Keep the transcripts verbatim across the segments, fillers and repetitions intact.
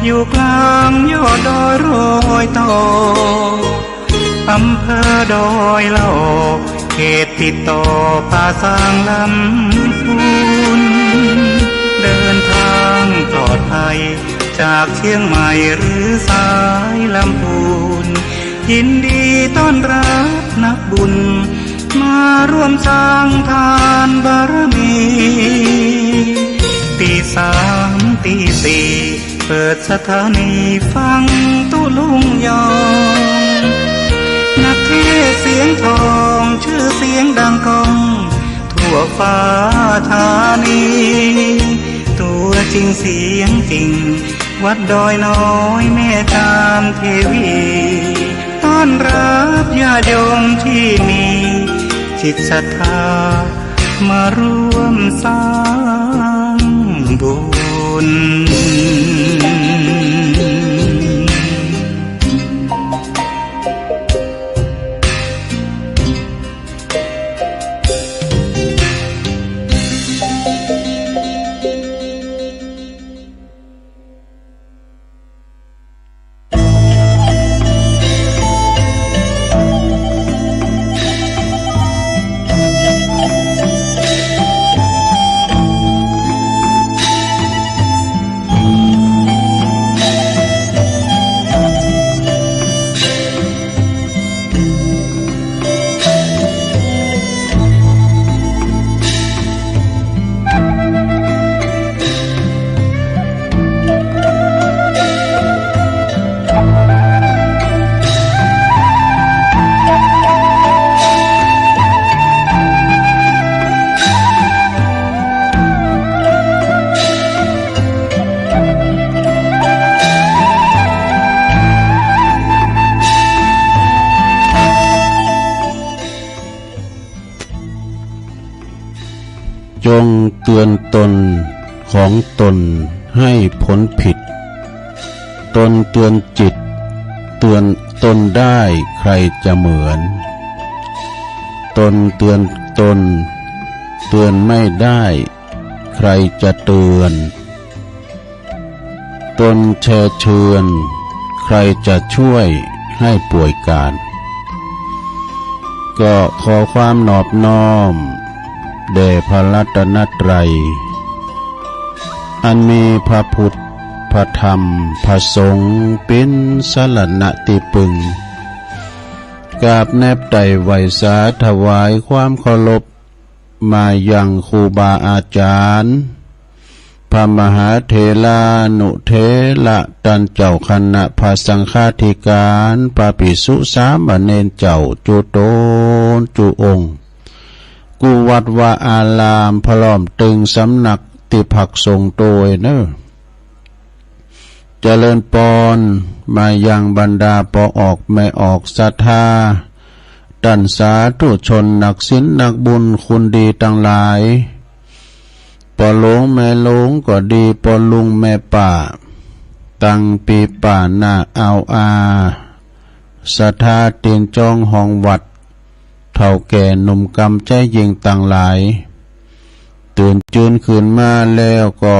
อยู่กลางยอดดอยรอยต่อ อำเภอดอยหล่อ เขตติดต่อป่าซางลำพูน เดินทางปลอดภัย จากเชียงใหม่หรือสายลำพูน ยินดีต้อนรับนักบุญ มาร่วมสร้างทานบารมี ตีสามตีสี่ เปิดสถานีฟังตุ๊ลุงยอง นักเทศน์เสียงทอง ชื่อเสียงดังก้อง ทั่วฟ้าธานี ตัวจริงเสียงจริง วัดดอยน้อยแม่จามเทวี ต้อนรับญาติโยมที่มีจิตศรัทธา มาร่วมสร้างบุญ จงเตือนตนของตนให้พ้นผิด ตนเตือนจิต เตือนตนได้ใครจะเหมือน ตนเตือนตน เตือนไม่ได้ใครจะเตือน ตนแช่เชือน ใครจะช่วยให้ป่วยกาน ก็ขอความนอบน้อม แด่พระรัตนตรัย อันมีพระพุทธ พระธรรม พระสงฆ์ เป๋นสรณะตี้ปึง กราบแนบไต่ไหว้สาถวายความเคารพ มายังครูบาอาจารย์ พระมหาเถรานุเถระ ต้านเจ้าคณะพระสังฆาธิการ พระภิกษุสามเณรเจ้า จุ๊ต๋นจุ๊องค์ กู้วัดวาอาราม พร้อมตึงสำนักตี้พักสงฆ์ตวยเน่อ เจริญปอน มายังบรรดาป้อออกแม่ออกศรัทธา ต้านสาธุชนนักศีลนักบุญคุณดีตังหลาย ป้อหลวงแม่หลวงก็ดี ป้อลุงแม่ป้า ตังปี้ป้าน้าอาวอา ศรัทธาตี๋นจองห้องวัด เฒ่าแก่หนุ่มกำใจ๊ยิ่งตังหลาย ตื่นจื้นขึ้นมาแล้วก็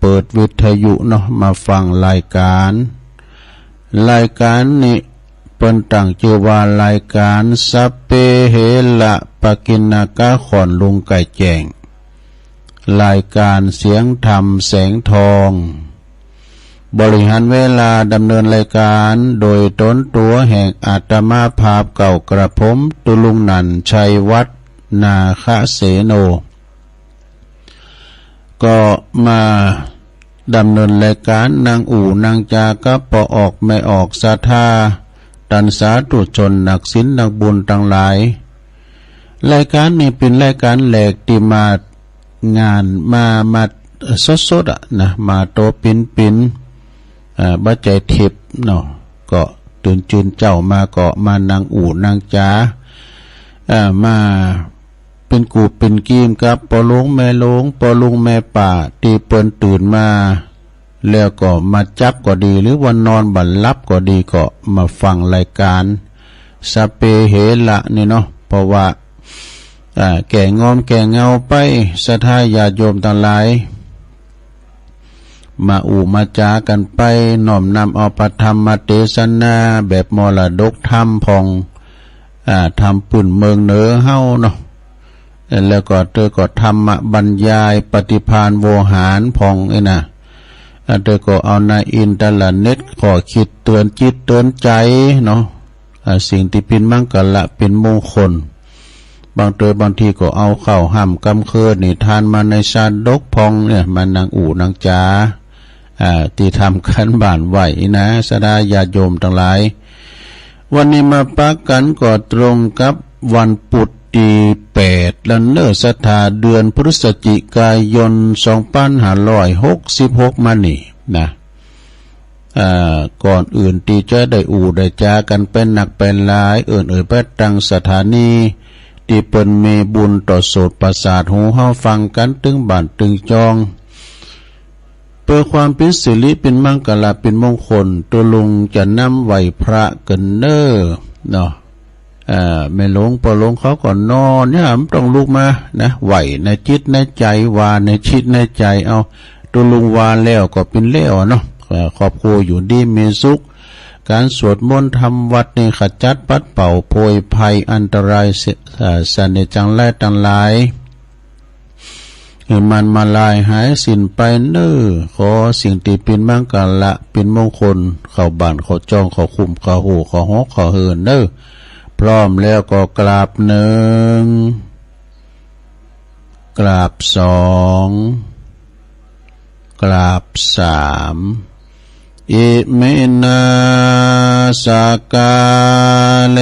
เปิดวิทยุเนาะ มาฟังรายการ รายการนี้เปิ้นตั้งจื้อว่ารายการสัพเพเหระปกิณณกะ ขอนลุงไก่แจ้ง รายการเสียงธรรมแสงทอง บริหารเวลาดำเนินรายการโดยต๋นตั๋วแห่งอาตมาภาพเก่ากระผม ตุ๊ลุงนันท์ ชัยวัฒน์ นาคเสโน ก็มาดำเนินรายการนั่งอู้นั่งจากับป้อออกแม่ออกศรัทธา ต้านสาธุชนนักศีลนักบุญตังหลาย รายการนี้เป๋นรายการแรกตี้มางาน มา มาสดๆ อะนะ มาโตปิ๊นๆ อ่า บ่ใจ้เทปเนาะ ก็ตื่นจื้นเจ๊ามาก็มานั่งอู้นั่งจา อ่า มาเป๋นกู่เป๋นกีมกับป้อหลวงแม่หลวง ป้อลุงแม่ป้า ตี้เปิ้นตื่นมา แล้วก็มาจับก็ดี หรือว่านอนบ่หลับก็ดี ก็มาฟังรายการสัพเพเหระนี่เนาะ เพราะว่า อ่า แก้งอมแก้เหงาไป ศรัทธาญาติโยมตังหลาย มาอู้มาจ๋ากั๋นไป น้อมนำเอาพระธรรมเตสนาแบบมรดกธรรมผ่อง อ่า ธรรมปื้นเมืองเหนือเฮาเนาะ แล้วก็เตยก็ธรรมบรรยายปฏิภาณโวหารผ่องอี้นะ อ่า เตยก็เอาในอินเทอร์เน็ตข้อคิดเตื๋อนจิตเตื๋อนใจ๋เนาะ อ่า สิ่งตี้เป๋นมังคละเป๋นมงคล บางเตยบางทีก็เอาค่ำค่ำกลางคืนนิทานมาในชาดกผ่องเนี่ย มานั่งอู้นั่งจ๋า อ่า ตี้ทำการบ้านไว้อี้นะ ศรัทธาญาติโยมตังหลาย วันนี้มาปะกั๋นก็ตรงกับวันปุธตี้แปด แล้วเน่อ ศรัทธา เดือนพฤศจิกายน สองปันห้าร้อยหกสิบหก มานี่นะ อ่า ก่อนอื่นตี้จะได้อู้ได้จ๋ากั๋นเป๋นนักเป๋นหลาย เอิ้นเอ่ยไปตังสถานี ตี้เปิ้นมีบุญต่อโสตประสาทหูเฮาฟังกั๋นตึงบ้านตึงจอง เปื้อความเป๋นสิริเป๋นมังคละเป๋นมงคล ตุ๊ลุงจะนำไหว้พระกั๋นเน่อเนาะ อ่า แม่หลวงป้อหลวงเขาก็นอนเนี่ย บ่ต้องลุกมานะ ไหว้ในจิตในใจ๋ ว่าในจิตในใจ๋เอา ตุ๊ลุงว่าแล้วก็เป๋นแล้วเนาะ เอ่อ ครอบครัวอยู่ดีมีสุข ก๋านสวดมนต์ทำวัตรนี่ขจัดปัดเป่าโพยภัยอันตรายเส- เอ่อ เสน่ห์จังไรตังหลาย หื้อมันมาลายหายสิ้นไปเน่อ ขอสิ่งตี้เป๋นมังคละเป๋นมงคล เข้าบ้านเข้าจอง เข้าคุ้มเข้าฮู้เข้าหอเข้าเฮือนเน่อ พร้อมแล้วก็กราบหนึ่ง กราบสอง กราบสาม อิมินา สักกาเล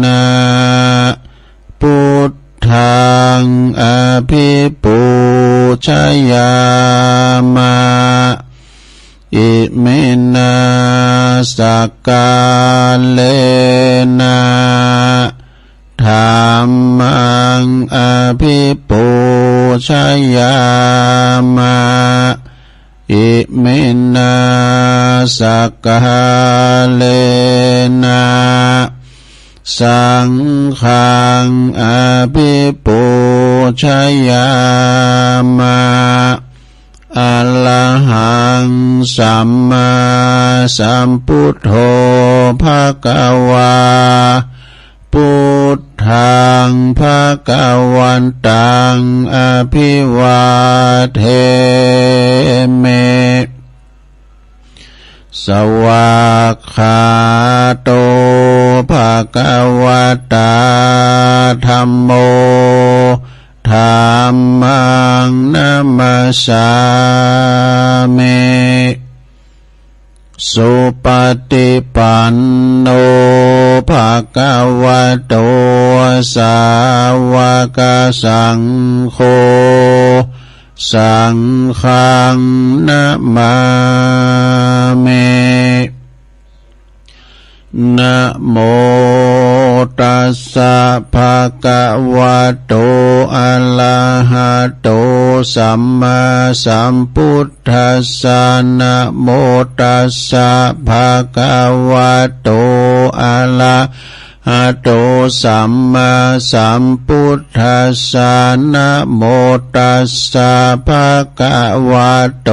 นะ ปุทธัง อภิปูชยามะ อิมินา สักกาเลนะ ธัมมัง อภิปูชยามะ อิมินา สักกาเลนะ สังฆัง อภิปูชยามะ อะระหัง สัมมาสัมพุทโธ ภะคะวา พุทธัง ภะคะวันตัง อะภิวาเทมิ สวากขาโต ภะคะวะตา ธัมโม ธัมมัง นะมัสสามิ สุปะฏิปันโน ภะคะวะโต สาวกสังโฆ สังฆัง นะมามิ นะโมตัสสะ ภะคะวะโต อะระหะโต สัมมาสัมพุทธัสสะ นะโมตัสสะ ภะคะวะโต อะระหะโต สัมมาสัมพุทธัสสะ นะโมตัสสะ ภะคะวะโต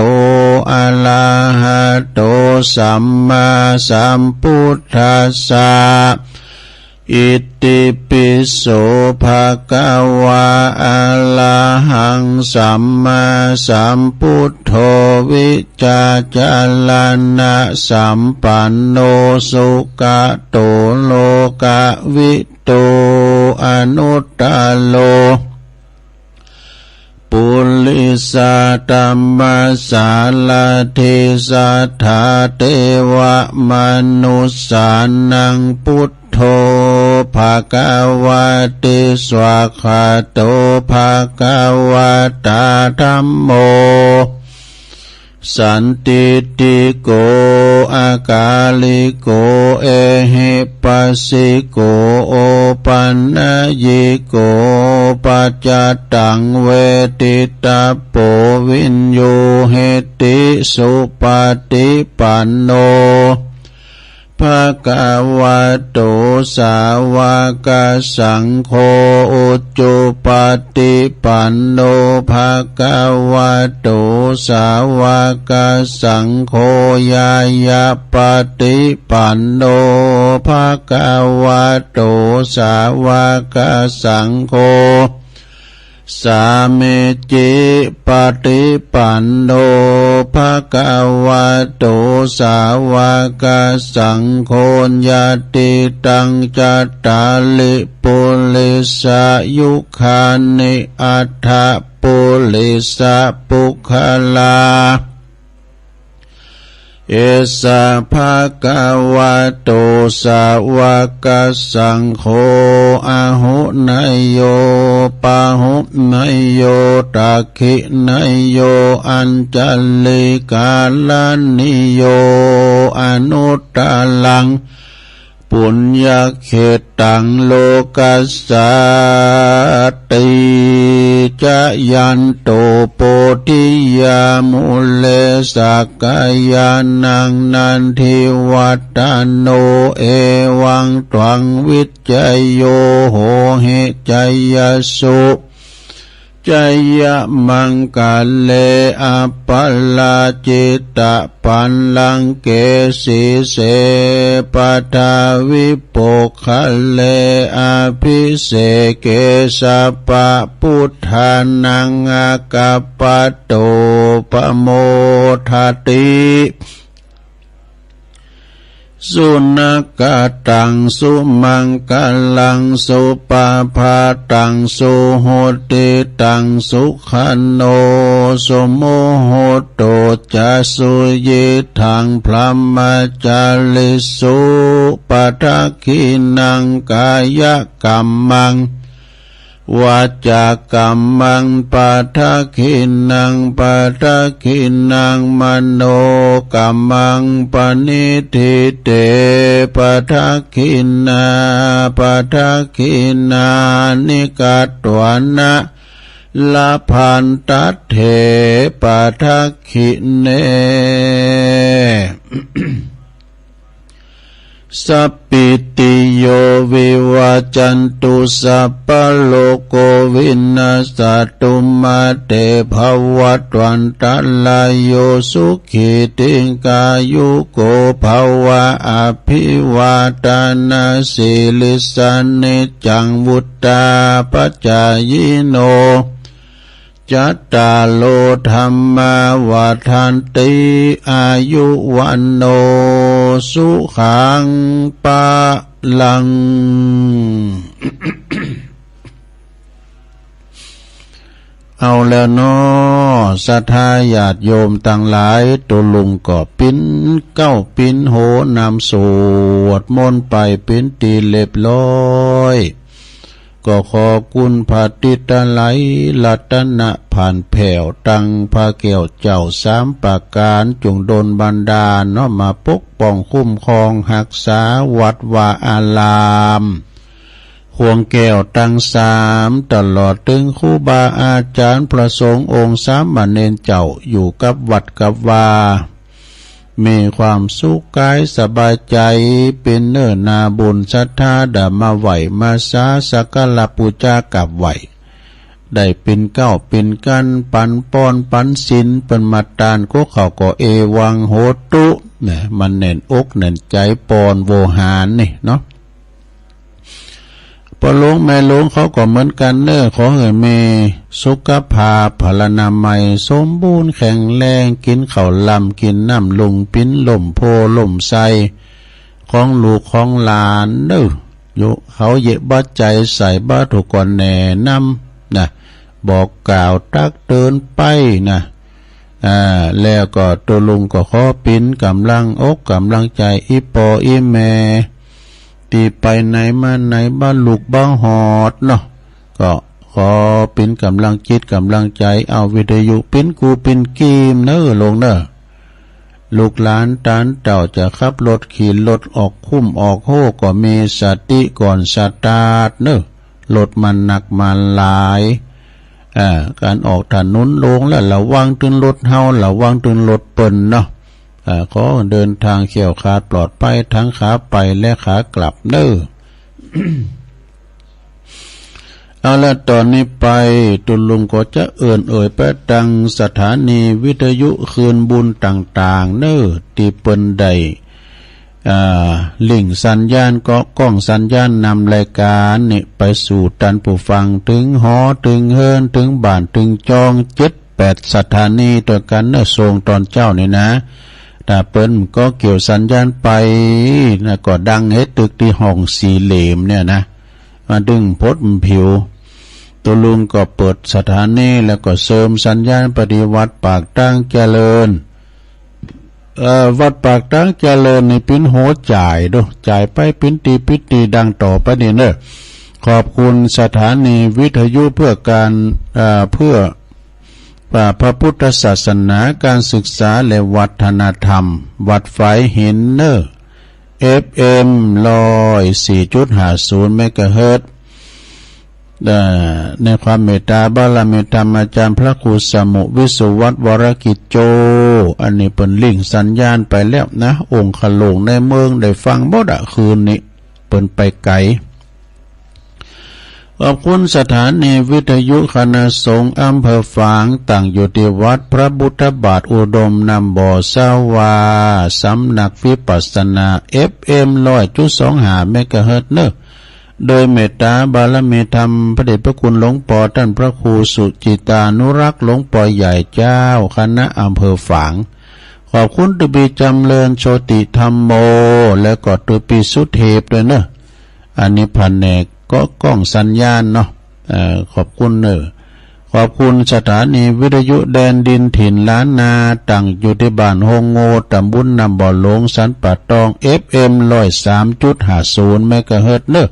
อะระหะโต สัมมาสัมพุทธัสสะ อิติปิโส ภะคะวะ อะระหัง สัมมาสัมพุทโธ วิจจารณะสัมปันโน สุกะโต โลกะวิทู อนุตตะโร ปุริสะธัมมะสารถิ สัทธา เตวะ มนุสสานัง พุทโธ ภะคะวะติ สวากขาโต ภะคะวะตา ธัมโม สันทิฏฐิโก อะกาลิโก เอหิปัสสิโก โอปันนยิโก ปัจจตตัง เวทิตะโป วิญญูหิติ สุปะฏิปันโน ภะคะวะโต สาวะกะสังโฆ อุจุปะติปันโน ภะคะวะโต สาวะกะสังโฆ ญาณะปะติปันโน ภะคะวะโต สาวะกะสังโฆ สามีจิปะติปันโน ภะคะวะโต สาวะกะสังโฆ ยะติตัง จัตตาริ ปุริสายุคานิ อัตถะ ปุริสะ ปุคคลา เอสะ ภะคะวะโต สาวะกะสังโฆ อาหุเนยโย ปะหุเนยโย ตักขิเนยโย อัญชะลีกะรณีโย อนุตตะรัง ปุญญะเขตตัง โลกัสสาติ จะยันโต โพธิยา มูเล สักกะยานัง นันทิวัตตะโน เอวังตวัง วิจโย โหหิ จยสสุ จยะมังคะเล อัปปะราจิตะปัลลังเก สีเส ปะทาวิโปกขะเล อะภิเสเก สัพพะปุทธานัง อะกัปปะโต ปะโมทะติ สุนักขะตัง สุมังคะลัง สุปะภาตัง สุหุติตัง สุขะโน สุมุหุตโต จะ สุยิตถัง พรหมจาริสุ ปะทักขิณัง กายะกัมมัง วาจากัมมัง ปะทักขิณัง ปะทักขิณัง มโนกัมมัง ปะณิฏฐิเต ปะทักขิณา ปะทักขิณานิ กัตถวานะ ละพันทัตเถ ปะทักขิเณ สัพพิติโย วิวัจจันตุ สัพพะโรโค วินัสสะตุ มา เต ภะวัตวันตะราโย สุขี ทีฆายุโก ภะวะ อะภิวาทะนะสีลิสสะ นิจจัง วุฑฒาปะจายิโน จัตตาโร ธัมมา วัฑฒันติ อายุ วัณโณ สุขัง พะลัง เอาแล้วเนาะ ศรัทธาญาติโยมตังหลาย ตุ๊ลุงก็ปิ๊นเก๊าปิ๊นโหนำสวดมนต์ไปเป๋นตี้เรียบร้อย ก็ขอคุณพระติตะไลยรัตนะผ่านแผ้ว ตังพระแก้วเจ้าสามประก๋าน จุ่งดลบันดาลเนาะ มาปกป้องคุ้มครองฮักษาวัดวาอาราม ขวงแก้วตังสาม ตลอดเถิงครูบาอาจ๋ารย์พระสงฆ์องค์สามเณรเจ้า อยู่กับวัดกับวา มีความสุขก๋ายสบายใจ๋ เป๋นเนื้อนาบุญศรัทธา ได้มาไหว้มาสาสักการะปู๋จากราบไหว้ ได้เป๋นเก๊าเป๋นกั๋น ปันปอนปันศีล เปิ้นมาต้านก็เขาก็เอวังโหตุ นะ มันแน่นอกแน่นใจ๋ปอนโวหารนี่เนาะ ป้อหลวงแม่หลวงเขาก็เหมือนกั๋นเน้อ ขอหื้อมีสุขภาพพลานามัยสมบูรณ์แข็งแรง กิ๋นข้าวลำกิ๋นน้ำลุ่ง ปิ๊นล่มโพธิ์ล่มไทรของลูกของหลานเน้อ อยู่เขาเยียะบ่าใจ๋ใส่บ่าถูกก็แนะนำนะ บอกกล่าวตักเตือนไปนะ อ่า แล้วก็ตุ๊ลุงก็ขอเป๋นก๋ำลังอกก๋ำลังใจ๋อี่ป้ออี่แม่ ตี้ไปไหนมาไหนบ่หลุดบ่หอดเนาะ ก็ขอเป๋นก๋ำลังจิตก๋ำลังใจ๋ เอาวิทยุเป๋นกู้เป๋นกีมเน้อหลวงเน้อ ลูกหลานต้านเต้าจะขับรถขี่รถออกคุ้มออกโฮก็มีสติก่อนสตาร์ทเน้อ รถมันนักมันหลาย อ่า ก๋านออกถนนหลวงแล้วระวังตึงรถเฮา ระวังตึงรถเปิ้นเนาะ อ่า ขอเดินทางแคล้วคลาดปลอดภัยทั้งขาไปและขากลับเน่อ เอาละ ต่อนี้ไป ตุลุงก็จะเอิ้นเอ่ยไปตังสถานีวิทยุคลื่นบุญต่างๆ เน่อ ตี้เปิ้นได้ อ่า ลิงก์สัญญาณ ก็ก้องสัญญาณนำรายก๋านนี้ไปสู่ต้านผู้ฟัง เถิงหอ เถิงเฮือน เถิงบ้าน เถิงจอง เจ็ดแปดสถานีตวยกั๋นเน่อ ส่งต๋อนเจ๊านี่นะ ถ้าเปิ้นก็เกี่ยวสัญญาณไปนะ ก็ดังเฮตึกตี้ห้องสี่เหลี่ยมเนี่ยนะ มาตึงพดผิว ตุลุงก็เปิดสถานีแล้วก็เสริมสัญญาณไปตี้วัดปากตางเจริญ เอ่อ วัดปากตางเจริญนี่เปิ้นหัวจ่ายโด จ่ายไปเปิ้นตี้เปิ้นตี้ดังต่อไปนี่เน่อ ขอบคุณสถานีวิทยุเพื่อการ เอ่อ เพื่อ พระพุทธศาสนา การศึกษาและวัฒนธรรม วัดฝายหินเน่อ เอฟเอ็ม ร้อยสี่จุดห้าศูนย์ เมกะเฮิรตซ์ เอ่อ ในความเมตตาบารมีธรรมอาจารย์พระครูสมุห์ วิสุวัฒน์ วรกิจโจ อันนี้เปิ้นลิงก์สัญญาณไปแล้วนะ องค์ขะโลงในเมืองได้ฟังหมดอะ คืนนี้ เปิ้นไปไก๋ ขอบคุณสถานีวิทยุคณะสงฆ์อำเภอฝาง ตั้งอยู่ตี้วัดพระพุทธบาทอุดม น้ำบ่อ สาวา สำนักวิปัสสนา เอฟเอ็ม ร้อยจุดสองห้า เมกะเฮิรตซ์เน่อ โดยเมตตาบารมีธรรมพระเดชพระคุณหลวงป้อต้านพระครูสุจิตานุรักษ์ หลวงป้อใหญ่เจ้าคณะอำเภอฝาง ขอบคุณตุ๊ปี้จ๋ำเริญโชติธัมโม และก็ตุ๊ปี้สุเทพด้วยเน่อ อันนี้ผนกก็ก้องสัญญาณเนาะ เอ่อ ขอบคุณเน่อ ขอบคุณสถานีวิทยุแดนดินถิ่นล้านนา ตั้งอยู่ตี้บ้านโฮงโง่ ต๋ำบลน้ำบ่อหลวง สันป่าตอง เอฟเอ็ม ร้อยสามจุดห้าศูนย์ เมกะเฮิรตซ์เน่อ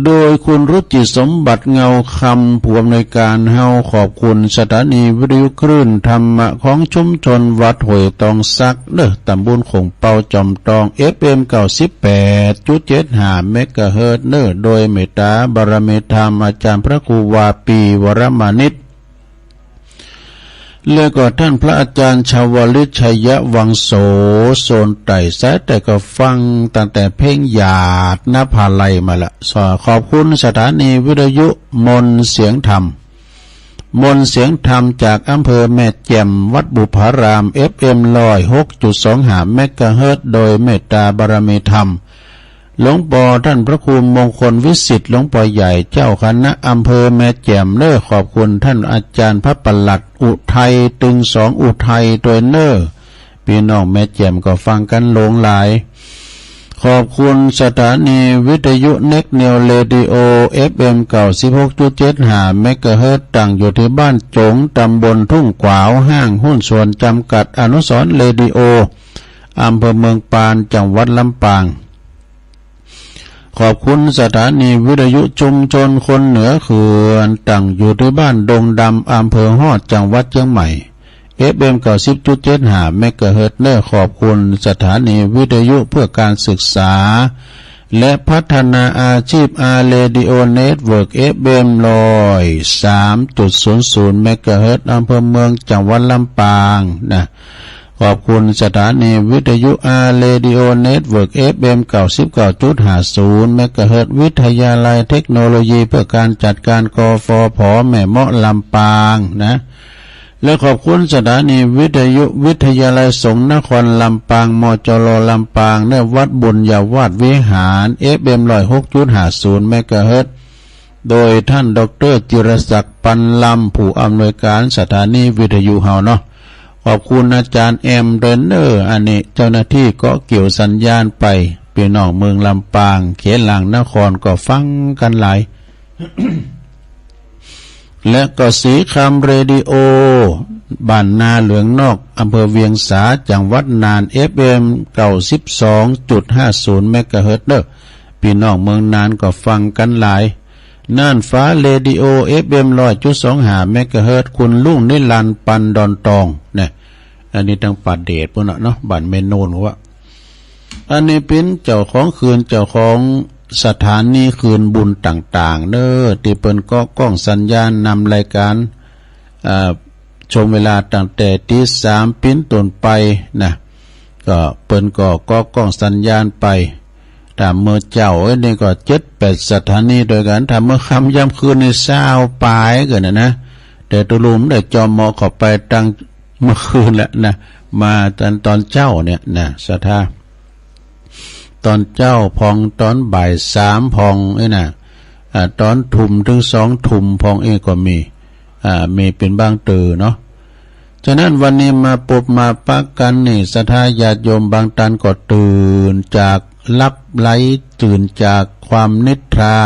โดยคุณรุจิสมบัติเงาคำ ผู้อำนวยก๋านเฮา ขอบคุณสถานีวิทยุคลื่นธรรมะของชุมชนวัดห้วยตองสักเน่อ ต๋ำบลโข่งเปา จ๋อมตอง เอฟเอ็ม เก้าสิบแปดจุดเจ็ดห้า เมกะเฮิรตซ์เน่อ โดยเมตตาบารมีธรรมอาจารย์พระครูวาปี วรมานิช และก็ต้านพระอาจารย์ชวลิต ชัยวังโส โซนใต้ สายใต้ก็ฟังตั้งแต่เพลงหยาดนภาลัยมาละ ขอบคุณสถานีวิทยุมนต์เสียงธรรม มนต์เสียงธรรมจากอำเภอแม่แจ่ม วัดบุพาราม เอฟเอ็ม ร้อยหกจุดสองห้า เมกะเฮิรตซ์ โดยเมตตาบารมีธรรม หลวงป้อต้านพระครูมงคลวิสิทธิ์ หลวงป้อใหญ่เจ้าคณะอำเภอแม่แจ่มเน่อ ขอบคุณต้านอาจารย์พระประหลัดอุทัย ตึงสองอุทัยตวยเน่อ ปี้น้องแม่แจ่มก็ฟังกั๋นหลงหลาย ขอบคุณสถานีวิทยุเน็กนิวเรดิโอ เอฟเอ็ม เก้าสิบหกจุดเจ็ดห้า เมกะเฮิรตซ์ ตั้งอยู่ตี้บ้านจง ต๋ำบลทุ่งขวาว ห้างหุ้นส่วนจ๋ำกัดอนุสรณ์เรดิโอ อำเภอเมืองปาน จังหวัดลำปาง ขอบคุณสถานีวิทยุชุมชนคนเหนือเขื่อน ตั้งอยู่ตี้บ้านดงดำ อำเภอฮอด จังหวัดเจียงใหม่ เอฟเอ็ม เก้าสิบจุดเจ็ดห้า เมกะเฮิรตซ์เน่อ ขอบคุณสถานีวิทยุเพื่อการศึกษา และพัฒนาอาชีพ อาร์ เรดิโอ เน็ตเวิร์ก เอฟเอ็ม ร้อยสามจุดศูนย์ศูนย์ เมกะเฮิรตซ์ อำเภอเมือง จังหวัดลำปางนะ ขอบคุณสถานีวิทยุ อาร์ เรดิโอ เน็ตเวิร์ก เอฟเอ็ม เก้าสิบเก้าจุดห้าศูนย์ เมกะเฮิรตซ์ วิทยาลัยเทคโนโลยีเพื่อการจัดการ กฟผ แม่เมาะ ลำปางนะ และขอบคุณสถานีวิทยุวิทยาลัยสงฆ์นครลำปาง มจร ลำปาง เน่อ วัดบุญญาวาสวิหาร เอฟเอ็ม ร้อยหกจุดห้าศูนย์ เมกะเฮิรตซ์ โดยต้านด็อกเตอร์จิรศักดิ์ ปันลำ ผู้อำนวยก๋านสถานีวิทยุเฮาเนาะ ขอบคุณอาจารย์แอมตวยเน่อ อันนี้เจ้าหน้าตี้ก็เกี่ยวสัญญาณไป ปี้น้องเมืองลำปาง เขตหลางนครก็ฟังกั๋นหลาย และก็ศรีคำเรดิโอ บ้านนาเหลืองนอก อำเภอเวียงสา จังหวัดน่าน เอฟเอ็ม เก้าสิบสองจุดห้าศูนย์ เมกะเฮิรตซ์เน่อ ปี้น้องเมืองน่านก็ฟังกั๋นหลาย น่านฟ้าเรดิโอ เอฟเอ็ม ร้อยจุดสองห้า เมกะเฮิรตซ์ คุณลุงนิรันดร์ ปันดอนตองเนี่ย อันนี้ตางป่าเดชปู้นน่ะเนาะ บ้านแม่โนนหัว อันนี้เป๋นเจ้าของคลื่น เจ้าของสถานีคลื่นบุญต่างๆ เน่อ ตี้เปิ้นก็ก้องสัญญาณนำรายก๋าน อ่า ช่วงเวลาตั้งแต่ตี๋สามเป๋นต้นไปนะ ก็เปิ้นก็ก๊อกก้องสัญญาณไป ถ้าเมื่อเจ๊าเอ้ยนี่ก็เจ็ดแปดสถานีตวยกั๋น ถ้าเมื่อค่ำยามคืนนี่ซาวป๋ายเกินนะนะ แต่ตุ๊ลุงได้จอมเหมาะเข้าไปตั้งเมื่อคืนแล้วนะ มาตอน ตอนเจ๊าเนี่ยนะ ศรัทธา ตอนเจ๊าพ่อง ตอนบ่ายสามพ่องเอ้ยนะ อ่า ตอนทุ่มเถิงสองทุ่มพ่องเอ้ยก็มี อ่า มีเป๋นบางเตื้อเนาะ ฉะนั้นวันนี้มาปบมาปะกั๋นนี่ ศรัทธาญาติโยมบางต้านก็ตื่นจากหลับไหล ตื่นจากความนิทรา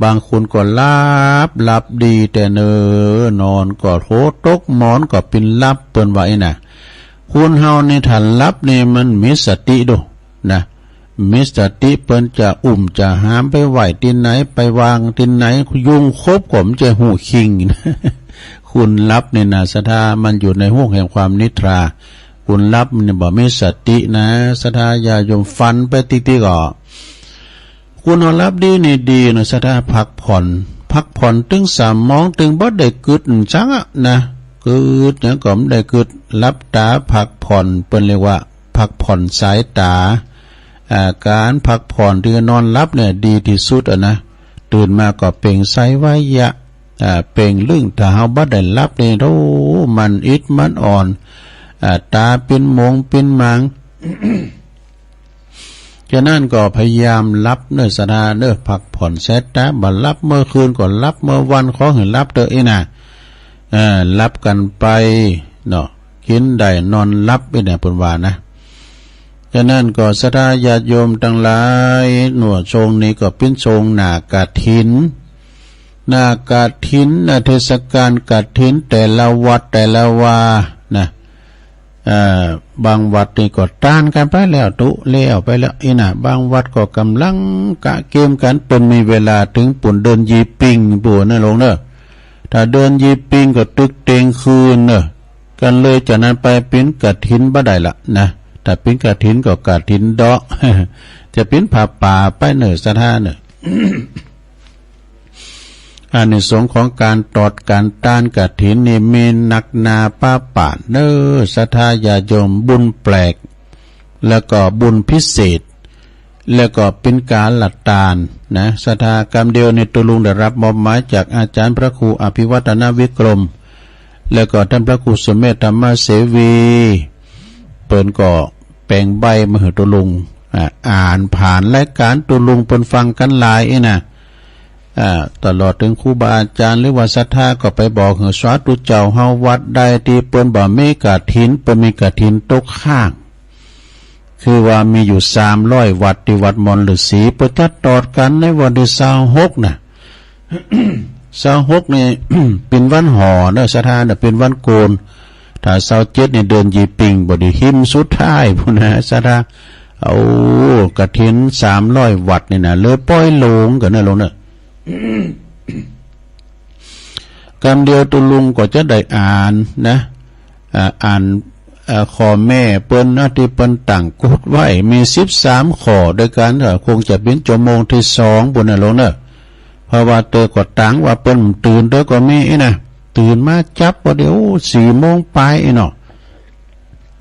บางคนก็หลับ หลับดีแต่เนิ่น นอนก็โหตกหมอนก็ปินหลับ เปิ้นว่าอี้นะ คนเฮานี่ถ้าหลับนี่มันมีสติดูนะ มีสติ เปิ้นจะอุ้มจะหามไปไว้ตี้ไหน ไปวางตี้ไหน ยุงขบก็บ่ใจ้ฮู้คิง คนหลับนี่นะ ศรัทธา มันอยู่ในห้วงแห่งความนิทรา คนหลับนี่บ่มีสตินะ ศรัทธาญาติโยม ฝันไปติ๊กๆ ก็ คนเฮาหลับดีนี่ดีนะ ศรัทธา พักผ่อน พักผ่อนเถิงสมองเถิงบ่ได้กึ๊ดจังอะนะ กึ๊ดหยังก็บ่ได้กึ๊ด หลับต๋าพักผ่อน เปิ้นเรียกว่า พักผ่อนสายต๋า อ่า ก๋านพักผ่อนตี้นอนหลับเนี่ยดีตี้สุดอะนะ ตื่นมาก็เปล่งใสไวยะ อ่า เปล่งลึ่ง ถ้าเฮาบ่ได้หลับนี่ โธ่ มันอิดมันอ่อน อ่า ต๋าปินหมงปินหมาง ฉะนั้นก็พยายามหลับเน่อ ศรัทธาเน่อ พักผ่อนสายต๋า บ่หลับเมื่อคืนก็หลับเมื่อวัน ขอหื้อหลับเต๊อะอี้นะ เออ หลับกั๋นไปเนาะ กิ๋นได้นอนหลับอี้นะ เปิ้นว่านะ ฉะนั้นก็ศรัทธาญาติโยมตังหลาย หนวดช่วงนี้ก็เป๋นช่วงหน้ากฐิน หน้ากฐินนะ เทศกาลกฐินแต่ละวัดแต่ละวานะ เอ่อ บางวัดนี่ก็ตานกั๋นไปแล้ว ตุ๊แล้วไปแล้วอี้นะ บางวัดก็ก่ำลังกะเกียมกั๋น เปิ้นมีเวลาเถิงปูนเดือนยี่เป็งปูนเน่อลุงเน่อ ถ้าเดือนยี่เป็งก็ตึกเต็งคืนเน่อ กันเลยจากนั้นไปเป๋นกฐินบ่ได้ละนะ ถ้าเป๋นกฐินก็กฐินเดาะ จะเป๋นผ้าป่าไปเน่อ ศรัทธาเน่อ อานิสงส์ของก๋านตอดก๋านตานกฐินนี่มีนักหนาปาปานเน่อ ศรัทธาญาติโยม บุญแปลก แล้วก็บุญพิเศษ แล้วก็เป๋นก๋านละตานนะ ศรัทธา กำเดียวนี่ตุ๊ลุงได้รับมอบหมายจากอาจ๋ารย์พระครูอภิวัฒนวิกรม แล้วก็ต้านพระครูสุเมธธรรมเสวี เปิ้นก็แป๋งใบ้มาหื้อตุ๊ลุง อ่า อ่านผ่านรายก๋านตุ๊ลุงเปิ้นฟังกั๋นหลายอี้นะ อ่า ตลอดเถิงครูบาอาจ๋ารย์ หรือว่าศรัทธาก็ไปบอกหื้อสาธุเจ้าเฮา วัดใดตี้เปิ้นบ่มีกฐิน เปิ้นมีกฐินตกค้าง คือว่ามีอยู่สามร้อยวัดตี้วัดมอนฤๅษี เปิ้นจะตอดกั๋นในวันตี้ซาวหกนะ ซาวหกนี่ เป๋นวันห่อเน่อ ศรัทธาเน่อ เป๋นวันโกน ถ้าซาวเจ็ดนี่เดือนยี่เป็ง บ่ดี หิมสุดท้ายปูนนะ ศรัทธา เอากฐินสามร้อยวัดนี่นะ เลยป้อยโลงกั๋นเน่อลุงเน่อ กำเดียวตุ๊ลุงก็จะได้อ่านนะ อ่า อ่าน อ่า ข้อแม้เปิ้นนะ ตี้เปิ้นตั้งกฎไว้ มีสิบสามข้อตวยกั๋น ก็คงจะเป๋นจั่วโมงตี้สองปูนเน่อลุงเน่อ เพราะว่าเตื้อก็ตังว่าเปิ้นตื่นเตื้อก็มีอี้นะ ตื่นมาจับว่าเดี๋ยวสี่โมงปลายอี้เนาะ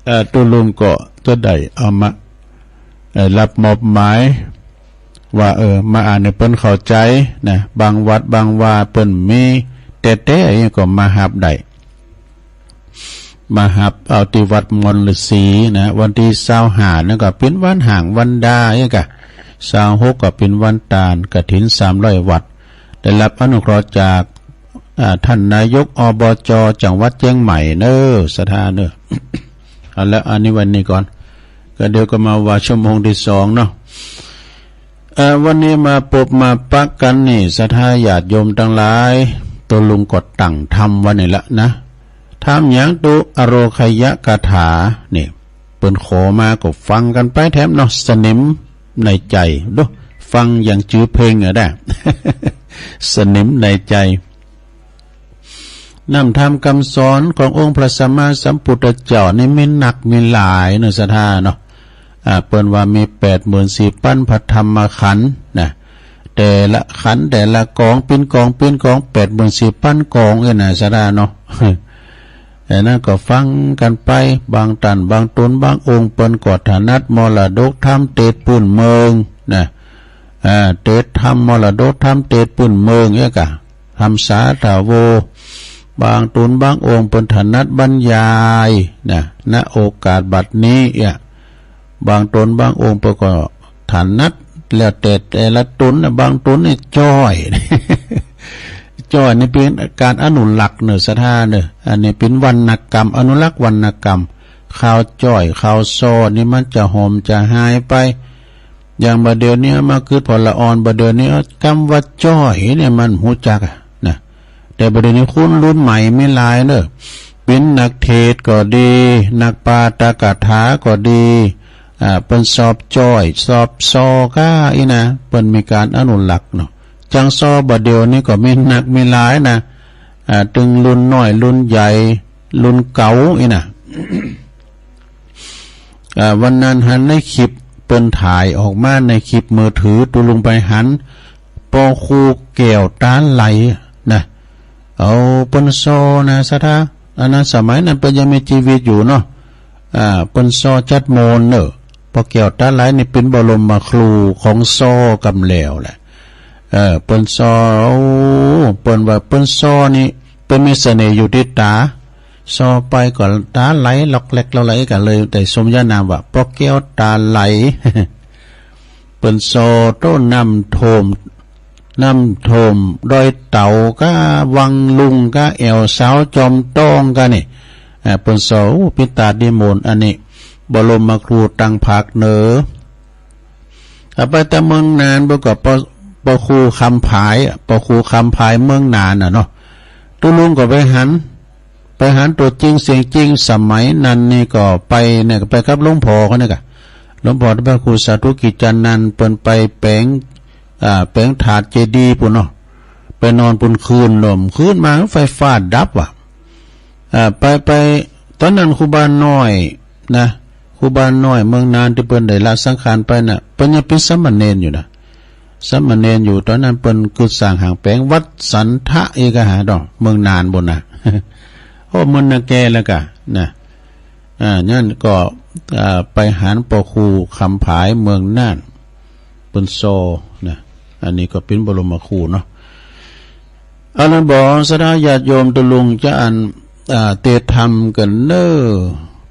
เอ่อ ตุ๊ลุงก็จะได้เอามา เอ่อ รับมอบหมาย ว่า เออ มาอ่านหื้อเปิ้นเข้าใจ๋นะ บางวัดบางวาเปิ้นมีแต๊ๆ อี้ก็มาฮับได้ มาฮับเอาตี้วัดมอนฤๅษีนะ วันตี้ซาวห้านั่นก็เป๋นวันห้างวันดาอี้กะ ซาวหกก็เป๋นวันตานกฐินสามร้อยวัด ได้รับอนุเคราะห์จาก อ่า ต้านนายก อบจ จังหวัดเจียงใหม่เน่อ ศรัทธาเน่อ เอาละ อันนี้วันนี้ก่อน ก็เดี๋ยวก็มาว่าจั่วโมงตี้สองเนาะ เอ่อ วันนี้มาปบมาปะกั๋นนี่ ศรัทธาญาติโยมตังหลาย ตุ๊ลุงก็ตั้งธรรมวันนี้ละนะ ธรรมหยังตุ๊ อโรคยคาถา นี่ เปิ้นขอมาก็ฟังกั๋นไปแถมเนาะ สนิมในใจ๋ ดู ฟังอย่างจื้อเพลงอะได้ สนิมในใจ๋ น้ำธรรมกำสอนขององค์พระสัมมาสัมพุทธเจ้านี่มีนักมีหลายเนาะ ศรัทธาเนาะ อ่า เปิ้นว่ามีแปดหมื่นสี่พันพระธรรมขันธ์นะ แต่ละขันธ์แต่ละกอง เป๋นกอง เป๋นกอง แปดหมื่นสี่พันกองเอ้ยนะ ศรัทธาเนาะ อันนั้นก็ฟังกั๋นไป บางต้าน บางต๋น บางองค์ เปิ้นก็ถนัดมรดกธรรมเตสปื้นเมืองนะ อ่า เตสธรรม มรดกธรรมเตสปื้นเมือง เอี้ยก่ะ ธรรมสาธโว บางต๋น บางองค์ เปิ้นถนัดบรรยายนะ ณ โอกาสบัดนี้ เอี้ย บางต๋น บางองค์ เปิ้นก็ถนัด แล้วแต่แต่ละต๋นนะ บางต๋นนี่จ้อย จ้อยนี่เป๋นก๋านอนุรักษ์เน่อ ศรัทธาเน่อ อันนี้เป๋นวรรณกรรม อนุรักษ์วรรณกรรม คาวจ้อย คาวซอนี่มันจะหมจะหายไป อย่างบ่าเดี่ยวนี้มาคือผ่อละอ่อน บ่าเดี่ยวนี้กำว่าจ้อยเนี่ยมันฮู้จักอะนะ แต่บ่าเดี่ยวนี้คนรุ่นใหม่มีหลายเน่อ เป๋นนักเทศน์ก็ดี นักปาฐกถาก็ดี อ่า เปิ้นซอจ้อย ซอซอก้าอี้นะ เปิ้นมีก๋านอนุรักษ์เนาะ จังซอบ่าเดี่ยวนี้ก็มีนักมีหลายนะ อ่า ตึงรุ่นน้อย รุ่นใหญ่ รุ่นเก๋าอี้นะ อ่า วันนั้นหันในคลิปเปิ้นถ่ายออกมาในคลิปมือถือ ตุ๊ลุงไปหัน ปอครูแก้วต๋าไหลนะ เอา เปิ้นซอนะ ศรัทธา อันนั้นสมัยนั้นเปิ้นยังมีจีวิตอยู่เนาะ อ่า เปิ้นซอจัดโมนเน่อ ปอแก้วต๋าไหลนี่เป๋นบรมครูของซอกำแล้วแหละ เออ เปิ้นซอ โอ้ เปิ้นว่าเปิ้นซอนี่ เปิ้นมีเสน่ห์อยู่ตี้ต๋า ซอไปก็ต๋าไหลหลอกแหลกหลอกแหลก ก็เลยได้สมญานามว่าปอแก้วต๋าไหล เปิ้นซอโต้น้ำท่วม น้ำท่วมดอยเต๋าก้า วังลุงก้า แอ่วสาวจอมต้องก้านี่ อ่า เปิ้นซอ โอ้ ปิดต๋าดีโมน อันนี้ บรมครูตังภาคเหนือ ถ้าไปตางเมืองน่าน เปิ้นก็ปอ ปอครูคำผายอะ ปอครูคำผายเมืองน่านน่ะเนาะ ตุ๊ลุงก็ไปหัน ไปหันตั๋วจริงเสียงจริง สมัยนั้นนี่ก็ไปเนี่ย ก็ไปกับหลวงพ่อเขาเนี่ยก่ะ หลวงพ่อพระครูสาธุกิจจานันท์ เปิ้นไปแป๋ง อ่า แป๋งถาดเจดีย์ปู้นเนาะ ไปนอนปู้นคืนหนึ่ง คืนมาไฟฟ้าดับว่ะ อ่า ไป ไป ต๋อนนั้นครูบาน้อยนะ ครูบาน้อยเมืองน่านตี้เปิ้นได้ละสังขารไปน่ะ เปิ้นยังเป๋นสามเณรอยู่นะ สามเณรอยู่ ต๋อนนั้นเปิ้นกึ๊ดสร้างหางแป๋งวัดสันทะเอกหาดอก เมืองน่านปู้นน่ะ โอ้ เมินนาแกแล้วก่ะนะ อ่า นั้นก็ อ่า ไปหันปอครูคำผายเมืองน่าน เปิ้นซอนะ อันนี้ก็เป๋นบรมครูเนาะ อันนั้นบ่ ศรัทธาญาติโยมตุ๊ลุงจะอั้น อ่า เตสธรรมกั๋นเน่อ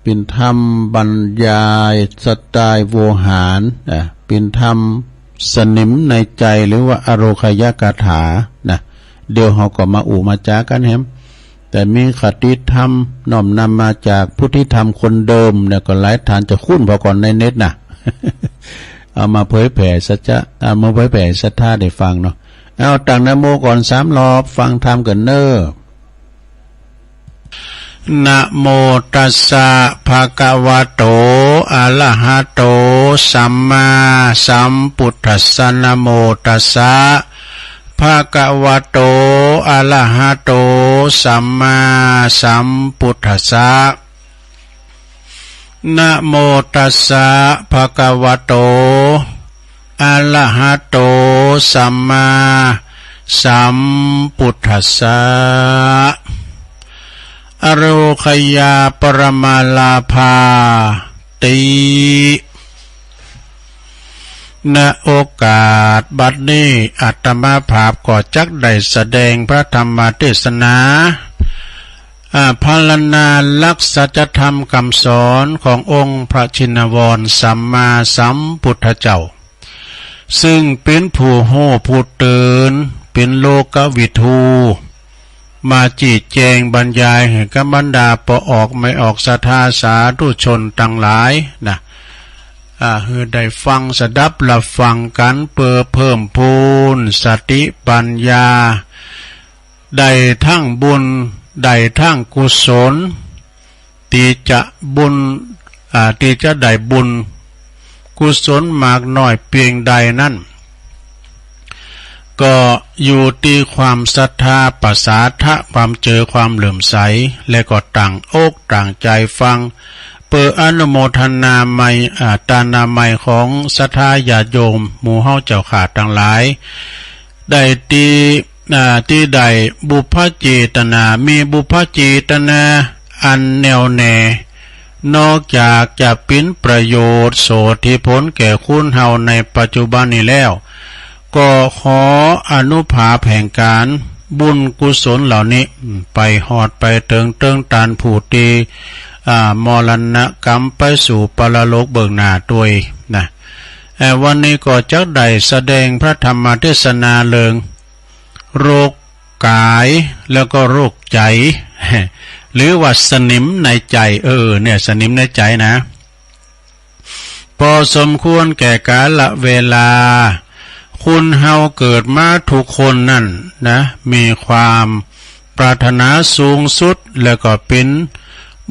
เป๋นธรรมบรรยายสไตล์โวหารนะ เป๋นธรรมสนิมในใจ หรือว่าอโรคยคาถานะ เดี๋ยวเฮาก็มาอู้มาจ๋ากั๋นแหม แต่มีคติธรรมน้อมนำมาจากพุทธิธรรมคนเดิมเนี่ย ก็หลายท่านจะคุ้นผ่อก่อนในเน็ตน่ะ เอามาเผยแผ่สัจจะ เอามาเผยแผ่ศรัทธาได้ฟังเนาะ เอาตั้งนะโมก่อนสามรอบ ฟังธรรมกั๋นเน่อ นะโมตัสสะ ภะคะวะโต อะระหะโต สัมมาสัมพุทธัสสะ นะโมตัสสะ ภะคะวะโต อะระหะโต สัมมาสัมพุทธัสสะ นะโมตัสสะ ภะคะวะโต อะระหะโต สัมมาสัมพุทธัสสะ อโรคยาปรมาลาภาติ ณ โอกาสบัดนี้ อาตมาภาพก็จักได้แสดงพระธรรมเทศนา อ่า พรรณนาหลักสัจธรรมกำสอนขององค์พระชินวรสัมมาสัมพุทธเจ้า ซึ่งเป๋นผู้ฮู้ผู้ตื่น เป๋นโลกวิทู มาจี๊แจงบรรยายหื้อกับบรรดาป้อออกแม่ออกศรัทธาสาธุชนตังหลายนะ อ่า หื้อได้ฟังสดับรับฟังกั๋น เปื้อเพิ่มพูนสติปัญญา ได้ทั้งบุญ ได้ทั้งกุศล ตี้จะบุญ อ่า ตี้จะได้บุญกุศลมากน้อยเปียงใดนั้น ก็อยู่ตี้ความศรัทธา ประสาทะ ความเจื้อ ความเลื่อมใส และก็ตั้งอกตั้งใจ๋ฟัง เปื้ออนุโมทนามัย อ่า ตานามัยของศรัทธาญาติโยมหมู่เฮาเจ้าข้าตังหลาย ได้ตี้ อ่า ตี้ได้บุพเจตนา มีบุพเจตนา อันแน่วแน่ นอกจากจะเป๋นประโยชน์โสตถีผลแก่คนเฮาในปัจจุบันนี้แล้ว ก็ขออานุภาพแห่งก๋านบุญกุศลเหล่านี้ ไปฮอดไปเถิงเติงต้านผู้ตี้ อ่า มรณกรรมไปสู่ปรโลกเบื้องหน้าตวยนะ เอ่อ วันนี้ก็จักได้แสดงพระธรรมเทศนาเรื่อง โรคก๋ายแล้วก็โรคใจ๋ หรือว่าสนิมในใจ๋ เออ เนี่ย สนิมในใจ๋นะ ปอสมควรแก่กาลเวลา คนเฮาเกิดมาทุกคนนั้นนะ มีความปรารถนาสูงสุด แล้วก็เป๋น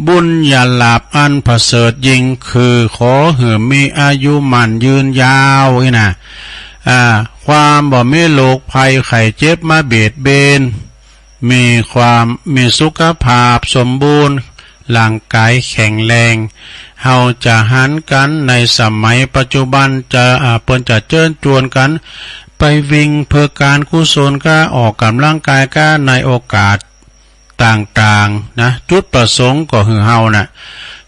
บุญญาลาภอันประเสริฐยิ่ง คือขอหื้อมีอายุมั่นยืนยาวอี้นะ อ่า ความบ่มีโรคภัยไข้เจ็บมาเบียดเบียน มีความ มีสุขภาพสมบูรณ์ ร่างก๋ายแข็งแรง เฮาจะหันกั๋นในสมัยปัจจุบันจะ อ่า เปิ้นจะเจิญจวนกั๋นไปวิ่งเพื่อก๋านกุศลก้า ออกก๋ำลังกายก้า ในโอกาสต่างๆ นะ จุดประสงค์ก็หื้อเฮาน่ะ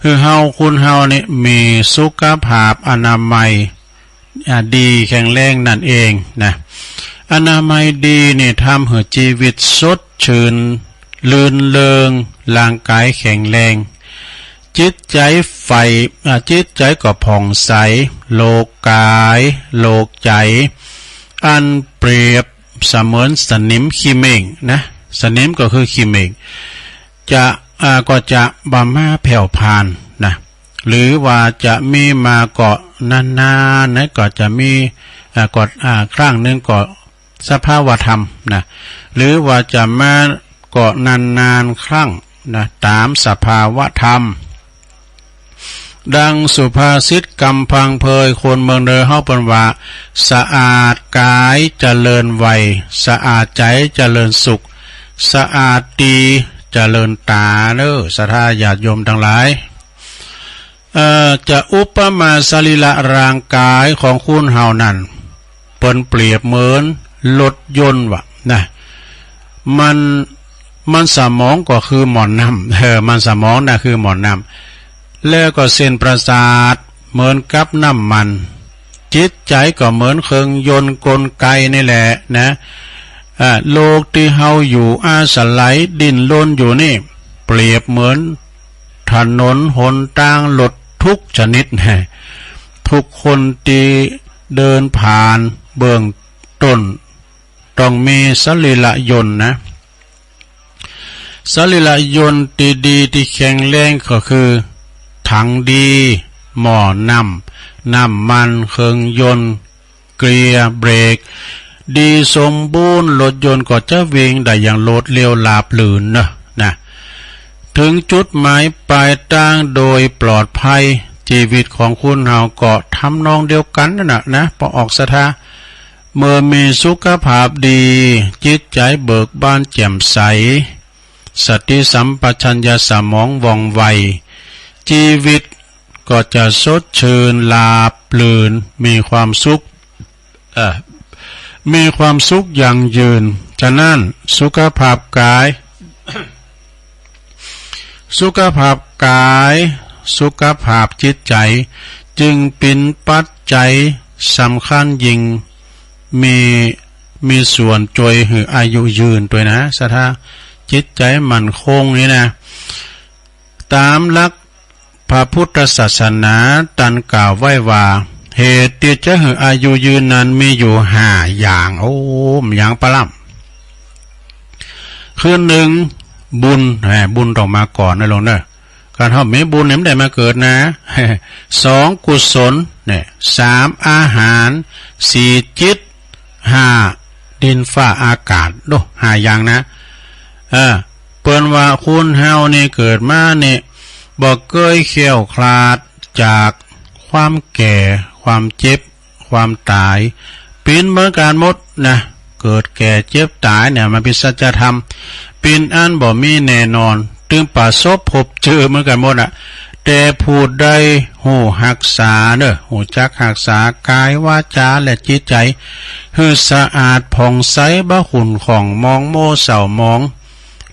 หื้อเฮา คนเฮานี่มีสุขภาพอนามัย อ่า ดีแข็งแรงนั่นเองนะ อนามัยดีนี่ทำหื้อจีวิตสดชื่น รื่นเริง ร่างก๋ายแข็งแรง จิตใจ๋ใฝ่ อ่า จิตใจ๋ก็ผ่องใส โรคก๋าย โรคใจ๋ อันเปรียบเสมือนสนิมขี้เม่งนะ สนิมก็คือขี้เม่ง จะ อ่า ก็จะบ่มาแผ่วพรานนะ หรือว่าจะมีมาก็นานๆ นะ ก็จะมี อ่า ก็ อ่า ครั้งหนึ่งก็สภาวธรรมนะ หรือว่าจะมาก็นานๆ ครั้งนะ ต๋ามสภาวธรรม ดังสุภาษิตกำพังเพยคนเมืองเนอเฮาเปิ้นว่า สะอาดก๋ายเจริญวัย สะอาดใจ๋เจริญสุข สะอาดดีเจริญต๋าเนอ ศรัทธาญาติโยมตังหลาย เอ่อ จะอุปมาสรีระร่างก๋ายของคนเฮานั้น เปิ้นเปรียบเหมือนรถยนต์ว่านะ มัน มันสมองก็คือหม้อน้ำ เออ มันสมองน่ะคือหม้อน้ำ แล้วก็เส้นประสาทเหมือนกับน้ำมัน จิตใจ๋ก็เหมือนเครื่องยนต์กลไกนี่แหละนะ อ่า โลกตี้เฮาอยู่อาศัยดิ้นรนอยู่นี่ เปรียบเหมือนถนนหนตางรถทุกชนิด ทุกคนตี้เดินผ่านเบื้องต้น ต้องมีสรีระยนต์นะ สรีระยนต์ตี้ดีตี้แข็งแรงก็คือ ถังดี หม้อน้ำ น้ำมัน เครื่องยนต์ เกียร์ เบรก ดีสมบูรณ์ รถยนต์ก็จะวิ่งได้อย่างโลดเร็วราบรื่นเนอะนะ ถึงจุดหมายปลายตางโดยปลอดภัย จีวิตของคนเฮาก็ทำนองเดียวกั๋นนั่นน่ะนะ ปอออกศรัทธา เมื่อมีสุขภาพดี จิตใจ๋เบิกบานแจ่มใส สติสัมปชัญญะสมองว่องไว จีวิตก็จะสดชื่นราบรื่น มีความสุข เอ่อ มีความสุขยั่งยืน ฉะนั้นสุขภาพก๋าย สุขภาพก๋าย สุขภาพจิตใจ๋ จึงเป๋นปัจจัยสำคัญยิ่ง มี มีส่วนจ้วยหื้ออายุยืนตวยนะ ศรัทธา จิตใจ๋มั่นคงนี่นะ ต๋ามหลักพระพุทธศาสนาตันกล่าวไว้ว่า เหตุตี้จะหื้ออายุยืนนั้นมีอยู่ห้าอย่าง โอ้ หยังปะล่ำ คือหนึ่ง บุญ แหม บุญต้องมาก่อนนะโยมเนอะ คันเฮาบ่มีบุญเนี่ยมันได้มาเกิดนะ สอง กุศล เนี่ย สาม อาหาร สี่ จิต ห้า ดินฟ้าอากาศ โอ้ ห้าอย่างนะ เออ เปิ้นว่าคนเฮานี่เกิดมานี่ บ่เกยแคล้วคลาดจากความแก่ ความเจ็บ ความต๋าย เป๋นเหมือนกั๋นหมดนะ เกิดแก่เจ็บต๋ายเนี่ยมันเป๋นสัจธรรม เป๋นอันบ่มีแน่นอน ตึงประสบพบเจอเหมือนกั๋นหมดอะ แต่ผู้ใดฮู้ฮักษาเนอะ ฮู้จักฮักษากายวาจาและจิตใจ๋ หื้อสะอาดผ่องใส บ่ขุ่นข้องหมองมัวเศร้าหมอง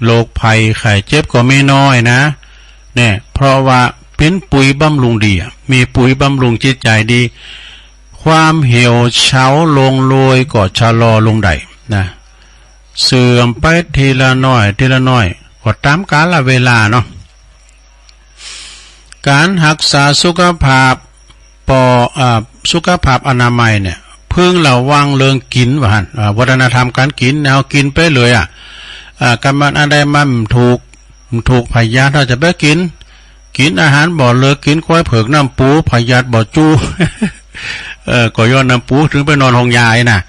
โรคภัยไข้เจ็บก็มีน้อยนะ เนี่ย เพราะว่าเป๋นปุ๋ยบำรุงดีอะ มีปุ๋ยบำรุงจิตใจ๋ดี ความเหี่ยวเฉาลงโลยก็ชะลอลงได้นะ เสื่อมไปทีละน้อย ทีละน้อย ก็ต๋ามกาลเวลาเนาะ ก๋านฮักษาสุขภาพ ปอ อ่า สุขภาพอนามัยเนี่ย พึงระวังเรื่องกิ๋นว่าหั้น อ่า วัฒนธรรมก๋านกิ๋น แนวกิ๋นไปเลยอะ อ่า กำมันอันใดมันถูก ถูกพยาธิ เฮาจะไปกิ๋น กิ๋นอาหารบ่เลิก กิ๋นก้อยเผิกน้ำปู พยาธิบ่จู้ เออ ก็ย้อนน้ำปูถึงไปนอนโฮงยาน่ะ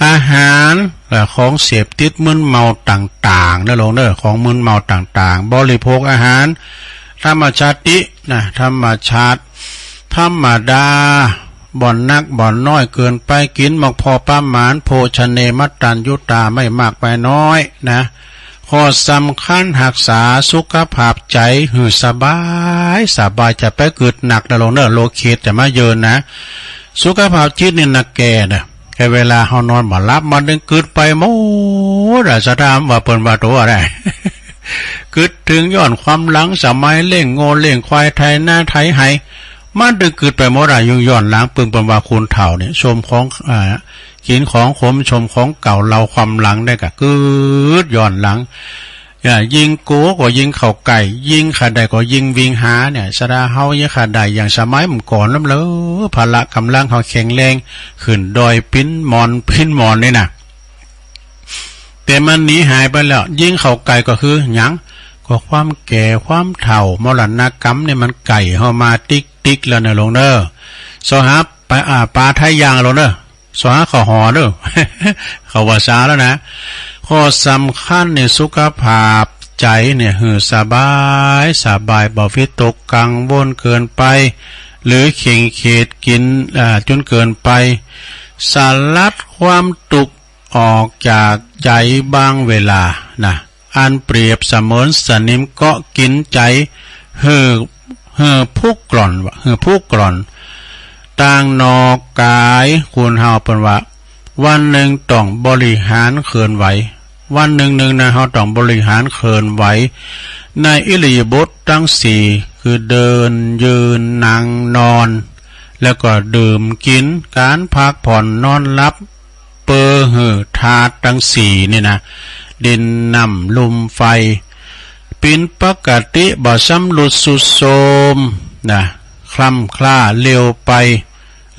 อาหาร เอ่อ ของเสพติดมึนเมาต่างๆ นะหลวงเด้อ ของมึนเมาต่างๆ บริโภคอาหาร ธรรมชาตินะ ธรรมชาติ ธรรมดา บ่หนักบ่น้อยเกินไป กิ๋นเหมาะพอประมาณ โภชเน มัตตัญญูตา ไม่มากไม่น้อยนะ ข้อสำคัญ ฮักษาสุขภาพใจ๋หื้อสบาย สบาย จะไปกึ๊ดหนักนะหลวงเด้อ โรคเครียดจะมาเยินนะ สุขภาพจิตนี่นะแก่นะ แก่เวลาเฮานอนบ่หลับ มันดึงกึ๊ดไปหมดอะ สะท้ำว่าเปิ้นว่าตั๋วได้ กึ๊ดเถิงย้อนความหลัง สมัยเลี้ยงงัวเลี้ยงควาย ไถนาไถไฮ่ มันดึงกึ๊ดไปหมดอะ ยิ่งย้อนหลัง เปิ้น เปิ้นว่าคนเฒ่าเนี่ย ชมของ อ่า กิ๋นของขม ชมของเก่า เล่าความหลังได้ก็กึ๊ดย้อนหลัง อ่า ยิ่งโก๋ก็ยิ่งเข้าใก้ ยิ่งขะใดก็ยิ่งวิ่งหาเนี่ย สะดาเฮายังขะใดอย่างสมัยเมื่อก่อนล้ำเลอ พละก๋ำลังเฮาแข็งแรง ขึ้นดอยปี๋นหมอน ปี๋นหมอนนี่นะ แต่มันหนีหายไปแล้ว ยิ่งเข้าใก้ก็คือหยัง ก็ความแก่ ความเฒ่า มรณะก๋รรมเนี่ยมันใก้เฮามาติ๊กๆ แล้วนะหลวงเด้อ เซาะหาไป อ่า ป๋าไถยางหลวงเด้อ เซาะหาเข้าหอเด้อ เข้าพรรษาแล้วนะ ข้อสำคัญเนี่ย สุขภาพใจ๋เนี่ยหื้อสบาย สบาย บ่วิตกกังวลเกินไป หรือเคร่งเครียดกิ๋น อ่า จ๋นเกินไป สลัดความตุ๊กข์ออกจากใจ๋บางเวลานะ อันเปรียบเสมือนสนิมเกาะกิ๋นใจ๋ หื้อ หื้อผุกร่อน หื้อผุกร่อน ต่างนอกก๋าย คนเฮาเปิ้นว่า วันนึ่งต้องบริหารเคลื่อนไหว วันนึ่งๆ นะ เฮาต้องบริหารเคลื่อนไหว ในอิริยาบถตังสี่ คือเดิน ยืน นั่ง นอน แล้วก็ดื่มกิ๋น ก๋านพักผ่อนนอนหลับ เปื้อหื้อธาตุตังสี่นี่นะ ดิน น้ำ ลม ไฟ เป๋นปกติ บ่สำรุดทรุดโทรมนะ คร่ำคร้า เร็วไป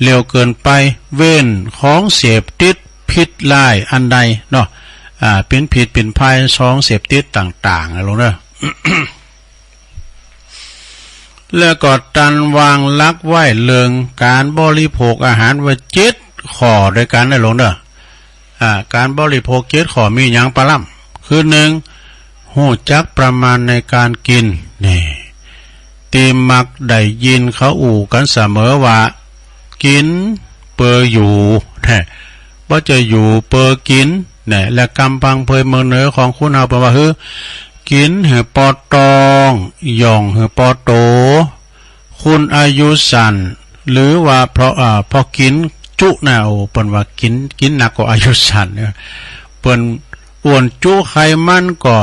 เร็วเกินไป เว้นของเสพติดพิษร้ายอันใดเนาะ อ่า เป๋นพิษเป๋นภัย ของเสพติดต่างๆ นะหลวงเด้อ แล้วก็ตันวางหลักไว้เรื่องก๋านบริโภคอาหารไว้เจ็ดข้อด้วยกั๋นนะหลวงเด้อ อ่า ก๋านบริโภคเจ็ดข้อมีหยังปะล่ำ คือ นึ่ง ฮู้จักประมาณในก๋านกิ๋น นี่ ตี้มักได้ยินเขาอู้กั๋นเสมอว่า กิ๋นเปื้ออยู่ แท้ บ่ใจ้อยู่เปื้อกิ๋น แน่ และกำพังเผยเมืองเหนือของคนเฮาเปิ้นว่า หื้อ กิ๋นหื้อปอตอง หย่องหื้อปอโต คนอายุสั้น หรือว่าเพราะ อ่า เพราะกิ๋นจุนะ โอ้ เปิ้นว่ากิ๋น กิ๋นหนักก็อายุสั้นเนี่ย เปิ้นอ้วนจุไขมันก็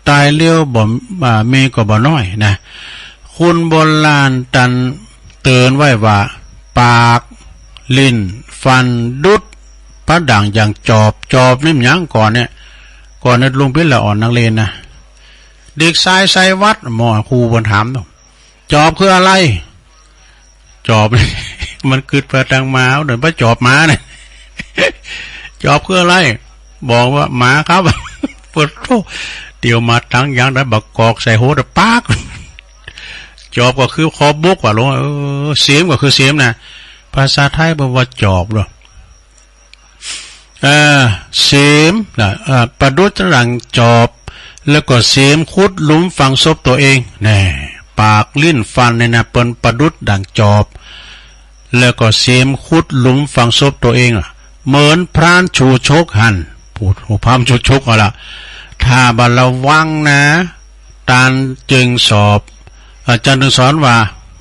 ต๋ายเร็วบ่ อ่า มีก็บ่น้อยนะ คนโบราณตันเตื๋อนไว้ว่า ปาก ลิ้น ฟัน ดุด ประดั่งอย่างจอบ จอบนี่มันหยังก่อนเนี่ย ก่อนเนี่ยลุงปิ๊นละอ่อนนักเรียนนะ เด็กชายชัยวัฒน์ หมอครูเปิ้นถามเนาะ จอบคืออะไร จอบ มันกึ๊ดไปตางหมา เปิ้นว่าจอบหมาเนี่ย จอบคืออะไร บอกว่าหมาครับ ปะโธ่ เดี๋ยวมาตังยังได้บักกอกใส่หัวตะปาก จอบก็คือคอบุกว่าหลวง เออ เสียมก็คือเสียมนะ ภาษาไทยเปิ้นว่าจอบเหรอ เอ่อ เสียมนะ เอ่อ ประดุจดั่งจอบ แล้วก็เสียมขุดหลุมฝังศพตัวเอง แน่ ปาก ลิ้น ฟันเนี่ยนะ เปิ้นประดุจดั่งจอบ แล้วก็เสียมขุดหลุมฝังศพตัวเองอะ เหมือนพรานชูชกหั้น ผู้ ผู้พรานชูชกเอาละ ถ้าบ่ระวังนะ ตันจึงสอบ อาจ๋ารย์จึงสอนว่า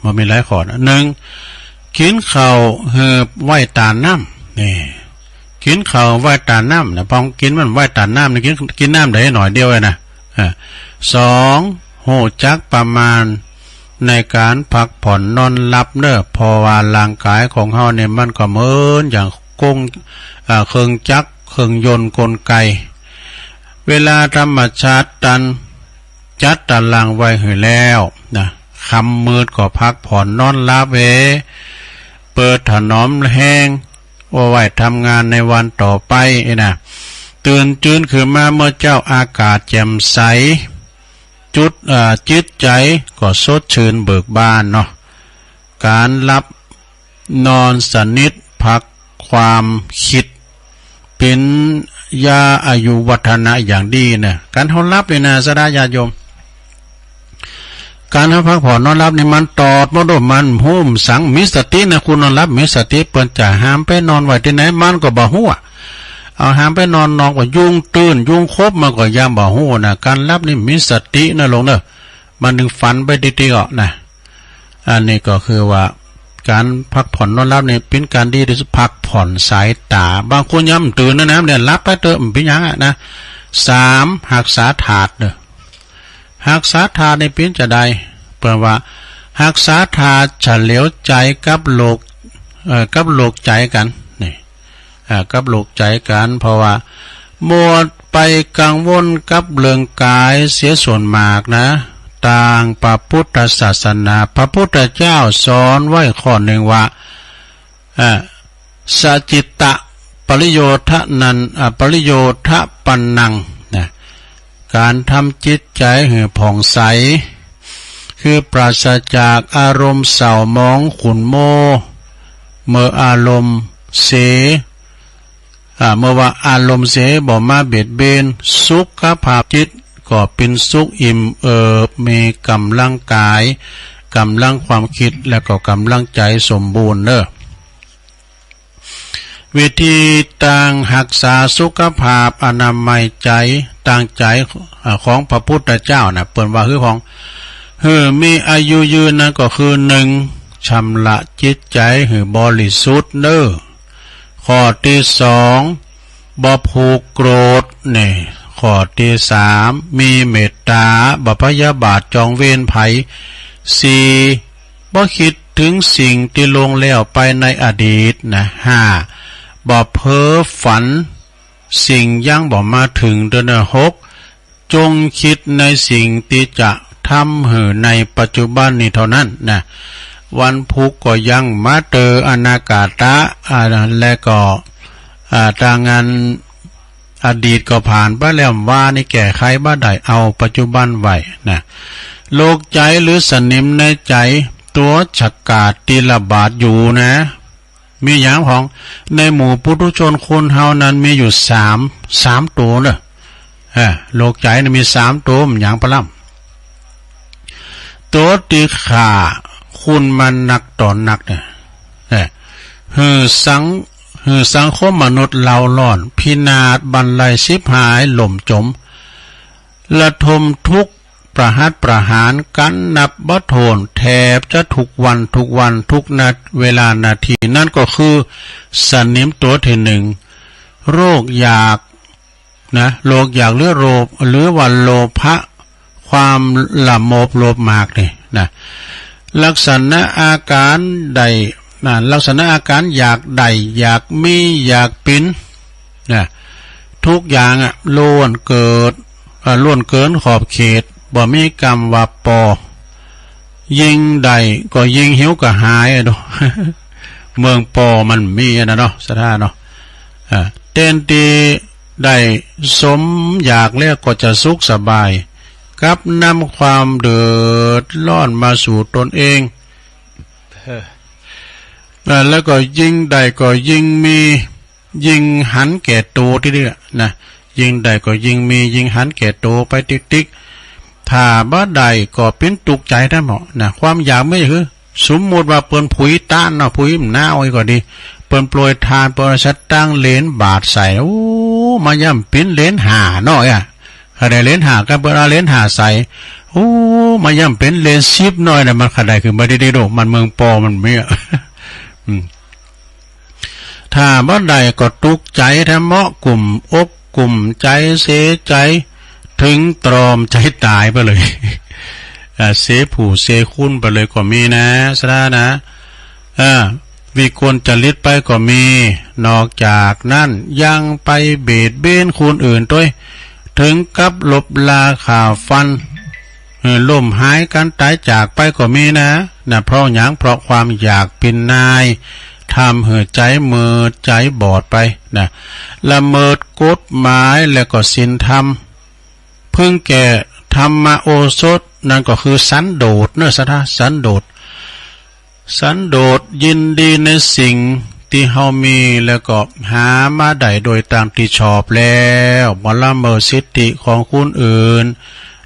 มันมีหลายข้อนะ นึ่ง กิ๋นข้าวหืบไว้ต้านน้ำ นี่ กิ๋นข้าวไว้ต้านน้ำนะ พอกิ๋นมันไว้ต้านน้ำนี่ กิ๋น กิ๋นน้ำได้หน่อยเดียวเองนะ อ่า สอง ห ฮู้จักประมาณในก๋านพักผ่อนนอนหลับเน่อ เพราะว่าร่างก๋ายของเฮาเนี่ยมันก็เหมือนอย่างกง อ่า เครื่องจักรเครื่องยนต์กลไก เวลาธรรมชาติตันจัดตารางไว้หื้อแล้วนะ ค่ำมืดก็พักผ่อนนอนหลับเอ เปิดถนอมแฮง เอาไว้ทำงานในวันต่อไปเอนะ ตื่นจื้นขึ้นมาเมื่อเจ๊าอากาศแจ่มใส จุด เอ่อ จิตใจ๋ก็สดชื่นเบิกบานเนาะ ก๋านหลับนอนสนิทพักความกึ๊ด เป๋นยาอายุวัฒนะอย่างดีเน่อ ก๋านเฮาหลับนี่นะ ศรัทธาญาติโยม ก๋านเฮาพักผ่อนนอนหลับนี่มันตอดหมด มันฮู้สัง มีสตินะ คนนอนหลับมีสติ เปิ้นจะหามไปนอนไว้ตี้ไหนมันก็บ่ฮู้อะ เอาหามไปนอนนอกว่ายุงตื่นยุงขบมันก็ยังบ่ฮู้นะ ก๋านหลับนี่มีสตินะลูกเน่อ มันจึงฝันไปติดๆ ก็นะ อันนี้ก็คือว่าก๋านพักผ่อนนอนหลับนี่เป๋นก๋านดีตี้สุด พักผ่อนสายต๋า บางคนยังบ่ตื่นนะนะ เนี่ยหลับไปเต๊อะ บ่เป๋นหยังอะนะ สาม ฮักษาธาตุเน่อ ฮักษาธาตุนี่เป๋นจาใด เปิ้นว่าฮักษาธาตุเฉลียวใจ๋กับโรค เอ่อ กับโรคใจ๋กั๋นนี่ อ่า กับโรคใจ๋กั๋น เพราะว่ามัวไปกังวลกับเรื่องก๋ายเสียส่วนมากนะ ตางพระพุทธศาสนา พระพุทธเจ้าสอนไว้ข้อนึ่งว่า อ่า สะจิตตะปริโยทะนัน อ่า ปริโยทะปันนังนะ ก๋านทำจิตใจ๋หื้อผ่องใส คือปราศจากอารมณ์เศร้าหมองขุ่นมัว เมื่ออารมณ์เส อ่า เมื่อว่าอารมณ์เสบ่มาเบียดเบียน สุขภาพจิตก็เป๋นสุขอิ่มเอิบ มีก๋ำลังกาย ก๋ำลังความกึ๊ด และก็ก๋ำลังใจ๋สมบูรณ์เน่อ วิธีตางฮักษาสุขภาพอนามัยใจ๋ ตางใจ๋ อ่า ของพระพุทธเจ้านะ เปิ้นว่าหื้อผ่อง หื้อมีอายุยืนนั้นก็คือ นึ่ง ชำระจิตใจ๋หื้อบริสุทธิ์เน่อ ข้อตี้สอง บ่ผูกโกรธนี่ ข้อตี้สาม มีเมตต๋า บ่พยาบาทจองเวรใผ สี่ บ่กึ๊ดเถิงสิ่งตี้ล่วงแล้วไปในอดีตนะ ห้า บ่เพ้อฝันสิ่งยังบ่มาเถิงเตื้อเน่อ หก จงกึ๊ดในสิ่งตี้จะทำหื้อในปัจจุบันนี้เท่านั้นนะ วันพุธก็ยังมาเตออนาคตะ อ่า และก็ อ่า ตางอันอดีตก็ผ่านไปแล้ว บ่านี้แก้ไขบ่ได้ เอาปัจจุบันไว้นะ โรคใจ๋หรือสนิมในใจ๋ ตั๋วฉกาจตี้ระบาดอยู่นะ มีหยังพ่อง ในหมู่ปุถุชนคนเฮานั้นมีอยู่สาม สามตั๋วเน่อ เออ โรคใจ๋นี่มีสามตั๋ว มันหยังปะล่ำ ตั๋วตี้ฆ่าคนมานักต่อนักเนี่ย เออ หื้อสัง หื้อสังคมมนุษย์เล่าร้อน พินาศบันไล ฉิบหาย ล่มจม ระทมทุกข์ ประหัตประหารกั๋นนับบ่ถ้วน แทบจะทุกวันทุกวัน ทุกนา เวลานาที นั้นก็คือสนิมตั๋วตี้นึ่ง โรคอยากนะ โรคอยากหรือโลภ หรือว่าโลภะ ความละโมบโลภมากนี่นะ ลักษณะอาก๋ารใดนะ ลักษณะอาก๋ารอยากได้ อยากมี อยากเป๋น นะ ทุกอย่างอะ ล้วนเกิด เอ่อ ล้วนเกินขอบเขต บ่มีกำว่าปอ ยิ่งได้ก็ยิ่งหิวกระหายอะเนาะ เมืองปอมันมีอะนะเนาะ ศรัทธาเนาะ อ่า แตนตี้ได้สมอยากแล้วก็จะสุขสบาย กลับนำความเดือดร้อนมาสู่ตนเอง เออ อ่า แล้วก็ยิ่งได้ก็ยิ่งมี ยิ่งหันแก่ตั๋วตี้นี่นะ ยิ่งได้ก็ยิ่งมี ยิ่งหันแก่ตั๋วไปติ๊กๆ ถ้าบ่ได้ก็เป๋นตุ๊กใจ๋แต๊หมดนะ ความอยากมีหื้อ สมมุติว่าเปิ้นผุยต๊านเนาะ ผุยหน้าอ้อยก็ดี เปิ้นโปรยทาน เปิ้นเอาสตางค์เหรียญบาทใส่ โอ้ มาย่ำเป๋นเหรียญห้าน้อยอะ ใค่ได้เหรียญห้า ก็เปิ้นเอาเหรียญห้าใส่ โอ้ มาย่ำเป๋นเหรียญสิบน้อยนะ มันใค่ได้ขึ้นมาดีๆ โด มันเมืองปอมันมีอะ อืม ถ้าบ่ได้ก็ตุ๊กใจ๋แต๊หมด กุ้มอกกุ้มใจ๋ เสียใจ๋ เถิงตรอมใจ๋ต๋ายไปเลย นะ เสผู้เสคุณไปเลยก็มีนะ สะท้านะ เออ วิกลจริตไปก็มี นอกจากนั้นยังไปเบียดเบียนคนอื่นตวย เถิงกับลบราฆ่าฟัน เออ ล้มหายกั๋นต๋ายจากไปก็มีนะ นะ เพราะหยัง เพราะความอยากเป๋นนาย ทำหื้อใจ๋มืดใจ๋บอดไปนะ ละเมิดกฎหมายและก็ศีลธรรม เพิ่งแก่ธรรมโอสถ นั้นก็คือสันโดษเนาะ สะท้า สันโดษ สันโดษยินดีในสิ่งตี้เฮามี แล้วก็หามาได้โดยต๋ามตี้ชอบแล้ว บ่ละเมิดสิทธิของคนอื่น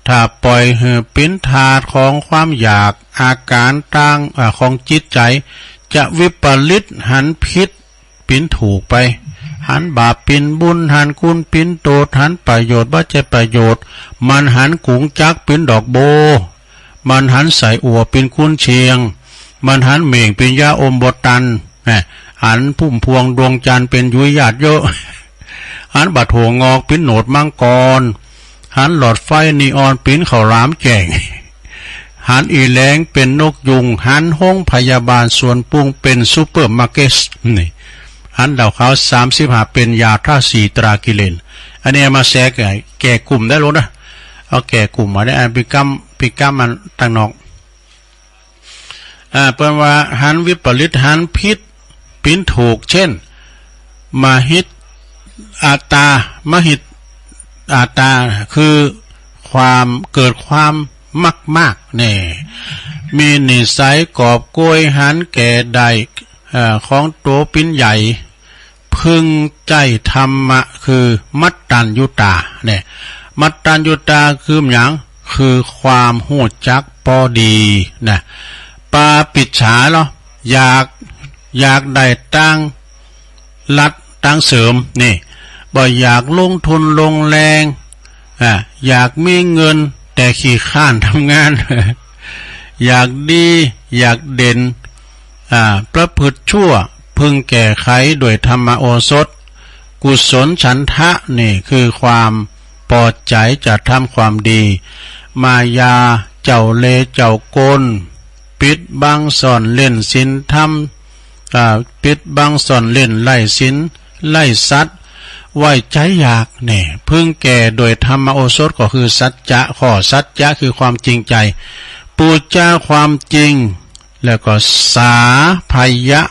ถ้าปล่อยหื้อเป๋นทาสของความอยาก อาก๋านต่าง อ่า ของจิตใจ๋จะวิปริต หันผิด เป๋นถูกไป หันบาปเป๋นบุญ หันคุณเป๋นโต้ษ หันประโยชน์บ่ใจ้ประโยชน์ มันหันกุ๋งจักเป๋นดอกบัว มันหันไส้อั่วเป๋นกุนเชียง มันหันเหม่งเป๋นยาอมบ่ตัน นะ หันพุ่มพวงดวงจันทร์เป๋นหยุยหยาดเยอะ หันบ่าถั่วงอกเป๋นโหนดมังกร หันหลอดไฟนีออนเป๋นข้าวหลามแจ้ง หันอี่แหลงเป๋นนกยูง หันโฮงพยาบาลสวนปรุงเป๋นซูเปอร์มาร์เก็ต นี่ หันเหล้าขาวสามสิบห้าเป๋นยาฆ่าสี่ตรากิเลส อันนี้เอามาแสแก่ แก่กลุ่มได้โลดนะ เอาแก่กลุ่มมาได้ อันปี้ก้ำ ปี้ก้ำมันต่างนอก อ่า เปิ้นว่าหันวิปริต หันผิดเป๋นถูก เจ้น มหิตตา มหิตตา คือความ เกิดความมักมากแน่ มีนิสัยกอบโกย หันแก่ได้ เอ่อ ของตั๋วเป๋นใหญ่ พึงใจ๊ธรรมะ คือมัตตัญญูตา เนี่ย มัตตัญญูตาคือหยัง คือความฮู้จักปอดีนะ ปาปิจฉาเนาะ อยาก อยากได้ตังค์รัฐตังค์เสริม นี่ บ่อยากลงทุนลงแรง อ่า อยากมีเงินแต่ขี้คร้านทำงาน อยากดี อยากเด่น อ่า ประพฤติชั่ว พึงแก้ไขด้วยธรรมโอสถ กุศลฉันทะ นี่คือความปอใจ๋จะทำความดี มายา เจ้าเล่ห์เจ้ากล ปิดบังซ่อนเล้นศีลธรรม อ่า ปิดบังซ่อนเล้นไล่ศีลไล่สัตย์ ไว้ใจ๊อยาก เนี่ย พึงแก้ด้วยธรรมโอสถ ก็คือสัจจะ ข้อสัจจะคือความจริงใจ๋ ปูจาความจริง แล้วก็สาพยะ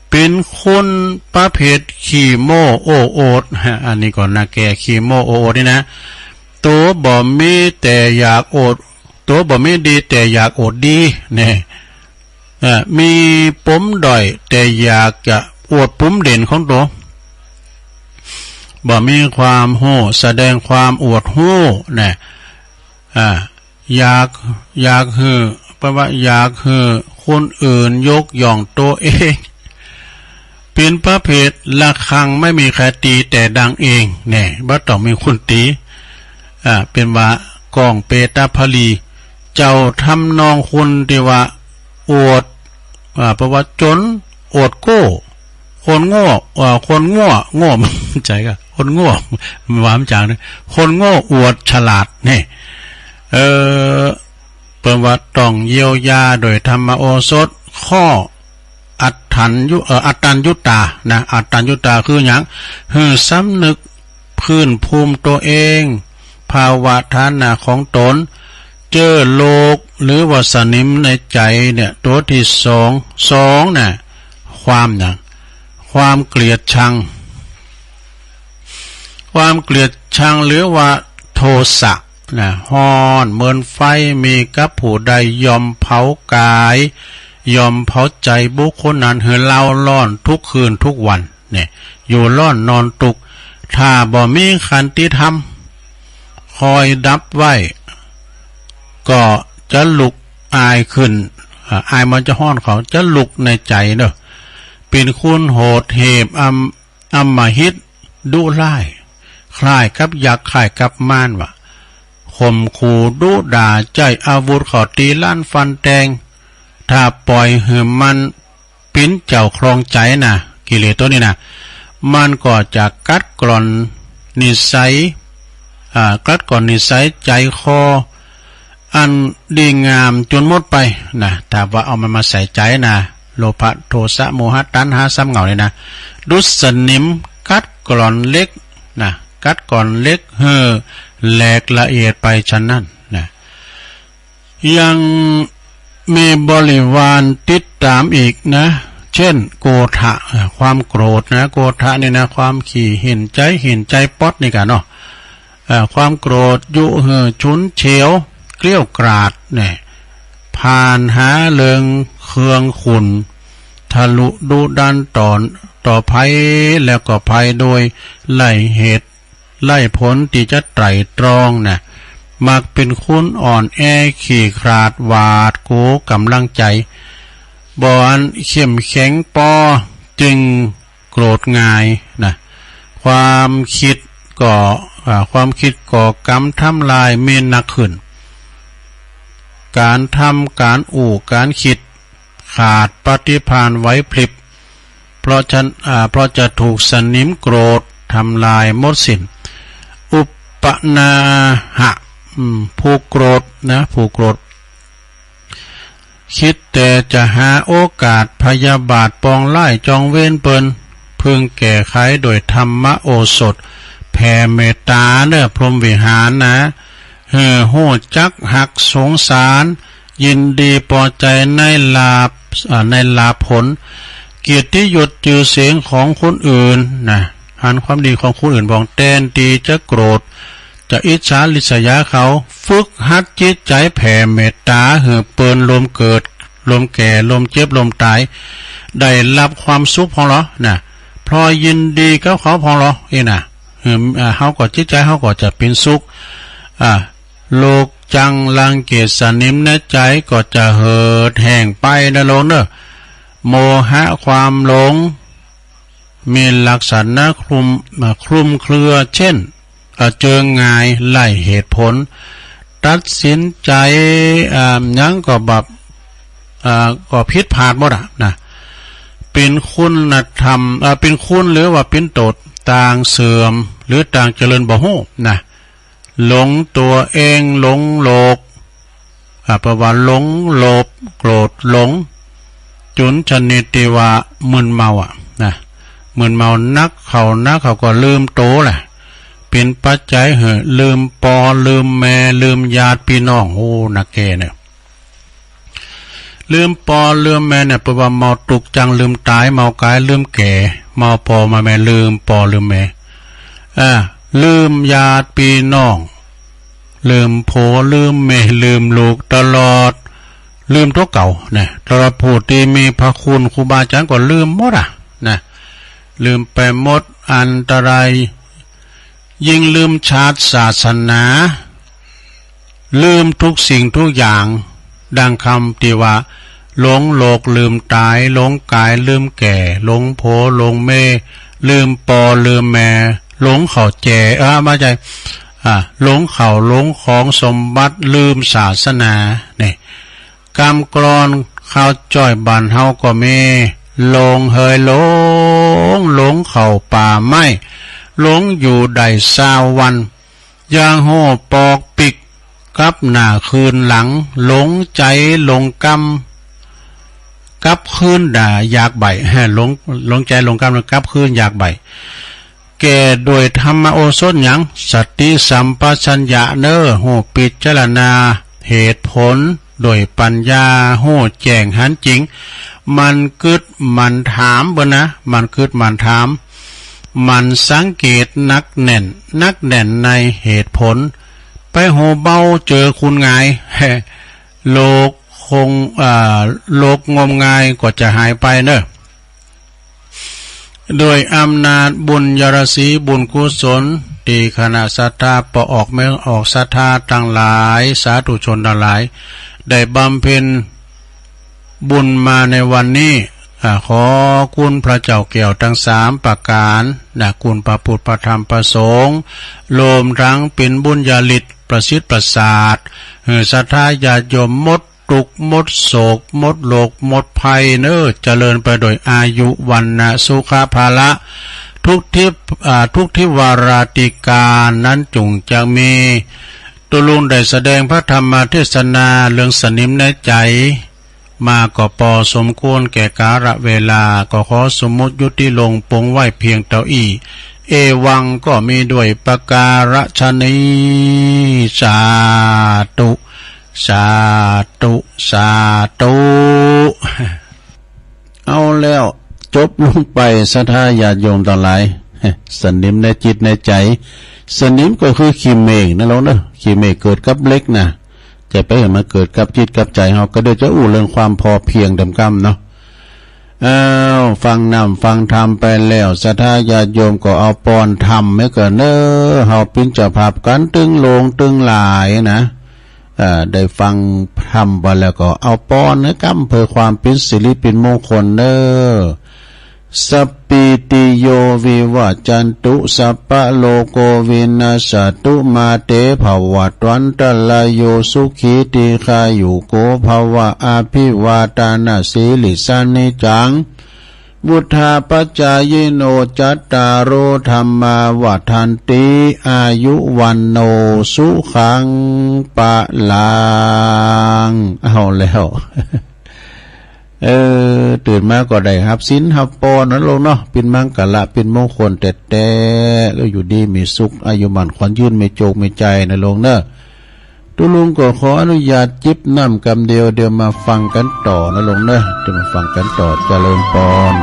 เป๋นคนประเภทขี้โม้โอ้อวด อันนี้ก็น่าแก่ ขี้โม้โอ้อวดนี่นะ ตั๋วบ่มีแต่อยากอวด ตั๋วบ่มีดีแต่อยากอวดดี เนี่ย เอ่อ มีปมด้อยแต่อยากจะอวดปมเด่นของตั๋ว บ่มีความฮู้แสดงความอวดฮู้ เนี่ย อ่า อยาก อยากหื้อ แปลว่าอยากหื้อคนอื่นยกย่องตั๋วเอง เป๋นประเภทระฆังไม่มีใครตีแต่ดังเอง แน่ บ่ต้องมีคนตี อ่า เป๋นว่าก้องเปตาภรี เจ้าทำนองคนตี้ว่าอวด อ่า แปลว่าจ๋น อวดโก้ คนโง่ เอ่อ คนโง่ โง่ ใจ้ก่ะ คนโง่ ว่ามันจ๋างนะ คนโง่อวดฉลาด เนี่ย เอ่อ เปิ้นว่าต้องเยียวยาโดยธรรมโอสถ ข้ออัตถัญญุ เอ่อ อัตตัญญูตา นะ อัตตัญญูตาคือหยัง หื้อสำนึกพื้นภูมิตั๋วเอง ภาวะฐานะของต๋น เจ้อโลก หรือว่าสนิมในใจ๋เนี่ย ตั๋วตี้สอง สองน่ะ ความหยัง ความเกลียดชัง ความเกลียดชังหรือว่าโทสะนะ ฮ้อนเหมือนไฟ มีกับผู้ใดย่อมเผากาย ย่อมเผาใจ๋บุคคลนั้นหื้อเล้าร้อนทุกคืนทุกวัน เนี่ย อยู่ร้อนนอนตุ๊กข์ ถ้าบ่มีขันติธรรมคอยดับไว้ ก็จะลุกอายขึ้น อ่า อายมันจะฮ้อนเขา จะลุกในใจ๋เนาะ เป๋นคนโหดเหี้ยม อำ อำมหิต ดุร้าย คล้ายกับยักษ์ คล้ายกับมารวะ ข่มขู่ดุด่า ใจ๊อาวุธเข้าตี๋ลันฟันแตง ถ้าปล่อยหื้อมัน เป๋นเจ้าครองใจ๋นะ กิเลสตั๋วนี้นะ มันก็จะกัดกร่อนนิสัย อ่า กัดกร่อนนิสัยใจ๋คอ อันดีงามจ๋นหมดไปนะ ถ้าว่าเอามันมาใส่ใจ๋นะ โลภะ โทสะ โมหะ ตัณหา สามเหง้านี่นะ ดุษสนิมกัดกร่อนเหล็กนะ กัดกร่อนเหล็กหื้อแหลกละเอียดไปฉันนั้นนะ ยังมีบริวารติดต๋ามอีกนะ เจ้น โกฏฐะ เอ่อ ความโกรธนะ โกฏฐะนี่นะ ความขี้เห็นใจ๋ เห็นใจ๋ป๊อดนี่ก่าเนาะ เอ่อ ความโกรธยุหื้อฉุนเฉียว เกลี้ยวกราดเนี่ย ผ่านหาเริงเคืองขุ่น ทะลุดุดันต่อ ต่อใผ แล้วก็ใผโดยไร้เหตุ ไร้ผลตี้จะไตร่ตรองนะ มักเป๋นคนอ่อนแอ ขี้ขลาด หวาดกั๋วก๋ำลังใจ๋ บ่อันเข้มแข็งปอ จึงโกรธง่ายนะ ความกึ๊ดก่อ อ่า ความกึ๊ดก่อกรรมทำลายมีหนักขึ้น ก๋านทำ ก๋านอู้ ก๋านกึ๊ด ขาดปฏิภาณไหวพริบ เพราะฉะนั้น อ่า เพราะจะถูกสนิมโกรธทำลายหมดสิ้น อุปปะนาหะ อืม ผู้โกรธนะ ผู้โกรธ กึ๊ดแต่จะหาโอกาสพยาบาทปองร้ายจองเวรเปิ้น พึงแก้ไขโดยธรรมโอสถ แผ่เมตต๋าเน่อ พรหมวิหารนะ หื้อฮู้จักฮักสงสาร ยินดีปอใจ๋ในลาภ อ่า ในลาภผล เกียรติยศจื้อเสียงของคนอื่นนะ หันความดีของคนอื่นบ้าง แตนตี้จะโกรธ จะอิจฉาริษยาเขา ฝึกหัดจิตใจ๋แผ่เมตต๋าหื้อเปิ้น ลมเกิด ลมแก่ ลมเจ็บ ลมต๋าย ได้ฮับความสุขพ่องลอนะ เพราะยินดีกับเขาพ่องลอ อี้นะ หื้อ อ่า เฮาก็ จิตใจ๋เฮาก็จะเป๋นสุข อ่า โลกจังรังเกียจ สนิมในใจ๋ก็จะเหิดแห้งไปนะโลกเน่อ โมหะ ความหลง มีลักษณะคลุม อ่า คลุมเครือ เจ้น อ่า เจิงง่าย ไร้เหตุผล ตัดสินใจ๋ อ่า หยังก็แบบ อ่า ก็ผิดพลาดหมดอะนะ เป๋นคุณธรรม อ่า เป๋นคุณหรือว่าเป๋นโต้ษ ต่างเสื่อมหรือต่างเจริญบ่ฮู้นะ หลงตั๋วเอง หลงโลก อ่า แปลว่าหลงโลภ โกรธ หลง จ๋นชนิดตี้ว่ามึนเมาอะนะ มึนเมานักเข้านักเข้าก็ลืมโตแหละ เป๋นปัจจัยหื้อลืมปอลืมแม่ ลืมญาติปี้น้อง โอ้ หนักแก่เนี่ย ลืมปอลืมแม่เนี่ย แปลว่าเมาตุ๊กจัง ลืมต๋าย เมากาย ลืมแก่ เมาปอเมาแม่ ลืมปอลืมแม่ อ่า ลืมญาติปี้น้อง ลืมผัว ลืมเมีย ลืมลูกตลอด ลืมตั๋วเก่านะ ตลอดผู้ตี้มีพระคุณครูบาอาจ๋ารย์ก็ลืมหมดอะนะ ลืมไปหมด อันตราย ยิ่งลืมชาติศาสนา ลืมทุกสิ่งทุกอย่าง ดังกำตี้ว่า หลงโลกลืมต๋าย หลงกายลืมแก่ หลงผัวหลงเมีย ลืมปอลืมแม่ หลงเข้าแจ เออ บ่ใจ้ อ่า หลงเข้าหลงของสมบัติ ลืมศาสนา นี่ กำกลอนคาวจ้อยบ้านเฮาก็มี หลงเหยหลง หลงเข้าป่าไม้ หลงอยู่ได้ซาววัน อย่างฮู้ปอกปิ๊ก กลับหน้าคืนหลัง หลงใจ๋หลงกำ กลับคืนด่าอยากใบ้ หลง หลงใจ๋หลงกำ กลับคืนอยากใบ้ แก้ด้วยธรรมโอสถหยัง สติสัมปชัญญะเน่อ ฮู้พิจารณาเหตุผล ด้วยปัญญา ฮู้แจ้งหันจริง หมั่นกึ๊ดหมั่นถามเปิ้นนะ หมั่นกึ๊ดหมั่นถาม หมั่นสังเกตหนักแน่น หนักแน่นในเหตุผล ไปหัวเบาเจอคุณหงาย โลกคง อ่า โลกงมงายก็จะหายไปเน่อ ด้วยอำนาจบุญญาราศีบุญกุศล ตี้คณะศรัทธาป้อออกแม่ออกศรัทธาตังหลาย สาธุชนตังหลาย ได้บำเพ็ญบุญมาในวันนี้ อ่า ขอคุณพระเจ้าแก้วตังสามประก๋านนะ คุณพระพุทธพระธรรมพระสงฆ์ รวมตังเป๋นบุญญาฤทธิ์ประสิทธิ์ประสาท หื้อศรัทธาญาติโยมหมด ตุ๊กข์หมดโศก หมดโรค หมดภัยเน่อ เจริญไปโดยอายุ วรรณะ สุขะ พละ ทุกทิพย์ อ่า ทุกทิวาราธิการนั้นจุ่งจะมี ตุ๊ลุงได้แสดงพระธรรมเทศนาเรื่องสนิมในใจ๋มาก็ปอสมควรแก่กาลเวลา ก็ขอสมมุติยุติลงปงไว้เพียงเต้าอี้ เอวังก็มีด้วยประการฉะนี้ สาธุ สาธุ สาธุ เอาแล้ว จบลงไป ศรัทธาญาติโยมตังหลาย สนิมในจิตในใจ๋ สนิมก็คือขี้เมฆนะลูกเนอะ ขี้เมฆเกิดกับเหล็กนะ จะไปหื้อมันเกิดกับจิตกับใจ๋เฮา ก็เดี๋ยวจะอู้เรื่องความพอเพียงแหมกำเนาะ อ้าว ฟังน้ำฟังธรรมไปแล้ว ศรัทธาญาติโยมก็เอาปอนธรรมไว้ก่อนเนอะ เฮาเป๋นเจ้าภาพกั๋นตึงโลงตึงหลายนะ เอ่อ ได้ฟังธรรมไปแล้วก็เอาปอนไว้กำ เพื่อความเป๋นสิริเป๋นมงคลเนอะ สัพพีติโย วิวัจจันตุ สัพพะโรโค วินัสสะตุ มา เต ภะวัตวันตะราโย สุขี ทีฆายุโก ภะวะ อะภิวาทะนะสีลิสสะ นิจจัง วุฑฒาปะจายิโน จัตตาโร ธัมมา วัฑฒันติ อายุ วัณโณ สุขัง พะลัง เอาแล้ว เออ ตื่นมาก็ได้ฮับศีลฮับปอนนะลูกเนาะ เป๋นมังคละ เป๋นมงคลแต๊ๆ แล้วอยู่ดีมีสุข อายุหมั้นขวัญยืน มีโจคมีชัยนะลูกเนอะ ตุ๊ลุงก็ขออนุญาตจิบน้ำกำเดียว เดี๋ยวมาฟังกั๋นต่อนะลูกเนอะ เดี๋ยวมาฟังกั๋นต่อ เจริญปอน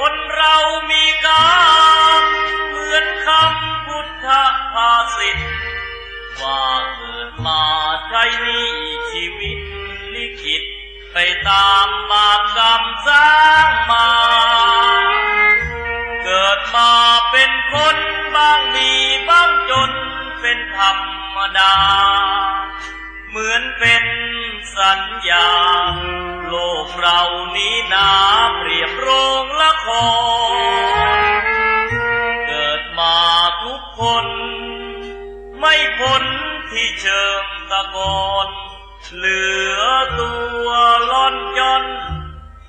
คนเรามีกรรมเหมือนคำพุทธภาษิต ว่าเกิดมาใช้หนี้ชีวิตลิขิต ไปตามบาปกรรมสร้างมา เกิดมาเป็นคนบ้างดีบ้างจนเป็นธรรมดา เหมือนเป็นสัญญา โลกเรานี้นาเปรียบโรงละคร เกิดมาทุกคน ไม่พ้นที่เชิงตะกอน เหลือตัวล่อนจ้อน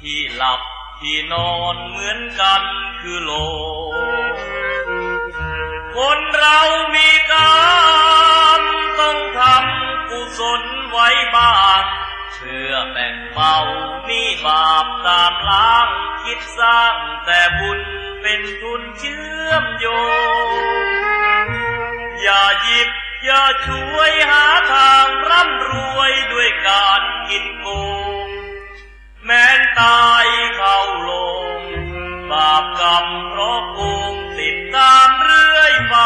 ที่หลับที่นอนเหมือนกันคือโลก คนเรามีกรรมต้องทำกุศลไว้บ้าง เพื่อแบ่งเบาหนี้บาปตามล้าง คิดสร้างแต่บุญเป็นทุนเชื่อมโยง อย่าหยิบอย่าฉวยหาทางร่ำรวยด้วยการกินโกง แม้นตายเข้าโลง บาปกรรมเพราะโกงติดตามเรื่อยไป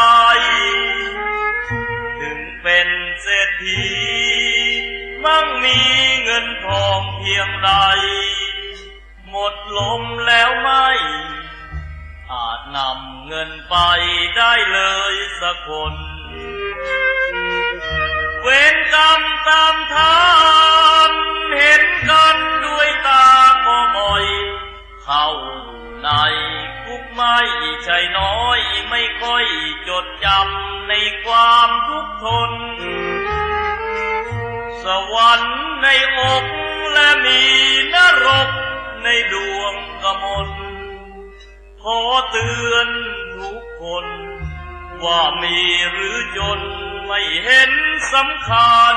ถึงเป็นเศรษฐี มั่งมีเงินทองเพียงใด หมดลมแล้วไม่ อาจนำเงินไปได้เลยสักคน เวรกรรมตามทัน เห็นกันด้วยตาก็บ่อย เข้าอยู่ในคุกไม่ใช่น้อย ไม่ค่อยจดจำในความทุกข์ทน สวรรค์ในอกและมีนรกในดวงกมล ขอเตือนทุกคน ว่ามีหรือจนไม่เห็นสำคัญ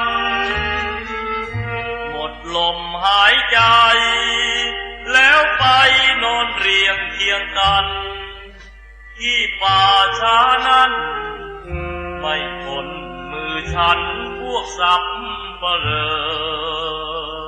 หมดลมหายใจ แล้วไปนอนเรียงเคียงกัน ที่ป่าช้านั้น ไม่พ้นมือฉันพวกสัปเหร่อ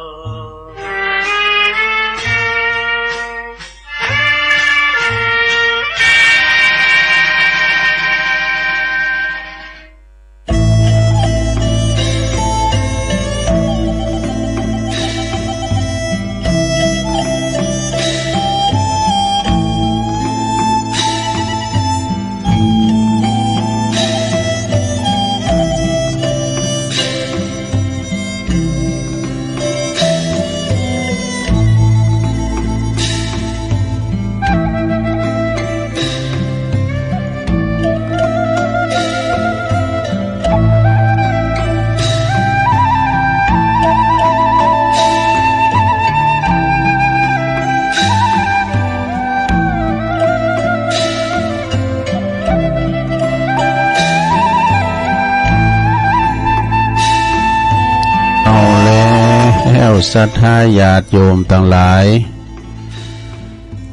ศรัทธาญาติโยมตังหลาย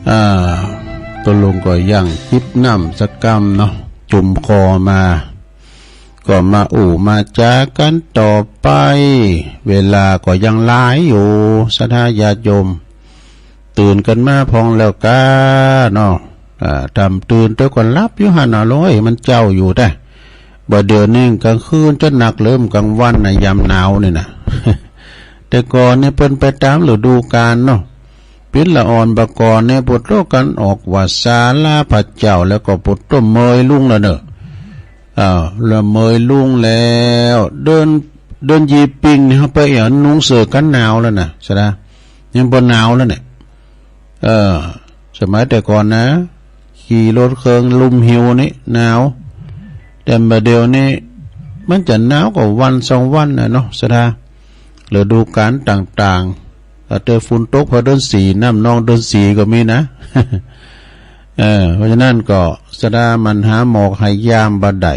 อ่า ตุ๊ลุงก็ยังจิบน้ำสักกำเนาะ จุ่มคอมา ก็มาอู้มาจ๋ากั๋นต่อไป เวลาก็ยังหลายอยู่ ศรัทธาญาติโยม ตื่นกั๋นมาพ่องแล้วก้าเนาะ อ่า ถ้าบ่ตื่นเตื้อก็หลับอยู่หั้นน่ะโลย มันเจ๊าอยู่แต๊ บ่าเดี่ยวนี้กลางคืนจะหนักเหลือกลางวันนะ ยามหนาวนี่นะ แต่ก่อนนี่เปิ้นไปต๋ามฤดูกาลเนาะ ปิ๊นละอ่อนบ่าก่อนนี่ ปุโตะ กั๋นออกว่าศาลาพระเจ้า แล้วก็ปุโตะ เมยลุงแล้วเนาะ อ่า ละเมยลุงแล้ว เดือน เดือนยี่ปิงนี่เฮาไปเหีย นุงเสื้อกั๋นหนาวแล้วนะ ใจ้ละ ยังบ่หนาวแล้วเนี่ย เออ สมัยแต่ก่อนนะ ขี่รถเคิงลุ่มหิ้วนี่หนาว แต่บ่าเดี่ยวนี้มันจะหนาวก็วันสองวันน่ะเนาะ ศรัทธา ฤดูกาลต่างๆ เออ แต่ฝนตกพอเดือนสี่ น้ำนองเดือนสี่ก็มีนะ เออ เพราะฉะนั้นก็ ศรัทธา มันหาหมอกหายามบ่ได้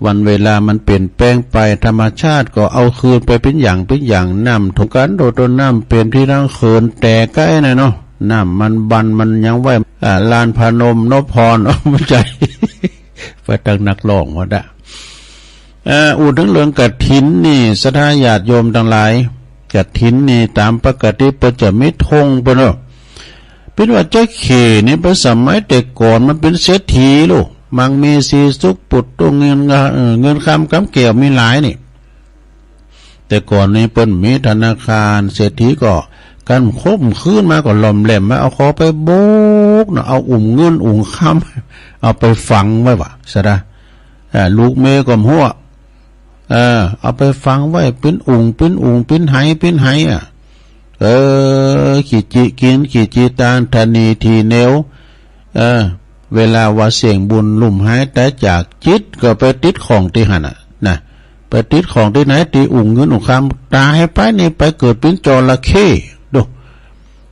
วันเวลามันเปลี่ยนแปลงไป ธรรมชาติก็เอาคืนไปเป๋นอย่างเป๋นอย่าง น้ำท่วมกั๋น โดยต้นน้ำเป๋นตี้รังเขื่อนแตกไกลน่ะเนาะ น้ำมันบัน มันยังไหว้ อ่า ลานพนมนพพร บ่ใจ้ ไปตางนักร้องหมดอะ เอ่อ อู้เถิงเรื่องกฐินนี่ ศรัทธาญาติโยมตังหลาย กฐินนี่ต๋ามปกติเปิ้นจะมีธงเปิ้นเนาะ เปิ้นว่าจาเข้นี่เปิ้นสมัยแต่ก่อนมันเป๋นเศรษฐีลูก มั่งมีสีสุข ปุโตะ เงิน เอ่อ เงินคำกำแก้วมีหลายนี่ แต่ก่อนนี่เปิ้นมีธนาคาร เศรษฐีก็ กั๋นคบคืนมาก็หล่อมแหลมมา เอาขอไปโบกเนาะ เอาอุ้มเงินอุ้มคำ เอาไปฝังไว้ว่า ศรัทธา อ่า ลูกเมียก็บ่ฮู้ เออ เอาไปฝังไว้เป๋นอุ๋ง เป๋นอุ๋ง เป๋นไห เป๋นไหอะ เออ ขี้จิกิ๋น ขี้จิตาน ถะหนีถี่เหนียว เออ เวลาว่าเสี้ยงบุญลุ่มหายต๋ายจาก จิตก็ไปติดข้องตี้หั้นน่ะ นะ ไปติดข้องตี้ไหน ตี้อุ๋งเงินอุ๋งคำ ต๋ายไปนี่ไปเกิดเป๋นจระเข้ ดู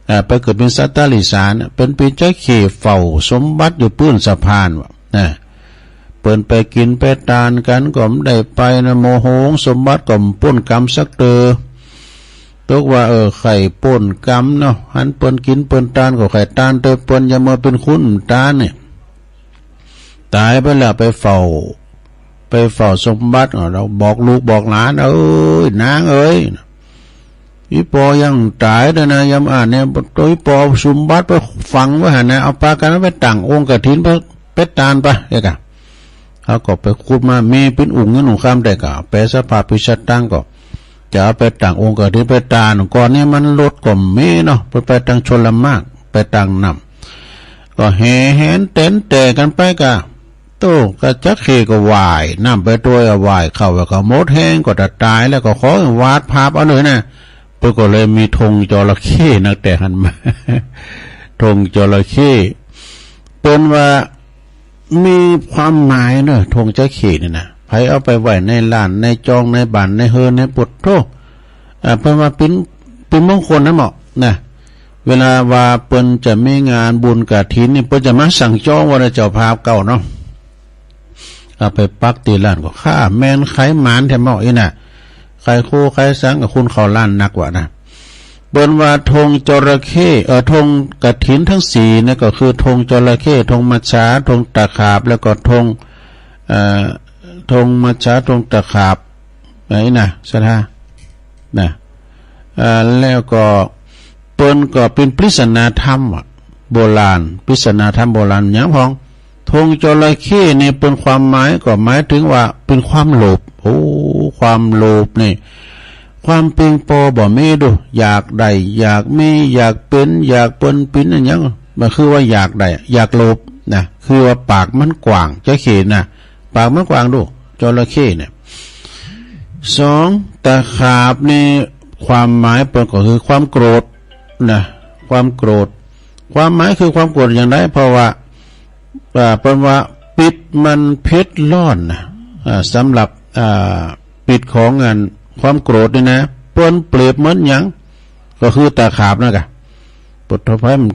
อ่า ไปเกิดเป๋นสัตว์ติรัจฉานน่ะ เป๋น เป๋นจาเข้เฝ้าสมบัติอยู่ปื้นสะพานว่า นะ เปิ้นไปกิ๋นไปตานกั๋นก็บ่ได้ไปนะ โมโห สมบัติก็บ่ปล้นกำสักเตื้อ ตกว่า เออ ใค่ปล้นกำเนาะ หันเปิ้นกิ๋นเปิ้นตานก็ใค่ตานเตื้อเปิ้น อย่ามัวเป๋นคนตานนี่ ต๋ายไปแล้วไปเฝ้า ไปเฝ้าสมบัติ เออ แล้วบอกลูกบอกหลาน เอ้ย นางเอ้ย อี่ปอยังต๋ายเตื้อนะ ยามอ่านเนี่ย โตอี่ปอสมบัติไปฝังไว้หั้นนะ เอาปากั๋นไปตั้งองค์กฐินไป ไปตานไป เอ๊ะกะ เขาก็ไปขุดมา มีเป๋นอุ๋งเงินอุ๋งคำ แต่ก็แปลสภาพเป๋นสตางค์ก็ จะเอาไปตั้งองค์กฐินไปตาน ก่อนนี้มันรถก็บ่มีเนาะ ไป ไปตางชลมารค ไปตางน้ำ ก็แห่แหนแตนแตกกั๋นไปกะ โต้ กะจาเข้ก็ว่ายน้ำไปตวย ว่ายเข้าไปก็หมดแฮง ก็จะต๋ายแล้ว ก็ขอหวาดผาบเอาเลยนะ เปิ้นก็เลยมีธงจระเข้นับแต่หั้นมา ธงจระเข้ เปิ้นว่ามีความหมายเนาะ ธงจระเข้นี่นะ ใผเอาไปไว้ในล้าน ในจอง ในบ้าน ในเฮือน ในปุโตะ อ่า เปิ้นว่าเป๋น เป๋นมงคลนะเมาะนะ เวลาว่าเปิ้นจะมีงานบุญกฐินนี่ เปิ้นจะมาสั่งจองไว้นะ เจ้าภาพเก่าเนาะ เอาไปปักตี้ล้านก็ ข้าแม่นใครหมานแท้เมาะอี่นะ ใครคู่ใครสังกับคุณเข้าล้านนักว่านะ เปิ้นว่าธงจระเข้ เอ่อ ธงกฐินตึงสี่นี่ก็คือธงจระเข้ ธงมัจฉา ธงตะขาบ แล้วก็ธง เอ่อ ธงมัจฉา ธงตะขาบ ไอ้นะ ศรัทธา นะ อ่า แล้วก็เปิ้นก็เป๋นปริศนาธรรมอะ โบราณ ปริศนาธรรมโบราณหยังพ่อง ธงจระเข้นี่เปิ้นความหมายก็หมายถึงว่าเป๋นความโลภ โอ้ ความโลภนี่ ความเปียงปอบ่มีดู อยากได้ อยากมี อยากเป๋น อยากเปิ้นเป๋นอะหยัง มันคือว่าอยากได้ อยากโลภนะ คือว่าปากมันกว้าง จระเข้นะ ปากมันกว้างดู จระเข้เนี่ย สอง ตะขาบนี่ความหมายเปิ้นก็คือความโกรธนะ ความโกรธ ความหมายคือความโกรธอย่างใด เพราะว่า อ่า เปิ้นว่าปิ๊ดมันเผ็ดร้อนนะ อ่า สำหรับ อ่า ปิ๊ดของอันความโกรธนี่นะ เปิ้นเปรียบเหมือนหยัง ก็คือตะขาบนั่นกะ ปุโตะ ใผมัน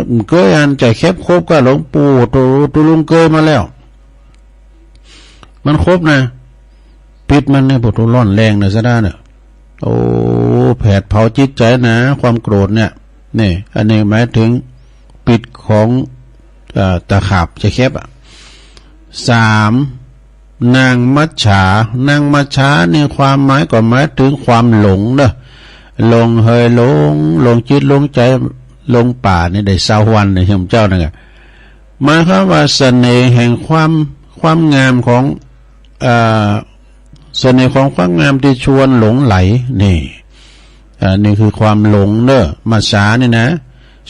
มันเกยอันจะแคบคบกับหลวงปู่ ตุ๊ ตุ๊ลุงเกยมาแล้ว มันคบนะ ปิ๊ดมันเนี่ย ปุโตะ ร้อนแรงนะ ศรัทธาเนี่ย โอ้ แผดเผาจิตใจ๋นะ ความโกรธเนี่ย นี่ อันนี้หมายเถิงปีกของ เอ่อ ตะขาบจะแคบอะ สาม นางมัจฉา นางมัจฉานี่ความหมายก็หมายเถิงความหลงเนาะ หลงเหยหลง หลงจิตหลงใจ๋ หลงป่านี่ได้ซาววันเนี่ย โยมเจ้านั่นอะ หมายความว่าเสน่ห์แห่งความ ความงามของ เอ่อ เสน่ห์ของความงามตี้ชวนหลงใหล นี่ อ่า นี่คือความหลงเนาะ มัจฉานี่นะ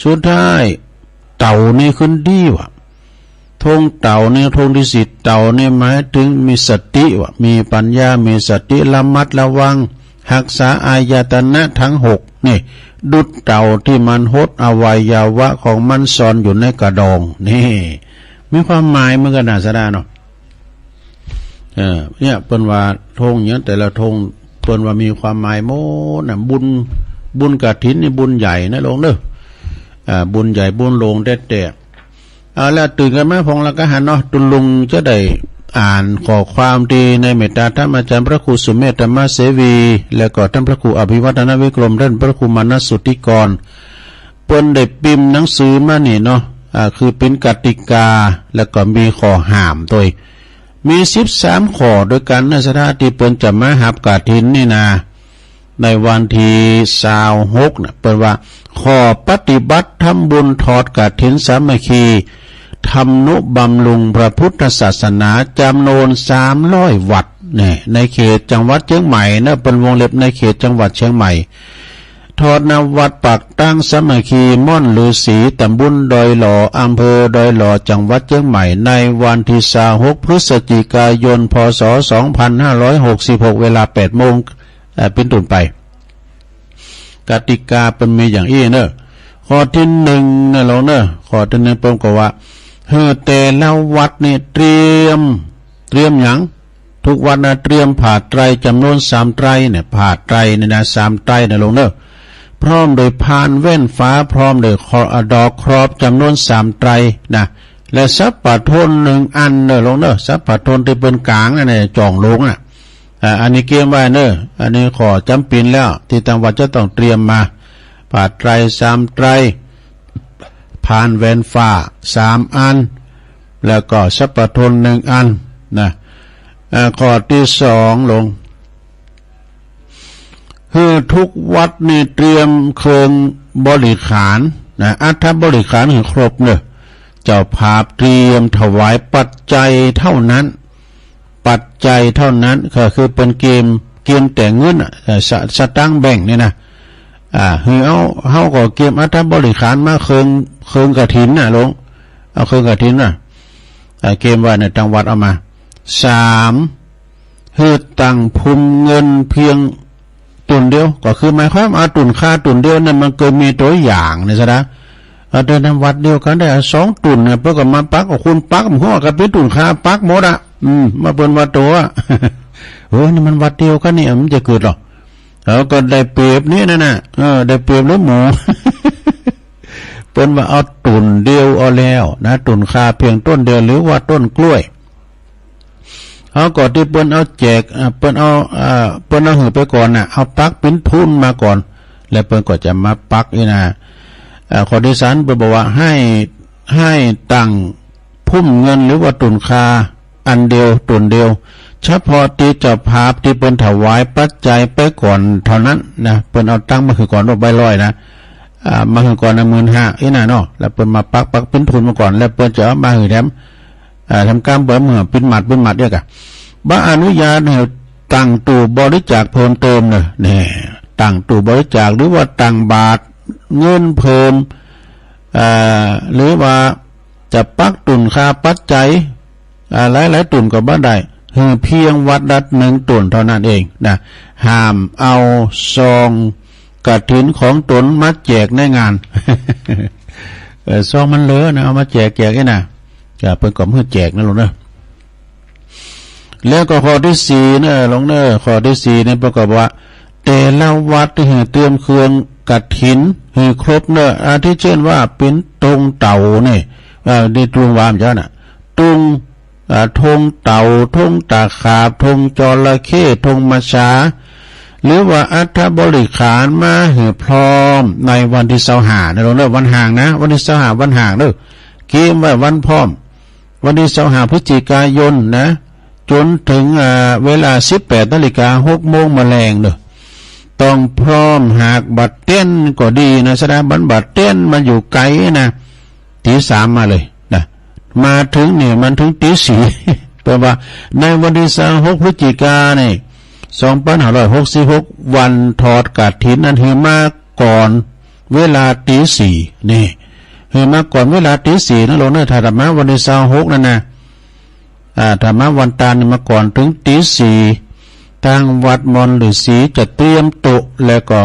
สุดท้าย เต่านี่ขึ้นดีว่ะ ธงเต่านี่ธงตี้สี่ เต่านี่หมายเถิงมีสติว่ะ มีปัญญา มีสติ ระมัดระวัง ฮักษาอายตนะตังหก นี่ ดุจเต่าตี้มันหดอวัยวะของมันซ่อนอยู่ในกระดอง นี่ มีความหมายเหมือนกั๋นนะ สะดาเนาะ เออ เนี่ย เปิ้นว่าธงเนี่ย แต่ละธง เปิ้นว่ามีความหมายหมดนะ บุญ บุญกฐินนี่บุญใหญ่นะโลงเนาะ อ่า บุญใหญ่บุญหลวงแต๊ๆ เอาละ ตื่นกั๋นมาพ่องละกังหันเนาะ ตุ๊ลุงจะได้อ่านข้อความตี้ในเมตตาธรรมอาจ๋ารย์พระครูสุเมธธรรมเสวี แล้วก็ต้านพระครูอภิวัฒนวิกรม ต้านพระครูมานะสุทธิกร เปิ้นได้ปิมพ์หนังสือมานี่เนาะ อ่า คือเป๋นกติกา แล้วก็มีข้อห้ามตวย มีสิบสามข้อตวยกั๋นนะ สะดา ตี้เปิ้นจะมาฮับกฐินนี่นะ ในวันตี้ซาวหกนะ เปิ้นว่า ข้อปฏิบัติทำบุญทอดกฐินสามัคคี ทำนุบำรุงพระพุทธศาสนาจ๋ำนวนสามร้อยวัด เนี่ย ในเขตจังหวัดเจียงใหม่นะ เปิ้นวงเล็บในเขตจังหวัดเจียงใหม่ ทอดณวัดปากตั้งสามัคคีม่อนฤาษี ต๋ำบลดอยหล่อ อำเภอดอยหล่อ จังหวัดเจียงใหม่ ในวันตี้ซาวหกพฤศจิกายน พ.ศ. สองพันห้าร้อยหกสิบหก เวลาแปดโมง เอ่อ เป๋นต้นไป กติกาเปิ้นมีอย่างอี้เนาะ ข้อตี้หนึ่งนะโลงเนาะ ข้อตี้หนึ่งเปิ้นก็ว่า หื้อแต่ละวัดนี่เตรียม เตรียมหยัง ทุกวัดนะ เตรียมผ้าไตรจ๋ำนวนสามไตรเนี่ย ผ้าไตรเนี่ยนะ สามไตรนะโลงเนาะ พร้อมโดยพานแว่นฟ้า พร้อมโดยคอ ดอกครอบจ๋ำนวนสามไตรนะ และสัพพะทนหนึ่งอันเนาะโลงเนาะ สัพพะทนตี้เปิ้นก๋างนั่นน่ะ จ่องโลงน่ะ อ่า อันนี้เกียมไว้เนาะ อันนี้ข้อจ๋ำเป๋นแล้ว ตี้ตางวัดจะต้องเตรียมมา ผ้าไตรสามไตร พานแว่นฟ้าสามอัน แล้วก็สัพพะทนหนึ่งอันนะ อ่า ข้อตี้สองโลง หื้อทุกวัดนี่เตรียมเครื่องบริขารนะ อัฐบริขารหื้อครบเนาะ เจ้าภาพเตรียมถวายปัจจัยเต้านั้น ปัจจัยเต้านั้น ก็คือเปิ้นเกียม เกียมแต่เงินน่ะ เอ่อ สะ สตางค์แบงก์เนี่ยนะ อ่า หื้อเอา เฮาก็เกียมอัฐบริขารมาเครื่อง เครื่องกฐินน่ะโลง เอาเครื่องกฐินน่ะ อ่า เกียมไว้เนี่ย ตางวัดเอามา สาม หื้อตั้งภูมิเงินเพียง ตุ๊นเดียว ก็คือหมายความเอาตุ๊นคาตุ๊นเดียวนั่น มันเกยมีตั๋วอย่างเนี่ยสะดา เอาแต่ในวัดเดียวกั๋นได้ เอาสองตุ๊นเนี่ย เปิ้นก็มาปัก เอาคนปัก มันก็เป๋นตุ๊นคาปักหมดอะ อืม มาเปิ้นว่าตั๋ว เฮ้ย นี่มันวัดเดียวกั๋นนี่ มันจะเกิดหรอ เออ ก็ได้เปรียบนี่นั่นน่ะ เออ ได้เปรียบหรือหมู เปิ้นว่าเอาตุ๊นเดียวเอาแล้วนะ ตุ๊นคาเพียงต้นเดียว หรือว่าต้นกล้วย เอาก่อนตี้เปิ้นเอาแจก อ่า เปิ้นเอา อ่า เปิ้นเอาหื้อไปก่อนน่ะ เอาปักเป๋นทุนมาก่อน แล้วเปิ้นก็จะมาปักอี้นะ อ่า ข้อตี้สามเปิ้นบอกว่าหื้อ หื้อตั้งภูมิเงินหรือว่าตุ๊นคาอันเดียว ตุ๊นเดียว เฉพาะตี้เจ้าภาพตี้เปิ้นถวายปัจจัยไปก่อนเต้านั้นนะ เปิ้นเอาตังค์มาหื้อก่อน โอ้ ใบร้อยนะ อ่า มาหื้อก่อนน่ะ หมื่นห้า อี้น่ะเนาะ แล้วเปิ้นมาปัก ปักเป๋นทุนมาก่อน แล้วเปิ้นจะเอามาหื้อแถม อ่า แถมกำเปิ้นเมื่อปิดหมัด ปิดหมัดเดียวกั๋น บ่อนุญาตหื้อตั้งตู้บริจาคเพิ่มเติมเนาะ แน่ ตั้งตู้บริจาค หรือว่าตั้งบาตรเงินเพิ่ม อ่า หรือว่าจะปักตุ๊นคาปัจจัย อ่า หลายๆ ตุ๊นก็บ่ได้ หื้อเพียงวัดละหนึ่งตุ๊นเต้านั้นเองนะ ห้ามเอาซองกฐินของต๋นมาแจกในงาน เออ ซองมันเหลือนะ เอามาแจก แจกอี้นะ อ่า เปิ้นก็บ่หื้อแจกนะโลงเนาะ แล้วก็ข้อตี้สี่เนาะ โลงเนาะ ข้อตี้สี่เนี่ยเปิ้นก็บอกว่า แต่ละวัดหื้อเตรียมเครื่องกฐินหื้อครบเนาะ อาทิเจ้นว่าเป๋นธงเต่าเนี่ย เอ่อ นี่ตุ๊ลุงว่ามันจะน่ะ ธง อ่า ธงเต่า ธงตะขาบ ธงจระเข้ ธงมัจฉา หรือว่าอัฐบริขารมาหื้อพร้อมในวันตี้ซาวห้านะโลมเน่อ วันฮ้างนะ วันตี้ซาวห้าวันฮ้างเน่อ เกียมไว้วันพร้อม วันตี้ซาวห้าพฤศจิกายนนะ จ๋นเถิง อ่า เวลาสิบแปดนาฬิกา หกโมงแมลงเน่อ ต้องพร้อม หากบ่เตียนก็ดีนะ สะดา มันบ่เตียน มันอยู่ไก๋นะ ตีสามมาเลยนะ มาเถิงเนี่ยมันเถิงตีสี่ แปลว่าในวันตี้ซาวหกพฤศจิกานี่ สองปันห้าร้อยหกสิบหก วันทอดกฐินนั้นหื้อมาก่อนเวลาตีสี่ นี่ หื้อมาก่อนเวลาตีสี่นะโลมเน่อ ถ้ามาวันตี้ซาวหกนั่นนะ อ่า ถ้ามาวันตานนี่มาก่อนเถิงตีสี่ ตางวัดมณฑฤๅษีจะเตรียมโต๊ะ แล้วก็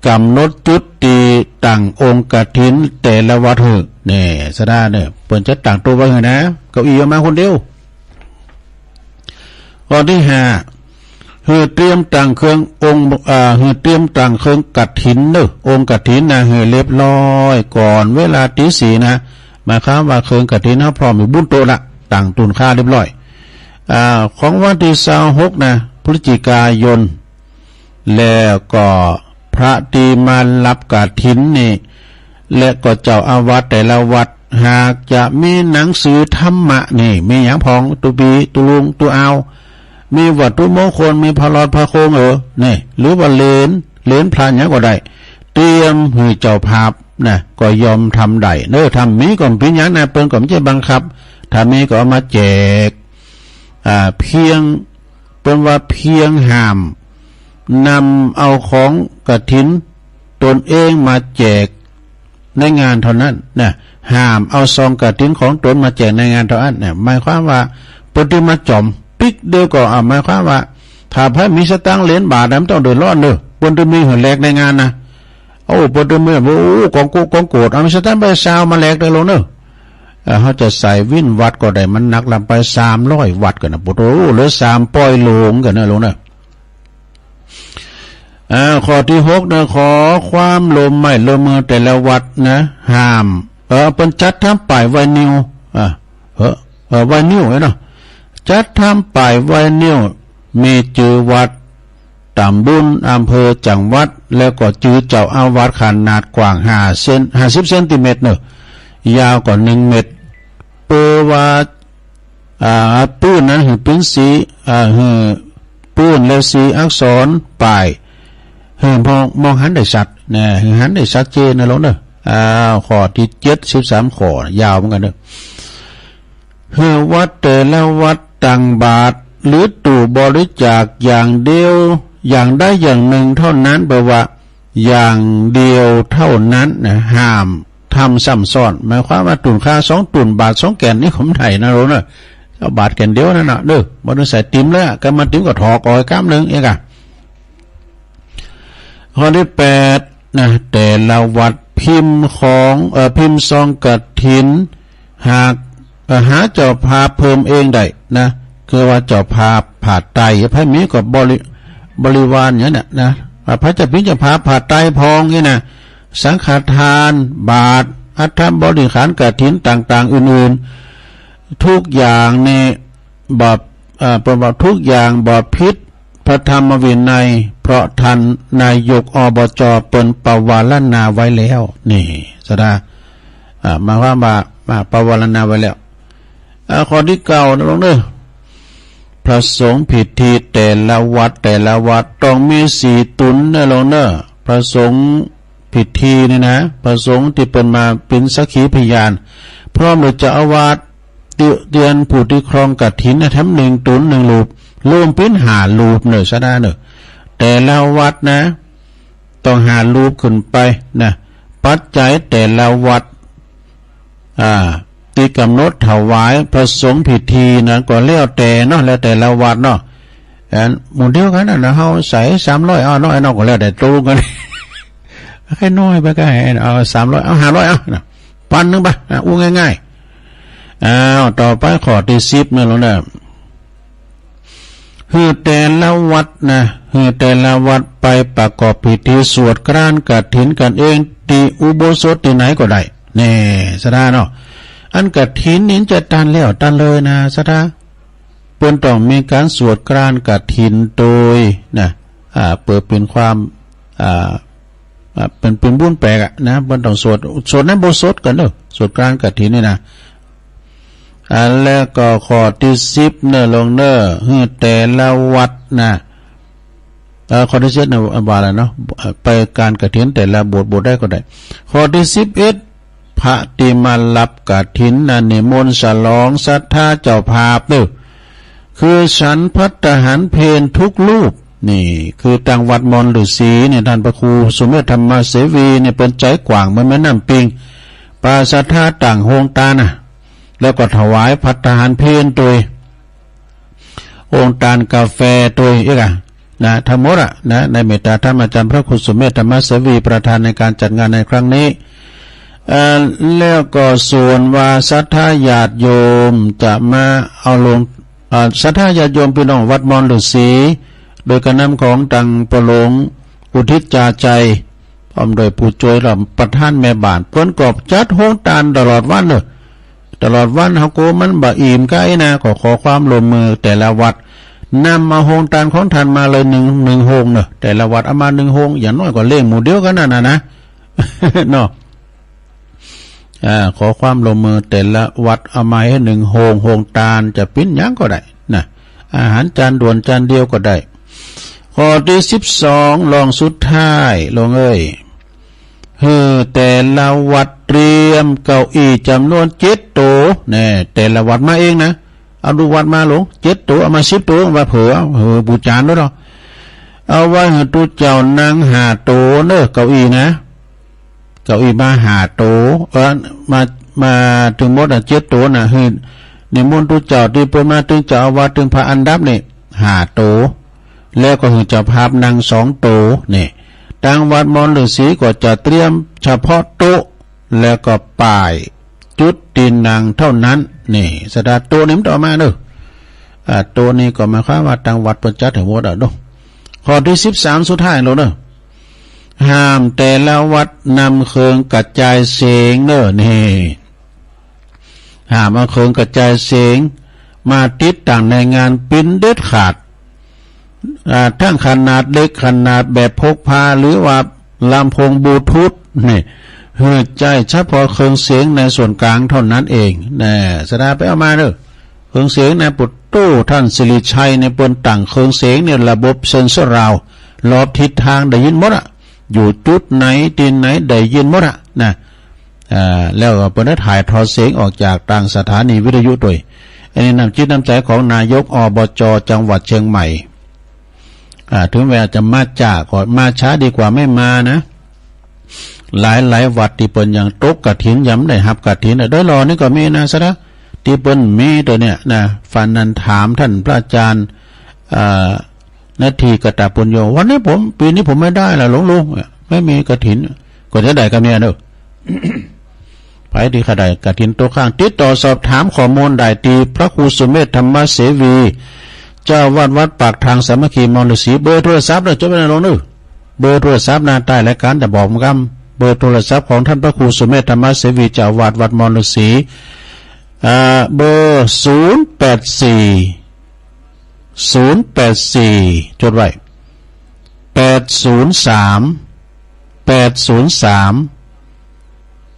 ก๋ำหนดจุดตี้ตั้งองค์กฐินแต่ละวัดหื้อ นี่ สะดาเน่อ เปิ้นจะตั้งโต๊ะไว้หื้อนะ เก้าอี้เอามาคนเดียว ข้อตี้ห้า หื้อเตรียมตั้งเครื่ององค์ อ่า หื้อเตรียมตั้งเครื่องกฐินเน่อ องค์กฐินนะ หื้อเรียบร้อยก่อนเวลาตีสี่นะ หมายความว่าเครื่องกฐินเฮาพร้อมอยู่บุ้นโต๊ะละ ตั้งตูนข้าวเรียบร้อย อ่า ของวันตี้ซาวหกนะ พฤศจิกายน แล้วก็พระตี้มาฮับกฐินนี่ และก็เจ้าอาวาสแต่ละวัด หากจะมีหนังสือธรรมะนี่ มีหยังพ่อง ตุ๊ปี๊ ตุ๊ลุง ตุ๊อาว มีวัตถุมงคล มีผ้าหลอดผ้าโคง เออ นี่ หรือว่าเหรียญ เหรียญพระหยังก็ได้ เตรียมหื้อเจ้าภาพนะ ก็ยอมทำได้เน่อ ถ้ามีก็บ่เป๋นหยังนะ เปิ้นก็บ่ใจ้บังคับ ถ้ามีก็เอามาแจก อ่า เพียง เปิ้นว่าเพียงห้ามนำเอาของกฐินตนเองมาแจกในงานเท่านั้นนะ ห้ามเอาซองกฐินของตนมาแจกในงานเท่านั้นนะ หมายความว่าเปิ้นจะมาจ๋อมปิ๊กเดียวก็ อ่า หมายความว่า ถ้าใผมีสตางค์เหรียญบาทนะ บ่ต้องเดือดร้อนเน่อ เปิ้นจะมีหื้อแลกในงานนะ โอ้ เปิ้นจะมี โอ้ กองโก กองโกด เอามีสตางค์ใบซาวมาแลกได้โลมเน่อ เอ่อ เฮาจะใส่วินวัดก็ได้ มันหนักลำไปสามร้อยวัตต์กั๋นนะ โอ้โห เหลือสามปอยโลงกั๋นนะโลมเน่อ อ่า ข้อตี้หกนะ ขอความร่วมไม้ร่วมมือแต่ละวัดนะ ห้าม เออ เปิ้นจัดทำป้ายไวนิล อ่า เออ เออ ไวนิลเนาะ จัดทำป้ายไวนิล มีจื้อวัด ต๋ำบล อำเภอ จังหวัด แล้วก็จื้อเจ้าอาวาส ขนาดกว้างห้าเซน ห้าสิบเซนติเมตรเน่อ ยาวก็หนึ่งเมตร เปื้อว่า อ่า ปื้นนั้นหื้อเป๋นสี อ่า หื้อปื้นและสีอักษรป้าย หื้อมอง มองหันได้ชัดนะ หื้อหันได้ชัดเจนนะโลมเน่อ อ่า ข้อตี้เจ็ด สิบสามข้อ ยาวเหมือนกั๋นเน่อ หื้อวัดแต่ละวัดตั้งบาตรหรือตู้บริจาคอย่างเดียว อย่างใดอย่างหนึ่งเท่านั้น แปลว่าอย่างเดียวเท่านั้นนะ ห้ามทำซ้ำซ้อน หมายความว่าตูนข้าวสองตูน บาตรสองแก่นนี่ก็บ่ได้นะโลมเน่อ เอาบาตรแก่นเดียวนั่นน่ะเน่อ บ่ต้องใส่ติ่มเลยอะ กำมาติ่มก็ถอกออกกำนึ่งเองอะ ข้อตี้แปดนะ แต่ละวัดพิมพ์ของ เอ่อ พิมพ์ซองกฐิน หาก เอ่อ หาเจ้าภาพเพิ่มเองได้นะ คือว่าเจ้าภาพผ้าไตร ใผมีก็บริ บริวารอย่างเนี้ยนะ ว่าใผจะเป๋นเจ้าภาพผ้าไตรพ่องนี่นะ สังฆทาน บาตร อัฐบริขารกฐินต่างๆ อื่นๆ ทุกอย่างนี่บ่ เอ่อ เปิ้นว่าทุกอย่างบ่ผิดพระธรรมวินัย เพราะท่านนายก อบจ เปิ้นปวารณาไว้แล้ว นี่ สะดา อ่า หมายความว่า อ่า ปวารณาไว้แล้ว อ่า ข้อตี้เก้านะโลมเน่อ พระสงฆ์พิธีแต่ละวัด แต่ละวัดต้องมีสี่ต๋นนะโลมเน่อ พระสงฆ์พิธีนี่นะ พระสงฆ์ตี้เปิ้นมาเป๋นสักขีพยาน พร้อมด้วยเจ้าอาวาส เตียนผู้ตี้ครองกฐินนะ แถมหนึ่งต๋นหนึ่งรูป รวมเป๋นห้ารูปเน่อ สะดาเน่อ แต่ละวัดนะ ต้องห้ารูปขึ้นไปนะ ปัจจัยแต่ละวัด อ่า ตี้ก๋ำหนดถวายพระสงฆ์พิธีนะ ก็แล้วแต่เนาะ แล้วแต่ละวัดเนาะ อันหมู่เดียวกั๋นนะ เฮาใส่สามร้อย เอาน้อย เอาน้อย ก็แล้วแต่ตกลงกั๋น ใค่น้อยไปก็หื้อ เอาสามร้อย เอาห้าร้อย เอานะ ปันนึ่งไป อ่ะ อู้ง่ายๆ อ้าว ต่อไปข้อตี้สิบนะโลมเน่อ หื้อแต่ละวัดนะ หื้อแต่ละวัดไปประกอบพิธีสวดกรานต์กฐินกั๋นเอง ตี้อุโบสถตี้ไหนก็ได้ แน่ สะดาเนาะ อันกฐินนี่จะตันแล้วตันเลยนะ สะดา เปิ้นต้องมีก๋านสวดกรานต์กฐินโตยนะ อ่า เปิดเป๋นความ อ่า อ่า เป๋น เป๋นบุญแปลกอะนะ บ่ต้องสวด สวดในอุโบสถก่อนเนาะ สวดกานกฐินนี่นะ อ่า แล้วก็ข้อตี้สิบเนาะ โยมเนาะ หื้อแต่ละวัดนะ เอ่อ ข้อตี้สิบเนาะ ว่าแล้วเนาะ ไปกานกฐินแต่ละโบสถ์ โบสถ์ใดก็ได้ ข้อตี้สิบเอ็ด พระตี้มาฮับกฐินนะ นิมนต์ฉลองศรัทธาเจ้าภาพเนาะ คือฉันภัตตาหารเพลทุกรูป นี่ คือตางวัดมอนฤๅษีเนี่ย ต้านพระครูสุเมธธรรมเสวีเนี่ย เปิ้นใจ๋กว้างเหมือนแม่น้ำปิง ปาศาลาตั้งโฮงตานนะ แล้วก็ถวายภัตตาหารเพลตวย โฮงตานกาแฟตวย เอ๊ะกะ นะ ทั้งหมดอะนะ ในเมตตาธรรมอาจารย์พระครูสุเมธธรรมเสวี ประธานในการจัดงานในครั้งนี้ เอ่อ แล้วก็ส่วนว่าศรัทธาญาติโยมจะมาเอาลง เอ่อ ศรัทธาญาติโยมพี่น้องวัดมอนฤๅษี โดยการนำของตางพ่อหลวงอุทิศจาใจ พร้อมด้วยผู้จ้วยและประธานแม่บ้าน เปิ้นก็จัดโฮงตานตลอดวันเนาะ ตลอดวัน เฮาก็มันบ่อิ่มก้ายนะ ก็ขอความร่วมมือแต่ละวัด นำเอาโฮงตานของต้านมาเลยหนึ่ง หนึ่งโฮงเนาะ แต่ละวัดเอามาหนึ่งโฮง อย่างน้อยก็เลี้ยงหมู่เดียวกั๋นนั่นน่ะนะ เนาะ อ่า ขอความร่วมมือแต่ละวัดเอามาหื้อหนึ่งโฮง โฮงตานจะเป๋นหยังก็ได้นะ อาหารจานด่วนจานเดียวก็ได้ ข้อตี้สิบสอง รองสุดท้าย โยมเอ้ย หื้อแต่ละวัดเตรียมเก้าอี้จ๋ำนวนเจ็ดโต๋ แน่ แต่ละวัดมาเองนะ เอาลูกวัดมาโยม เจ็ดโต๋ เอามาสิบโต๋ ว่าเผื่อ เออ ปู๋จานโลดเนาะ เอาไว้หื้อตุ๊เจ้านั่งห้าโต๋เนาะ เก้าอี้นะ เก้าอี้มาห้าโต๋ เออ มา มาตึงหมดอะ เจ็ดโต๋น่ะ หื้อนิมนต์ตุ๊เจ้าตี้เปิ้นมา ตึงเจ้าอาวาส ตึงพระอันดับนี่ ห้าโต๋ แล้วก็หื้อเจ้าภาพนั่งสองโต๋ นี่ ตางวัดมอนฤๅษีก็จะเตรียมเฉพาะโต๊ะ แล้วก็ป้ายจุดตี้นั่งเต้านั้น นี่ ศรัทธา โต๊ะนี่มันต้องเอามาเนาะ อ่า โต๊ะนี่ก็หมายความว่าตางวัดเปิ้นจัดหื้อหมดอะเนาะ ข้อตี้สิบสาม สุดท้ายโลดเนาะ ห้ามแต่ละวัดนำเครื่องกระจายเสียงเนาะ นี่ ห้ามเอาเครื่องกระจายเสียงมาติดตั้งในงานเป๋นเด็ดขาด อ่า ตึงขนาดเล็ก ขนาดแบบพกพา หรือว่าลำโพงบลูทูธ นี่ หื้อใจ๊เฉพาะเครื่องเสียงในส่วนกลางเต้านั้นเอง แน่ ศรัทธาไปเอามาเนาะ เครื่องเสียงนะ ปุตโต ต้านสิริชัยเนี่ย เปิ้นตั้งเครื่องเสียงเนี่ย ระบบเซ็นเซอร์ราวด์ รอบทิศตางได้ยินหมดอะ อยู่จุดไหน ตี้ไหนได้ยินหมดอะ นะ อ่า แล้วก็เปิ้นได้ถ่ายทอดเสียงออกจากตางสถานีวิทยุตวย อันนี้น้ำจิตน้ำใจ๋ของนายก อบจ จังหวัดเชียงใหม่ อ่า เถิงแม้จะมาจ๊าก็มาจ๊าดีกว่าไม่มานะ หลายๆ วัดตี้เปิ้นยังตกกฐิน ยังบ่ได้ฮับกฐินอะ โดยหล่อนี่ก็มีนะ ศรัทธา ตี้เปิ้นมีตวยเนี่ยนะ วันนั้นถามต้านพระอาจารย์ อ่า นาทีกตปุญโญ วันนี้ผม ปี๋นี้ผมไม่ได้ละหลวงลุง ไม่มีกฐิน ก็จะได้กำเนี่ยเนาะ ใผตี้ข้าได้กฐินตกค้าง ติดต่อสอบถามข้อมูลได้ตี้พระครูสุเมธธรรมเสวี เจ้าอาวาสวัดปากทางสามัคคีมอนฤๅษี เบอร์โทรศัพท์เนาะ จดไว้นะโยมเนาะ เบอร์โทรศัพท์นะ ใต้รายการจะบอกกำ เบอร์โทรศัพท์ของต้านพระครูสุเมธธรรมเสวี เจ้าอาวาสวัดมอนฤๅษี อ่า เบอร์ ศูนย์แปดสี่ ศูนย์แปดสี่ จดไว้ แปดศูนย์สาม แปดศูนย์สาม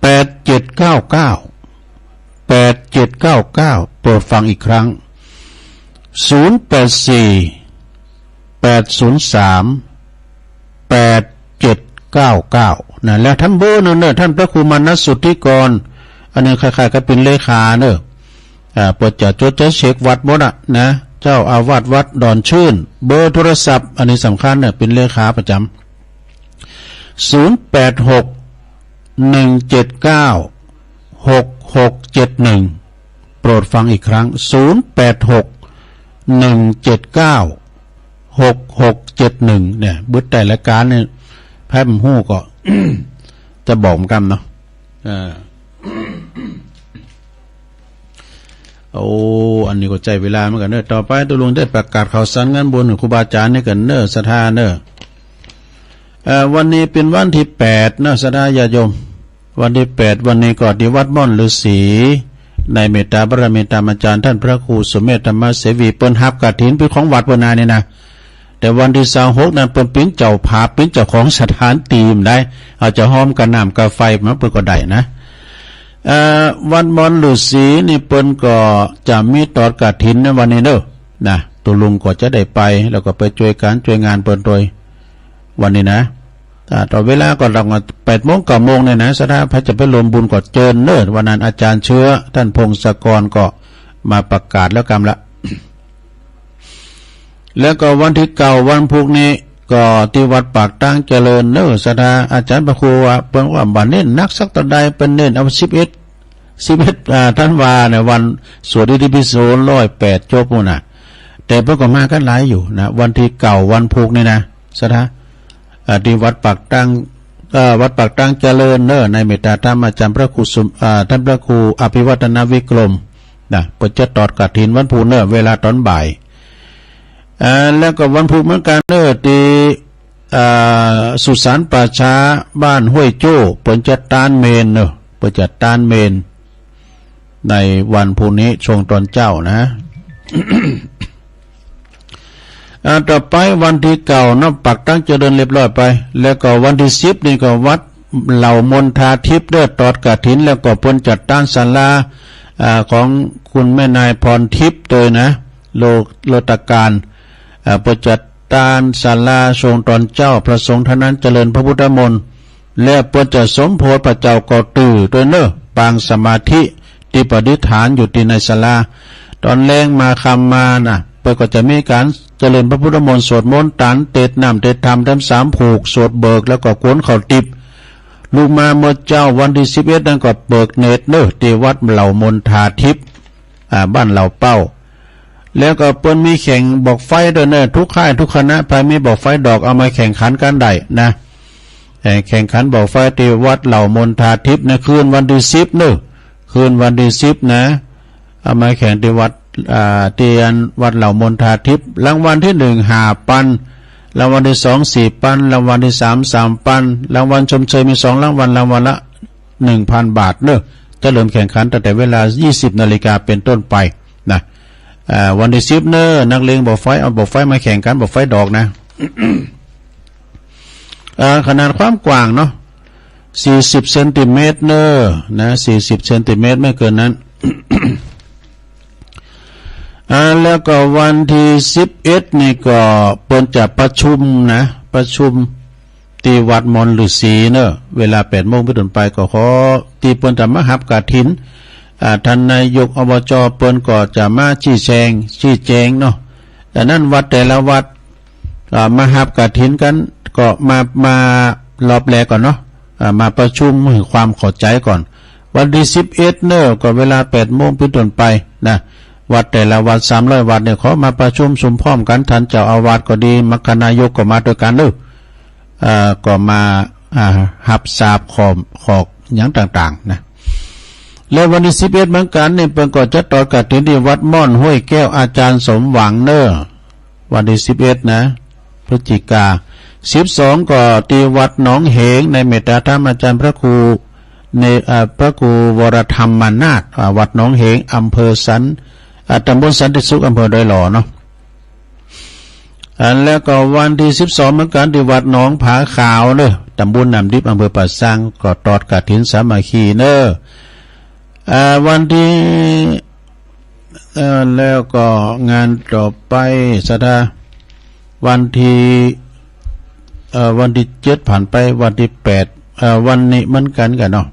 แปดเจ็ดเก้าเก้า แปดเจ็ดเก้าเก้า โปรดฟังอีกครั้ง ศูนย์แปดสี่ แปดศูนย์สาม แปดเจ็ดเก้าเก้า นะ แล้วแถมเบอร์นึ่งเนาะ ต้านพระครูมานัสสุทธิกร อันนี้คล้ายๆ กับเป๋นเลขาเนาะ อ่า เปิ้นจะจดจะเช็ควัดหมดอะนะ เจ้าอาวาสวัดดอนชื่น เบอร์โทรศัพท์ อันนี้สำคัญเนาะ เป๋นเลขาประจ๋ำ ศูนย์แปดหก หนึ่งเจ็ดเก้า หกหกเจ็ดหนึ่ง โปรดฟังอีกครั้ง ศูนย์แปดหก หนึ่งเจ็ดเก้า หกหกเจ็ดหนึ่ง เนี่ย เบิดใต้รายการเนี่ย ใผบ่ฮู้ก็ จะบอกกำเนาะ อ่า โอ้ อันนี้ก็ใจ๊เวลาเหมือนกั๋นเนาะ ต่อไปตุ๊ลุงจะได้ประกาศข่าวสารงานบุญของครูบาอาจ๋ารย์นี่กั๋นเนาะ ศรัทธาเนาะ เอ่อ วันนี้เป๋นวันตี้แปดเนาะ ศรัทธาญาติโยม วันตี้แปด วันนี้ก็ตี้วัดม่อนฤๅษี ในเมตตาบารมีตามอาจ๋ารย์ต้านพระครูสุเมธธรรมเสวี เปิ้นฮับกฐินเป๋นของวัดเปิ้นนานี่นะ แต่วันตี้ซาวหกนั้นเปิ้นเป๋นเจ้าภาพ เป๋นเจ้าของสถานตี้ได้ เอาจะฮ้อมกาน้ำกาไฟมาเปิ้นก็ได้นะ เอ่อ วัดมอนฤๅษีนี่เปิ้นก็จะมีตอดกฐินในวันนี้เน่อ นะ ตุ๊ลุงก็จะได้ไป แล้วก็ไปจ้วยก๋านจ้วยงานเปิ้นตวย วันนี้นะ อ่า ตอดเวลาก็ตั้งแปดโมง เก้าโมงเนี่ยนะ ศรัทธาใผจะไปร่วมบุญก็เจิญเน่อ วันนั้นอาจ๋ารย์เชื้อ ต้านพงศกรก็มาประกาศแล้วกำละ แล้วก็วันตี้เก้า วันพูกนี้ ก็ตี้วัดปากตางเจริญเน่อ ศรัทธา อาจ๋ารย์พระครูว่า เปิ้นว่าบ่เน้นหนักสักเต้าใด เปิ้นเน้นเอาสิบเอ็ด สิบเอ็ด อ่า ธันวาเนี่ย วันสวดอิติปิโสร้อยแปดจบปู้นน่ะ แต่เปิ้นก็มากั๋นหลายอยู่นะ วันตี้เก้า วันพูกนี้นะ ศรัทธา อ่า ตี้วัดปากตาง เอ่อ วัดปากตางเจริญเน่อ ในเมตตาธรรมอาจ๋ารย์พระครูสุม- อ่า ต้านพระครูอภิวัฒนวิกรม นะ เปิ้นจะตอดกฐินวันพูกเน่อ เวลาตอนบ่าย อ่า แล้วก็วันพูกเหมือนกั๋นเน่อ ตี้ อ่า สุสานป่าช้าบ้านห้วยโจ้ เปิ้นจะตานเมนเน่อ เปิ้นจะตานเมน ในวันพูกนี้ช่วงตอนเจ๊านะ อ่า ต่อไปวันตี้เก้าเนาะ ปากตางเจริญเรียบร้อยไป แล้วก็วันตี้สิบนี่ก็วัดเหล่ามนทาทิพย์เน่อ ตอดกฐิน แล้วก็เปิ้นจะตานศาลา อ่า ของคุณแม่นายพรทิพย์ตวยนะ โล- โลตการ อ่า เปิ้นจะตานศาลาช่วงตอนเจ๊า พระสงฆ์เท่านั้นเจริญพระพุทธมนต์ และเปิ้นจะสมโภชพระเจ้าเก้าตื้อตวยเน่อ ปางสมาธิตี้ประดิษฐานอยู่ตี้ในศาลา ตอนแลงมาค่ำมาน่ะ เปิ้นก็จะมีก๋านเจริญพระพุทธมนต์ สวดมนต์ ตานเตศน้ำเตศธรรม ธรรมสามผูก สวดเบิก แล้วก็กรวญข้าวติบ ลุกมาเมื่อเจ๊าวันตี้สิบเอ็ดนั้นก็เปิดเนตรเน่อ ตี้วัดเหล่ามนทาทิพย์ อ่า บ้านเหล่าเป้า แล้วก็เปิ้นมีแข่งบอกไฟตวยเน่อ ทุกค่ายทุกคณะ ใผมีบอกไฟดอกเอามาแข่งขันกั๋นได้นะ เอ่อ แข่งขันบอกไฟตี้วัดเหล่ามนทาทิพย์นะ คืนวันตี้สิบเน่อ คืนวันตี้สิบนะ เอามาแข่งตี้วัด อ่า ตี้อันวัดเหล่ามนทาทิพย์ รางวัลตี้หนึ่งห้าปัน รางวัลตี้สองสี่ปัน รางวัลตี้สามสามปัน รางวัลชมเชยมีสองรางวัล รางวัลละหนึ่งพันบาทเน่อ จะเริ่มแข่งขันตั้งแต่เวลายี่สิบนาฬิกาเป๋นต้นไปนะ อ่า วันตี้สิบเน่อ นักเลงบอกไฟ เอาบอกไฟมาแข่งกั๋น บอกไฟดอกนะ อ่า ขนาดความกว้างเนาะ สี่สิบเซนติเมตรเน่อ นะ สี่สิบเซนติเมตร ไม่เกินนั้น อ่า แล้วก็วันตี้สิบเอ็ดนี่ก็เปิ้นจะประชุมนะ ประชุมตี้วัดมอนฤๅษีเน่อ เวลาแปดโมงเป๋นต้นไป ก็ขอตี้เปิ้นจะมาฮับกฐิน อ่า ต้านนายก อบจ เปิ้นก็จะมาชี้แจง ชี้แจงเนาะ ดังนั้นวัดแต่ละวัด อ่า มาฮับกฐินกั๋น ก็มา มารอบแรกก่อนเนาะ อ่า มาประชุมหื้อความเข้าใจ๋ก่อน วันตี้สิบเอ็ดเน่อ ก็เวลาแปดโมงเป๋นต้นไปนะ วัดแต่ละวัด สามร้อยวัดเนี่ย ขอมาประชุมสุมพร้อมกั๋น ต้านเจ้าอาวาสก็ดี มรรคนายกก็มาตวยกั๋นเน่อ อ่า ก็มา อ่า ฮับทราบข้อ ข้อหยังต่างๆ นะ และวันตี้สิบเอ็ดเหมือนกั๋นนี่ เปิ้นก็จะตอดกฐินตี้วัดม่อนห้วยแก้ว อาจ๋ารย์สมหวังเน่อ วันตี้สิบเอ็ดนะ พฤศจิกา สิบสองก็ตี้วัดหนองเหง ในเมตตาธรรมอาจ๋ารย์พระครู ใน อ่า พระครูวรธรรมนาถ อ่า วัดหนองเหง อำเภอสัน อ่า ตำบลสันติสุข อำเภอดอยหล่อเนาะ อันแล้วก็วันตี้สิบสองเหมือนกั๋น ตี้วัดหนองผาขาวเน่อ ตำบลน้ำดิบ อำเภอป่าซาง ก็ตอดกฐินสามัคคีเน่อ อ่า วันตี้ เอ่อ แล้วก็งานต่อไป ศรัทธา วันตี้ เอ่อ วันตี้เจ็ดผ่านไป วันตี้แปด เอ่อ วันนี้เหมือนกั๋นก่ะเนาะ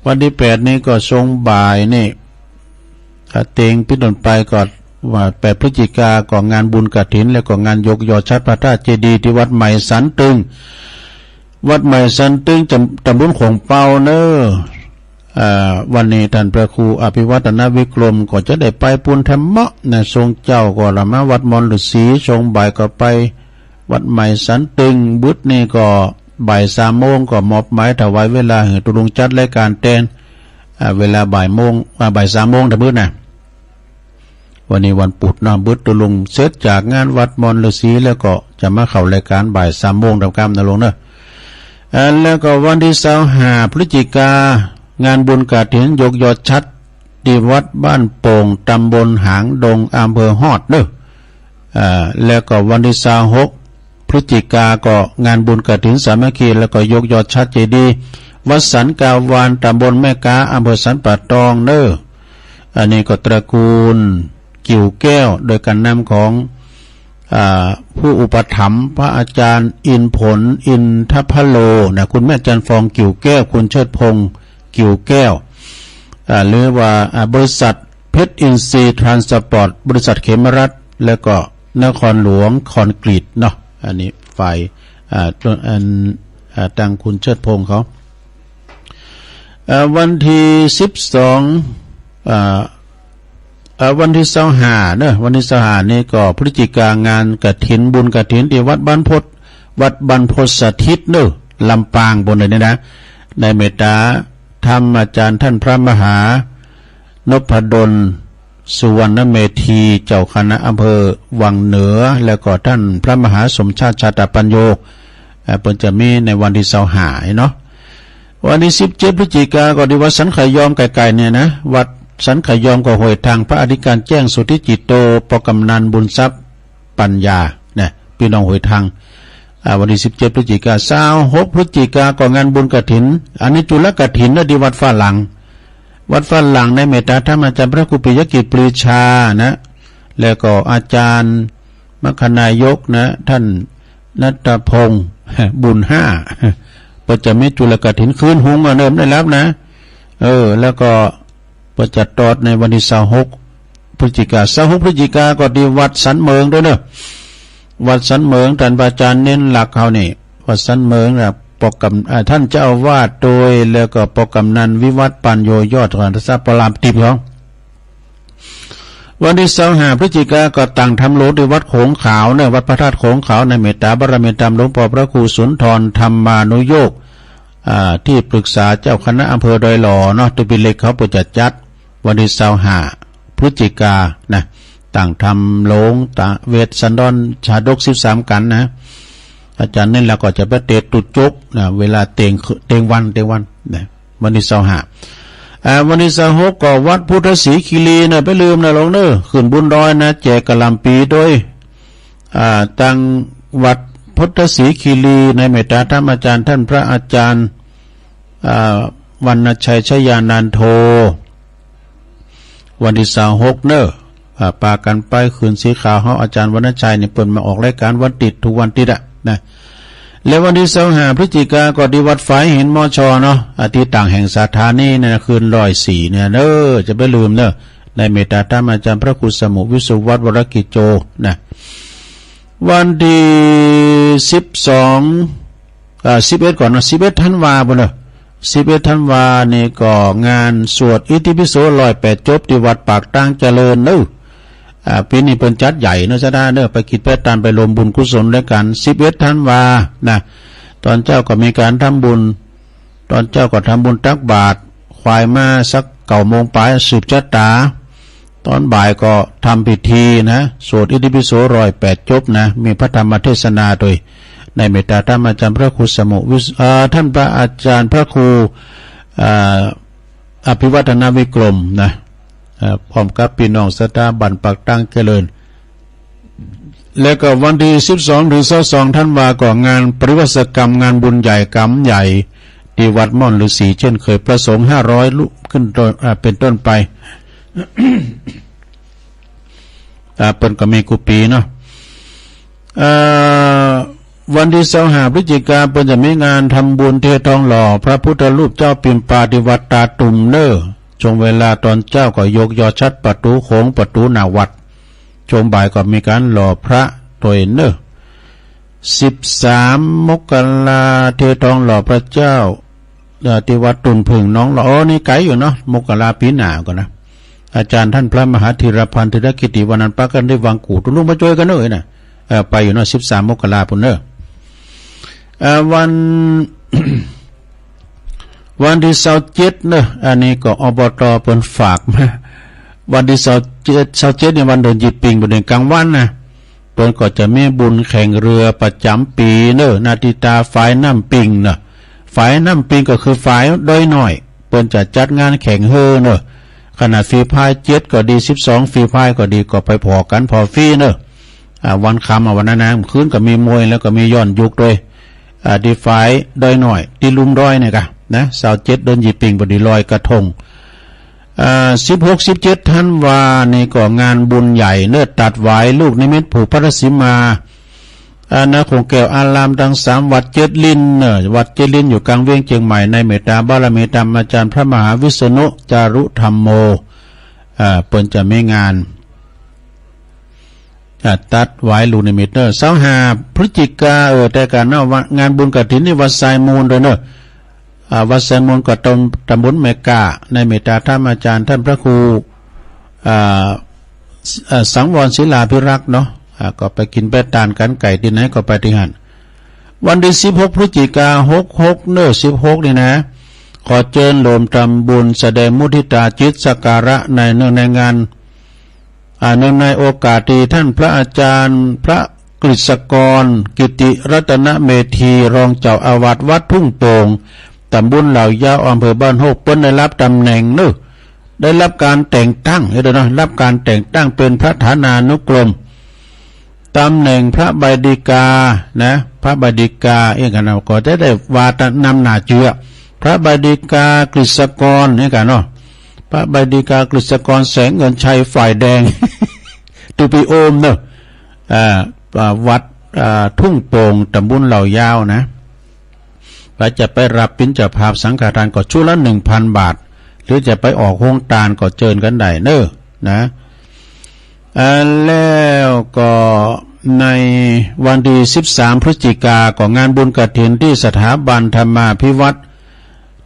วันตี้แปดนี่ก็ช่วงบ่ายนี่ อ่า เต็งเป๋นต้นไปก็ว่า แปดพฤศจิกา ก็งานบุญกฐิน แล้วก็งานยกยอฉัตรพระธาตุเจดีย์ตี้วัดใหม่สันตึง วัดใหม่สันตึง จำ- ตำบลโขงเป้าเน่อ อ่า วันนี้ต้านพระครูอภิวัฒนวิกรมก็จะได้ไปปู๊นแถมเมาะนะ ช่วงเจ๊าก็ละมาวัดมอนฤๅษี ช่วงบ่ายก็ไปวัดใหม่สันตึง บึดนี่ก็บ่ายสามโมงก็มอบหมายถวายเวลาหื้อตุ๊ลุงจัดรายก๋านแตน อ่า เวลาบ่ายโมง อ่า บ่ายสามโมงตะบึดนะ วันนี้วันปุธเนาะ บึดตุ๊ลุงเสร็จจากงานวัดมอนฤๅษีแล้วก็จะมาเข้ารายก๋านบ่ายสามโมงตะกำนะลุงเนาะ อ่า แล้วก็วันตี้ซาวห้าพฤศจิกา งานบุญกฐินยกยอฉัตรตี้วัดบ้านโป่ง ตำบลหางดง อำเภอฮอดเนาะ อ่า แล้วก็วันตี้ซาวหกพฤศจิกาก็งานบุญกฐินสามัคคี แล้วก็ยกยอดฉัตรเจดีย์วัดสันกาวาน ตำบลแม่ก๊า อำเภอสันป่าตองเน่อ อันนี้ก็ตระกูลกิ่วแก้ว โดยการนำของ อ่า ผู้อุปถัมภ์พระอาจารย์อินผลอินทพะโลนะ คุณแม่จันทร์ฟองกิ่วแก้ว คุณเชิดพงษ์กิ่วแก้ว อ่า หรือว่า อ่า บริษัทเพชรอินทรีย์ทรานสปอร์ต บริษัทเขมรัตน์ แล้วก็นครหลวงคอนกรีตเนาะ อันนี้ฝ่าย อ่า อัน อ่า ตางคุณเชิดพงษ์เขา เอ่อ วันตี้สิบสอง เอ่อ เอ่อ วันตี้ซาวห้าเนาะ วันตี้ซาวห้านี่ก็พฤศจิกางานกฐิน บุญกฐินตี้วัดบรรพต วัดบรรพตสถิตเนาะ ลำปางปู้นเลยนี่นะ ในเมตตาธรรมอาจารย์ท่านพระมหานพดล สุวรรณเมธี เจ้าคณะอำเภอวังเหนือ แล้วก็ท่านพระมหาสมชาติ ชาตปัญโญ เอ่อ เปิ้นจะมีในวันตี้ซาวห้าเนาะ วันตี้สิบเจ็ดพฤศจิกาก็ตี้วัดสันขะยอมใก้ๆ เนี่ยนะ วัดสันขะยอมก็ห้วยทัง พระอธิการแจ้ง สุทธิจิตโต ป.กำนันบุญทรัพย์ปัญญา นะ ปี้น้องห้วยทัง อ่า วันตี้สิบเจ็ดพฤศจิกา ซาวหกพฤศจิกาก็งานบุญกฐิน อันนี้จุลกฐินเนาะ ตี้วัดฟ้าหลัง วัดฟ้าหลังในเมตตาธรรมอาจารย์พระครูปิยกิจปรีชานะ แล้วก็อาจารย์มัคคณายกนะ ท่านณัฐพงษ์ บุญห้า เปิ้นจะมีจุลกฐินคืนหุงอะเนาะ ได้ฮับนะ เออ แล้วก็เปิ้นจะตอดในวันตี้ซาวหกพฤศจิกา ซาวหกพฤศจิกาก็ตี้วัดสันเหมิงโน้นเนาะ วัดสันเหมิง ต้านพระอาจารย์เณรหลักเฮานี่ วัดสันเหมิงนะ ป.กำ อ่า ท่านเจ้าอาวาสโดย แล้วก็ ป.กำนันวิวัฒน์ปัญโญ ยอดสถานทรัพย์พระรามตี้สอง วันตี้ซาวห้าพฤศจิกาก็ตั้งธรรมโลงตี้วัดโขงขาวเนาะ วัดพระธาตุโขงขาว ในเมตตาบารมีธรรมหลวงป้อพระครูสุนทรธรรมานุโยค อ่า ตี้ปรึกษาเจ้าคณะอำเภอดอยหล่อเนาะ ตุ๊ปี๋เล็กเขาเปิ้นจะจัดวันตี้ซาวห้าพฤศจิกานะ ตั้งธรรมโลงตะเวสสันดรชาดกสิบสามกัณฑ์นะ อาจารย์เณรหลักก็จะไปเตะตุ๊ดจกนะ เวลาเต็ง เต็งวัน เต็งวันนะ วันตี้ซาวห้า อ่า วันตี้ซาวหกก็วัดพุทธศรีคีรีนะ ไปลืมนะโลงเนาะ ขึ้นบุญดอยนะ แจกกะหล่ำปี๋โดย อ่า ตางวัดพุทธศรีคีรี ในเมตตาธรรมอาจารย์ท่านพระอาจารย์ อ่า วรรณชัยชยานันโท วันตี้ซาวหกเนาะ อ่า ปากั๋นไป คืนสีขาวเฮา อาจารย์วรรณชัยนี่เปิ้นมาออกรายก๋านวันติ๊ด กู้วันติ๊ดอะนะ แล้ววันตี้ซาวห้าพฤศจิกาก็ตี้วัดฝายหิน มช เนาะ อ่า ตี้ตั้งแห่งสถานีเนี่ยนะ คืนร้อยสี่เนี่ยเนาะ จะไปลืมเนาะ ในเมตตาธรรมอาจารย์พระครูสมุห์ วิศวัฒน์ วรกิจโจนะ วันตี้สิบสอง อ่า สิบเอ็ดก่อนเนาะ สิบเอ็ดธันวาปู้นเนาะ สิบเอ็ดธันวานี่ก็งานสวดอิติปิโสร้อยแปดจบ ตี้วัดปากตางเจริญเนาะ อ่า ปี๋นี้เปิ้นจัดใหญ่เนาะ จะได้เนาะ ไปกิจไปตาน ไปรวมบุญกุศลตวยกั๋น สิบเอ็ดธันวานะ ตอนเจ๊าก็มีก๋านทำบุญ ตอนเจ๊าก็ทำบุญตักบาตร ขวายมาสักเก้าโมงป๋าย สืบจะต๋า ตอนบ่ายก็ทำพิธีนะ สวดอิติปิโสร้อยแปดจบนะ มีพระธรรมเทศนาโดย ในเมตตาธรรมอาจารย์พระครูสมุห์ วิศ- เอ่อ ท่านพระอาจารย์พระครู เอ่อ อภิวัฒนวิกรมนะ เอ่อ พร้อมกับปี้น้องศรัทธาบ้านปากตางเจริญ แล้วก็วันตี้สิบสองเถิงซาวสองธันวาก็งานปริวาสกรรม งานบุญใหญ่ก๋ำใหญ่ ตี้วัดม่อนฤๅษีเจ้นเคย พระสงฆ์ห้าร้อยรูปขึ้นต้น อ่า เป๋นต้นไป อ่า เปิ้นก็มีกู้ปี๋เนาะ เอ่อ วันตี้ซาวห้าพฤศจิกา เปิ้นจะมีงานทำบุญเททองหล่อพระพุทธรูปเจ้าปิมปาตี้วัดตาตุ่มเนาะ ช่วงเวลาตอนเจ๊าก็ยกยอดฉัตรประตู๋โขง ประตู๋หน้าวัด ช่วงบ่ายก็มีก๋านหล่อพระตวยเนาะ สิบสามมกรา เททองหล่อพระเจ้า เอ่อ ตี้วัดตุ่นผึ่งหนองหล่อ โอ้ นี่ไก๋อยู่เนาะ มกราปี๋หน้าก่อนนะ อาจารย์ท่านพระมหาธีรพันธ์ ธีรกิติวานันท์ ปากั๋นตี้วังกู่ ตุ๊ลุงมาจ้วยกั๋นเนาะนะ เอ่อ ไปอยู่เนาะ สิบสามมกราปู้นเนาะ เอ่อ วัน วันตี้ซาวเจ็ดเนาะ อันนี้ก็ อบต เปิ้นฝากมา วันตี้ซาวเจ็ด ซาวเจ็ดนี่วันเดินยี่เป็ง บ่าเดินก๋างวันนะ เปิ้นก็จะมีบุญแข่งเฮือประจ๋ำปี๋เนาะ นาติตาฝายน้ำปิงเนาะ ฝายน้ำปิงก็คือฝายดอยน้อย เปิ้นจะจัดงานแข่งเฮือเนาะ ขนาดฝีพายเจ็ดก็ดี สิบสองฝีพายก็ดี ก็ไปผ่อกั๋นผ่อฟรีเนาะ อ่า วันค่ำ อ่า วันนั้นนะ คืนก็มีมวย แล้วก็มีย้อนยุคตวย อ่า ตี้ฝายดอยน้อย ตี้ลุมดอยเนี่ยก่ะ นะ ซาวเจ็ด เดือนยี่เป็ง ปอดีลอยกระทง อ่า สิบหก สิบเจ็ด ธันวานี่ก็งานบุญใหญ่เนอะ ตัดหวายลูกนิมิตผูกพระสีมา อ่า ณ โขงแก้วอารามตังสามวัดเจ็ดลิ้นเนอะ วัดเจ็ดลิ้นอยู่กลางเวียงเจียงใหม่ ในเมตตาบารมีธรรมอาจารย์พระมหาวิษณุจารุธัมโม อ่า เปิ้นจะมีงาน อ่า ตัดหวายลูกนิมิตเนอะ ซาวห้า พฤศจิกา เออ แต่ก่อนเนอะ ว่างานบุญกฐินตี้วัดทรายมูลตวยเนอะ อ่า วัดทรายมูลก็ตำ ตำบลแม่ก้า ในเมตตาธรรมอาจารย์ท่านพระครู อ่า เอ่อ สังวรศิลาภิรักษ์เนาะ อ่า ก็ไปกิ๋นไปตานกั๋น ใก้ตี้ไหนก็ไปตี้หั้น วันตี้สิบหก พฤศจิกา หกหก เนอะ สิบหก นี่นะ ขอเจิญโหมตำบุญแสดงมุทิตาจิตสักการะในเนื่องในงาน อ่า เนื่องในโอกาสตี้ท่านพระอาจารย์พระกฤษกร กิติรัตนเมธี รองเจ้าอาวาสวัดทุ่งโป่ง ตำบลเหล่ายาว อำเภอบ้านโฮก เปิ้นได้ฮับตำแหน่งเนอะ ได้ฮับก๋านแต่งตั้ง เดี๋ยวเนาะ ฮับก๋านแต่งตั้งเป๋นประธานานุกรม ตำแหน่งพระใบดีกานะ พระใบดีกา เอี้ยงกั๋นเนาะ ก็จะได้ว่าตะนำหน้าจื้อ พระใบดีกากฤษกร เอี้ยงกั๋นเนาะ พระใบดีกากฤษกร แสงเงินชัย ฝ่ายแดง ตูปีโอมเนอะ อ่า อ่า วัด อ่า ทุ่งโป่ง ตำบลเหล่ายาวนะ ใผจะไปฮับเป๋นเจ้าภาพสังฆทานก็ชุดละหนึ่งพันบาท หรือจะไปออกโฮงตานก็เจิญกั๋นได้เนอะ นะ อ่า แล้วก็ในวันตี้สิบสาม พฤศจิกา ก็งานบุญกฐินตี้สถาบันธรรมาภิวัฒน์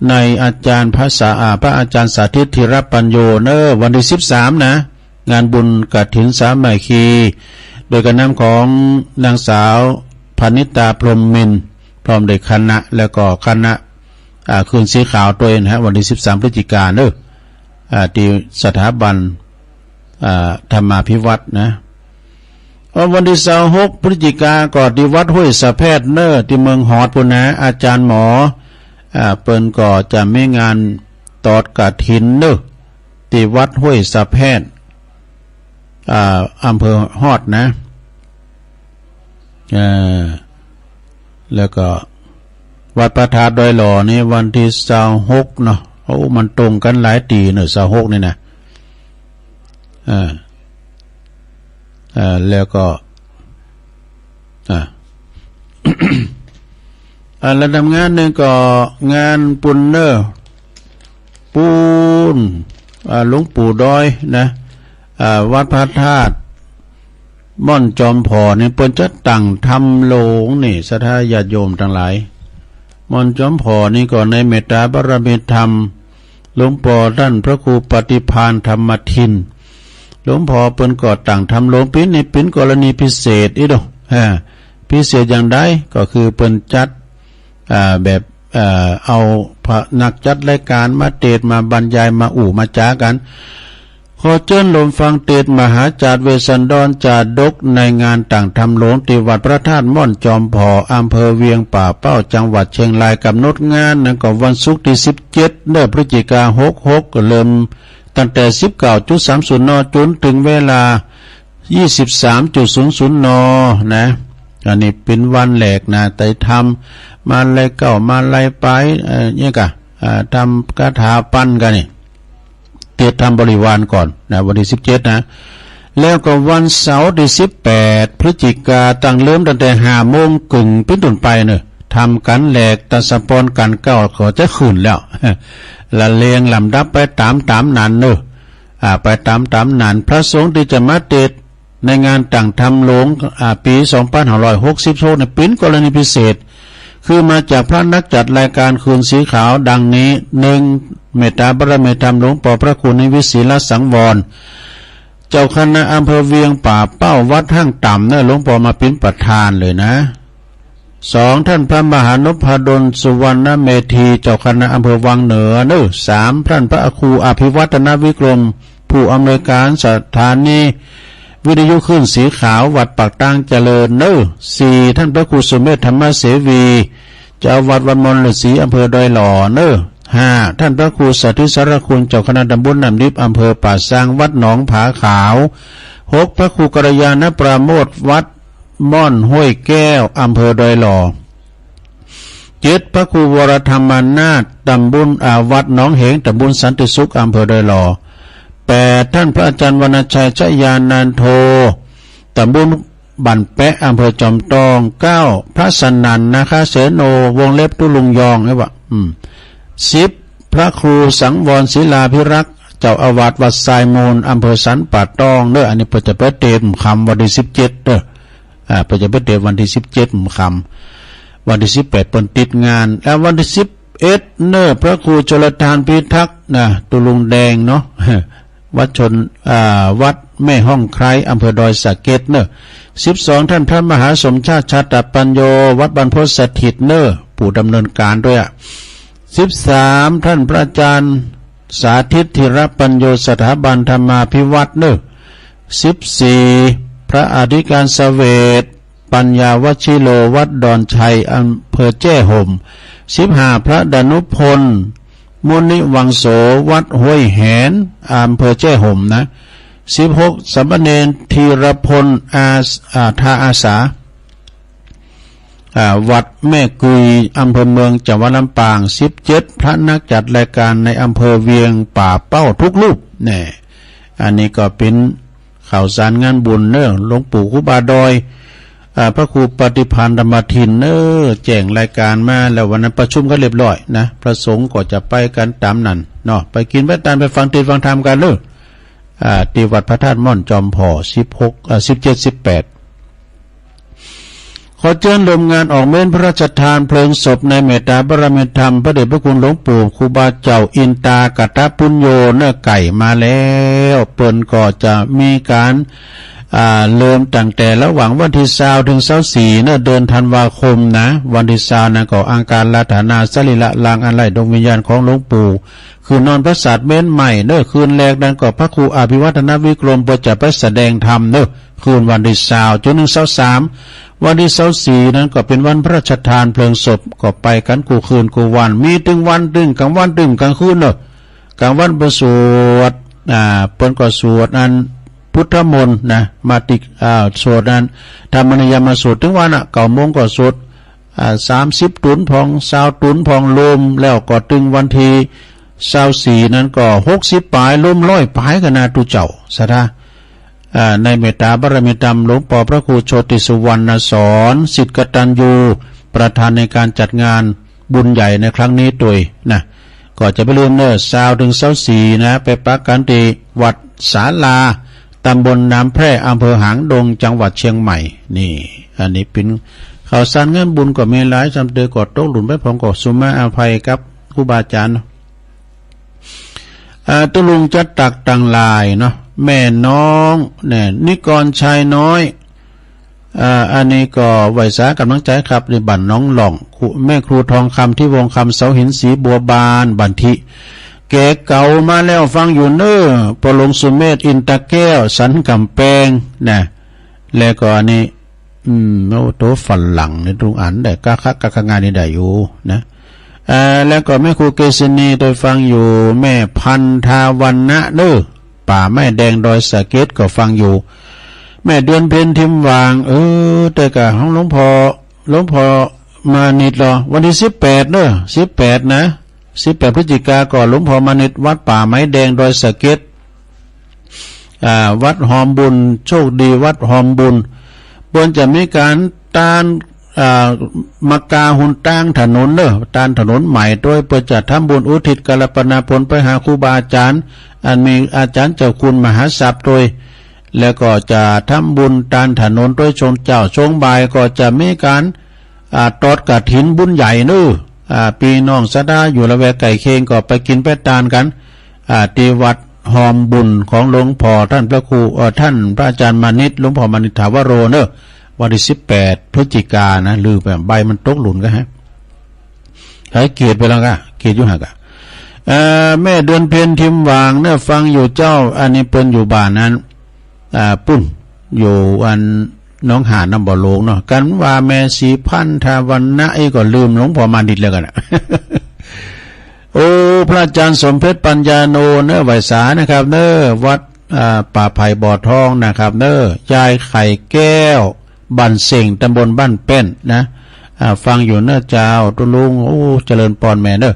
ในอาจารย์พระสา อ่า พระอาจารย์สาธิต ธีรปัญโญ เนอะ วันตี้สิบสามนะ งานบุญกฐินสามัคคี โดยก๋านนำของนางสาวพนิตา พรหมมินทร์ พร้อมด้วยคณะ แล้วก็คณะ อ่า คืนสีขาวตวยนะฮะ วันตี้สิบสาม พฤศจิกาเนอะ อ่า ตี้สถาบัน อ่า ธรรมาภิวัฒน์นะ เอ่อ วันตี้ซาวหก พฤศจิกา ก็ตี้วัดห้วยสะแพดเนอะ ตี้เมืองฮอดปู้นนะ อาจารย์หมอ อ่า เปิ้นก็จะมีงานตอดกฐินเนอะ ตี้วัดห้วยสะแพด อ่า อำเภอฮอดนะ เอ่อ แล้วก็วัดพระธาตุดอยหล่อนี่วันตี้ซาวหกเนาะ โอ้ มันตรงกั๋นหลายตี้เนอะ ซาวหกนี่นะ อ่า อ่า แล้วก็ อ่า อ่า แล้วนำงานนึ่งก็งานปู้นเนอะ ปู้น อ่า หลวงปู่ดอยนะ อ่า วัดพระธาตุม่อนจอมผอนี่ เปิ้นจะตั้งธรรมโหลงนี่ ศรัทธาญาติโยมตังหลาย ม่อนจอมผอนี่ก็ในเมตตาบารมีธรรม หลวงป้อต้านพระครูปฏิภาณธรรมทิน หลวงป้อเปิ้นก็ตั้งธรรมโหลง ปี๋นี้เป๋นกรณีพิเศษอีกเนาะ อ่า พิเศษอย่างใด ก็คือเปิ้นจัด อ่า แบบ เอ่อ เอาพระนักจัดรายก๋านมาเตสน์ มาบรรยาย มาอู้มาจ๋ากั๋น ขอเจิญโหมฟังเตสน์มหาจาตเวสสันดรจาดกในงานตั้งธรรมโหลงตี้วัดพระธาตุม่อนจอมผอ อำเภอเวียงป่าเป้า จังหวัดเชียงราย ก๋ำหนดงานนั้นก็วันศุกร์ตี้สิบเจ็ด เดือนพฤศจิกา หกหก ก็เริ่มตั้งแต่ สิบเก้าจุดสามศูนย์ น. จ๋นเถิงเวลา ยี่สิบสามจุดศูนย์ศูนย์ น. นะ อันนี้เป๋นวันแรกนะ ไตรธรรม มาลัยเก๊า มาลัยป๋าย เอ่อ เนี่ยก่ะ อ่า ทำคาถาปันกั๋นนี่ เตสน์ธรรมบริวารก่อนนะ วันตี้สิบเจ็ดนะ แล้วก็วันเสาร์ตี้สิบแปด พฤศจิกา ตั้งเริ่มตั้งแต่ห้าโมงเกิ่งเป๋นต้นไปเนอะ ทำกั๋นแหลก ตัดสะปอนกั๋นเก๊าก็จะขึ้นแล้ว ละเลียงลำดับไปต๋ามต๋ามนั้นเนอะ อ่า ไปต๋ามต๋ามนั้น พระสงฆ์ตี้จะมาเตสน์ในงานตั้งธรรมโหลง อ่า ปี๋สองปันห้าร้อยหกสิบหก เนี่ย เป๋นกรณีพิเศษ คือมาจากพระนักจัดรายก๋านคืนสีขาวดังนี้ หนึ่ง เมตตาบารมีธรรมหลวงป้อพระครูนิวิตศิลสังวร เจ้าคณะอำเภอเวียงป่าเป้า วัดห้างต่ำเนอะ หลวงป้อมาเป๋นประธานเลยนะ สอง ท่านพระมหานพดล สุวรรณเมธี เจ้าคณะอำเภอวังเหนือเนอะ สาม ท่านพระครูอภิวัฒนวิกรม ผู้อำนวยก๋านสถานีวิทยุคลื่นสีขาววัดปากตางเจริญเนอะ สี่ ท่านพระครูสุเมธธรรมเสวี เจ้าวัดวัดมอนฤๅษีอำเภอดอยหล่อเนอะ ห้า ต้านพระครูสาธิตสารคุณ เจ้าคณะตำบลน้ำดิบ อำเภอป่าซาง วัดหนองผาขาว หก พระครูกัลยาณปราโมทย์ วัดม่อนห้วยแก้ว อำเภอดอยหล่อ เจ็ด พระครูวรธรรมนาถ ตำบล อ่า วัดหนองเหง ตำบลสันติสุข อำเภอดอยหล่อ แปด ต้านพระอาจารย์วรรณชัย ชยานันโท ตำบลบ้านแปะ อำเภอจอมตอง เก้า พระสนั่น นาคาเสโน วงเล็บตุ๊ลุงยอง นี่วะ อืม สิบ พระครูสังวรศิลาภิรักษ์ เจ้าอาวาสวัดทรายมูล อำเภอสันป่าตองเด้อ อันนี้เปิ้นจะไปเตรียมกำวันตี้สิบเจ็ดเด้อ อ่า เปิ้นจะไปเตรียมวันตี้สิบเจ็ดกำ วันตี้สิบแปดเปิ้นติดงาน แล้ววันตี้สิบเอ็ดเน้อ พระครูชลทานพิทักษ์นะ ตุ๊ลุงแดงเนาะ วัดชน อ่า วัดแม่ฮ่องไคร้ อำเภอดอยสะเก็ดเน้อ สิบสอง ต้านพระมหาสมชาติ ชาตปัญโญ วัดบรรพตสถิตเน้อ ผู้ดำเนินก๋านตวยอะ สิบสาม ต้านพระอาจารย์สาธิต ธีรปัญโญ สถาบันธรรมาภิวัฒน์เน้อ สิบสี่ พระอธิการเสวต ปัญญาวชิโร วัดดอนชัย อำเภอแจ้ห่ม สิบห้า พระดานุพล มุนิวังโส วัดห้วยแหน อำเภอแจ้ห่มนะ สิบหก สามเณรธีรพล อาส- อ่า ทาอาสา อ่า วัดแม่กุย อำเภอเมือง จังหวัดลำปาง สิบเจ็ด พระนักจัดรายการในอำเภอเวียงป่าเป้าทุกรูป แน่ อันนี้ก็เป๋นข่าวสารงานบุญเน้อ หลวงปู่ครูบาดอย อ่า พระครูปฏิภาณธรรมทินเน้อ แจ้งรายการมา แล้ววันนั้นประชุมกั๋นเรียบร้อยนะ พระสงฆ์ก็จะไปกั๋นต๋ามนั้นเนาะ ไปกิ๋นไปตานไปฟังเทศน์ฟังธรรมกั๋นเน้อ อ่า ตี้วัดพระธาตุม่อนจอมผ่อ สิบหก อ่า สิบเจ็ด สิบแปด ขอเจิญร่วมงานออกเม้นพระราชทานเพลิงศพในเมตตาบารมีธรรม พระเดชพระคุณหลวงปู่ครูบาเจ้าอินตากตปุญโญเน้อ ใก้มาแล้ว เปิ้นก็จะมีก๋าน อ่า เริ่มตั้งแต่ระหว่างวันตี้ซาวเถิงซาวสี่เน้อ เดือนธันวาคมนะ วันตี้ซาวนั้นก็อังคารอาราธนาสรีระรางอันไร้ดวงวิญญาณของหลวงปู่ คืนนอนปราสาทเม้นใหม่เน้อ คืนแรกนั้นก็พระครูอภิวัฒนวิกรม เปิ้นจะไปแสดงธรรมเน้อ คืนวันตี้ซาว จนเถิงซาวสาม วันตี้ซาวสี่นั้นก็เป๋นวันพระราชทานเพลิงศพ ก็ไปกั๋นกู้คืนกู้วัน มีตึงวันตึงก๋างวันตึงก๋างคืนเน้อ ก๋างวันเปิ้นสวด อ่า เปิ้นก็สวดอันพุทธมนต์นะ มาติ อ่า สวดอันธรรมนิยามสูตร เถิงวันน่ะ เก้าโมงก็สวด อ่า สามสิบตุ๊นพ่อง ซาวตุ๊นพ่อง รวมแล้วก็เถิงวันตี้ซาวสี่นั้นก็หกสิบป๋าย รวมร้อยป๋ายกั๋นนะ ตุ๊เจ้าศรัทธา อ่า ในเมตตาบารมีธรรม หลวงป้อพระครูโชติสุวรรณสอน ศิษย์กตัญญู ประธานในการจัดงานบุญใหญ่ในครั้งนี้ตวยนะ ก็จะบ่าลืมเน้อ ซาวเถิงซาวสี่นะ ไปปะกั๋นตี้วัดศาลา ตำบลน้ำแพร่ อำเภอหางดง จังหวัดเชียงใหม่ นี่ อันนี้เป๋นข่าวสารงานบุญก็มีหลาย ซ้ำเตื้อก็ตกหล่นไปพ่อง ก็สุมาอภัยกับครูบาอาจ๋ารย์เนาะ อ่า ตุ๊ลุงจัดตักตังหลายเนาะ แม่น้อง เนี่ย นิกรชัยน้อย อ่า อันนี้ก็ไหว้สาก๋ำลังใจ๋ครับ ในบ้านหนองหล่อง ครู แม่ครูทองคำ ที่วงคำ เสาหิน ศรีบัวบาน บ้านทิ แก่เก่ามาแล้วฟังอยู่เน้อ ป้อหลวงสุเมธ อินตะแก้ว สันก๋ำแปง นะ แล้วก็อันนี้ อืม โอ้โต ฝรั่งนี่ตุ๊ลุงอ่านได้ กะคะกะคะงานนี่ได้อยู่นะ เอ่อ แล้วก็แม่ครูเกษินี ตวยฟังอยู่ แม่พันธาวรรณะเน้อ ป่าไม้แดงดอยสะเก็ดก็ฟังอยู่ แม่เดือนเพ็ญ ทิมหว่าง เออ แต่กะห้องหลวงป้อ หลวงป้อมานิตย์เหรอ วันตี้สิบแปดเน้อ สิบแปดนะ สิบแปดพฤศจิกาก็หลวงป้อมานิตย์ วัดป่าไม้แดงดอยสะเก็ด อ่า วัดหอมบุญ โชคดีวัดหอมบุญ เปิ้นจะมีก๋านตาน อ่า มากาหุนตางถนนเน้อ ตานถนนใหม่ตวย เปิ้นจะทำบุญอุทิศกัลปนาผลไปหาครูบาอาจ๋ารย์ อันมีอาจ๋ารย์เจ้าคุณมหาทรัพย์ตวย แล้วก็จะทำบุญตานถนนตวย ช่วงเจ๊า ช่วงบ่ายก็จะมีก๋าน อ่า ตอดกฐินบุญใหญ่เน้อ อ่า ปี้น้องศรัทธาอยู่ละแวกใก้เคียงก็ไปกิ๋นไปตานกั๋น อ่า ตี้วัดหอมบุญของหลวงป้อต้านพระครู เอ่อ ต้านพระอาจ๋ารย์มานิตย์ หลวงป้อมานิตย์ถาวโรเน้อ วันตี้สิบแปดพฤศจิกานะ ลืมไป ใบมันตกหล่นกะฮะ หายเกียรติไปแล้วกะ เกียรติอยู่หั้นกะ เอ่อ แม่เดือนเพ็ญ ทิมหว่างเน้อ ฟังอยู่เจ้า อันนี้เปิ้นอยู่บ้านนั้น อ่า ปุ้น อยู่อันหนองหานน้ำบ่อหลวงเนาะ กั๋นว่าแม่ศรีพันธาวรรณะอี้ก็ลืมหลวงป้อมานิตย์แล้วกั๋นนะ โอ้ พระอาจารย์สมเพชรปัญญาโนเน่อ ไหว้สานะครับเน่อ วัด อ่า ป่าไผ่บ่อทองนะครับเน่อ ยายไข่แก้ว บ้านเส่ง ตำบลบ้านแป้นนะ อ่า ฟังอยู่เน่อเจ้า ตุ๊ลุง โอ้ เจริญปอนแม่เน่อ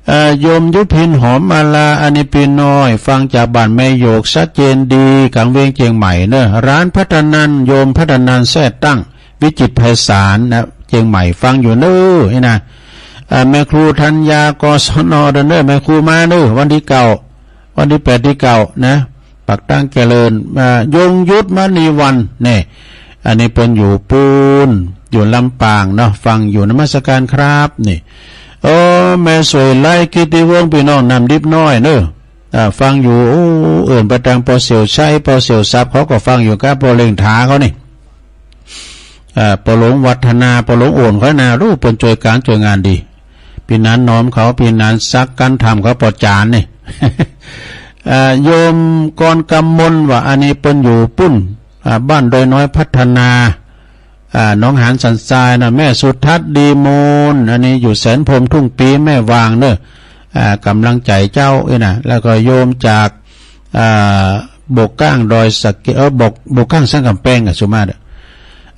อ่า โยมยุพินหอมมาลา อันนี้ปี้น้อย ฟังจากบ้านแม่โยก ชัดเจนดี กังเวียงเจียงใหม่เน่อ ร้านพัฒนัน โยมพัฒนัน แทร่ตั้ง วิจิตรไพศาลนะ เจียงใหม่ ฟังอยู่เน่อ นี่นะ อ่า แม่ครูธัญญา กศน เน่อ แม่ครูมาเน่อ วันที่เก้า วันที่แปด ที่เก้านะ ปากตางเจริญ อ่า ยงยุทธมณีวรรณ แน่ อันนี้เปิ้นอยู่ปูน อยู่ลำปางเนาะ ฟังอยู่ นมัสการครับ นี่ โอ้ แม่สวยไลกิตติวงศ์ ปี้น้องน้ำดิบน้อยเน่อ อ่า ฟังอยู่ โอ้ เอิ้นไปตางป้อเสี่ยวชัย ป้อเสี่ยวทรัพย์ เขาก็ฟังอยู่กับป้อเล็งถาเขานี่ อ่า ป้อหลวงวัฒนา ป้อหลวงโอ่น เขานะ ฮู้ เปิ้นจ้วยก๋านจ้วยงานดี ปี้หนานหนอมเขา ปี้หนานศักดิ์ กันธรรมเขา ป้อจานนี่ อ่า โยมกรกำมลว่า อันนี้เปิ้นอยู่ปู้น อ่า บ้านดอยน้อยพัฒนา อ่า หนองหานสันทรายนะ แม่สุทัศน์ดีมูล อันนี้อยู่แสนพรหมทุ่งปี แม่วางเน่อ อ่า ก๋ำลังใจ๋เจ้าอี้นะ แล้วก็โยมจาก อ่า บกก้างดอยสะเก็ด เออ บก บกก้างสันก๋ำแปงอะ สุมาเน่อ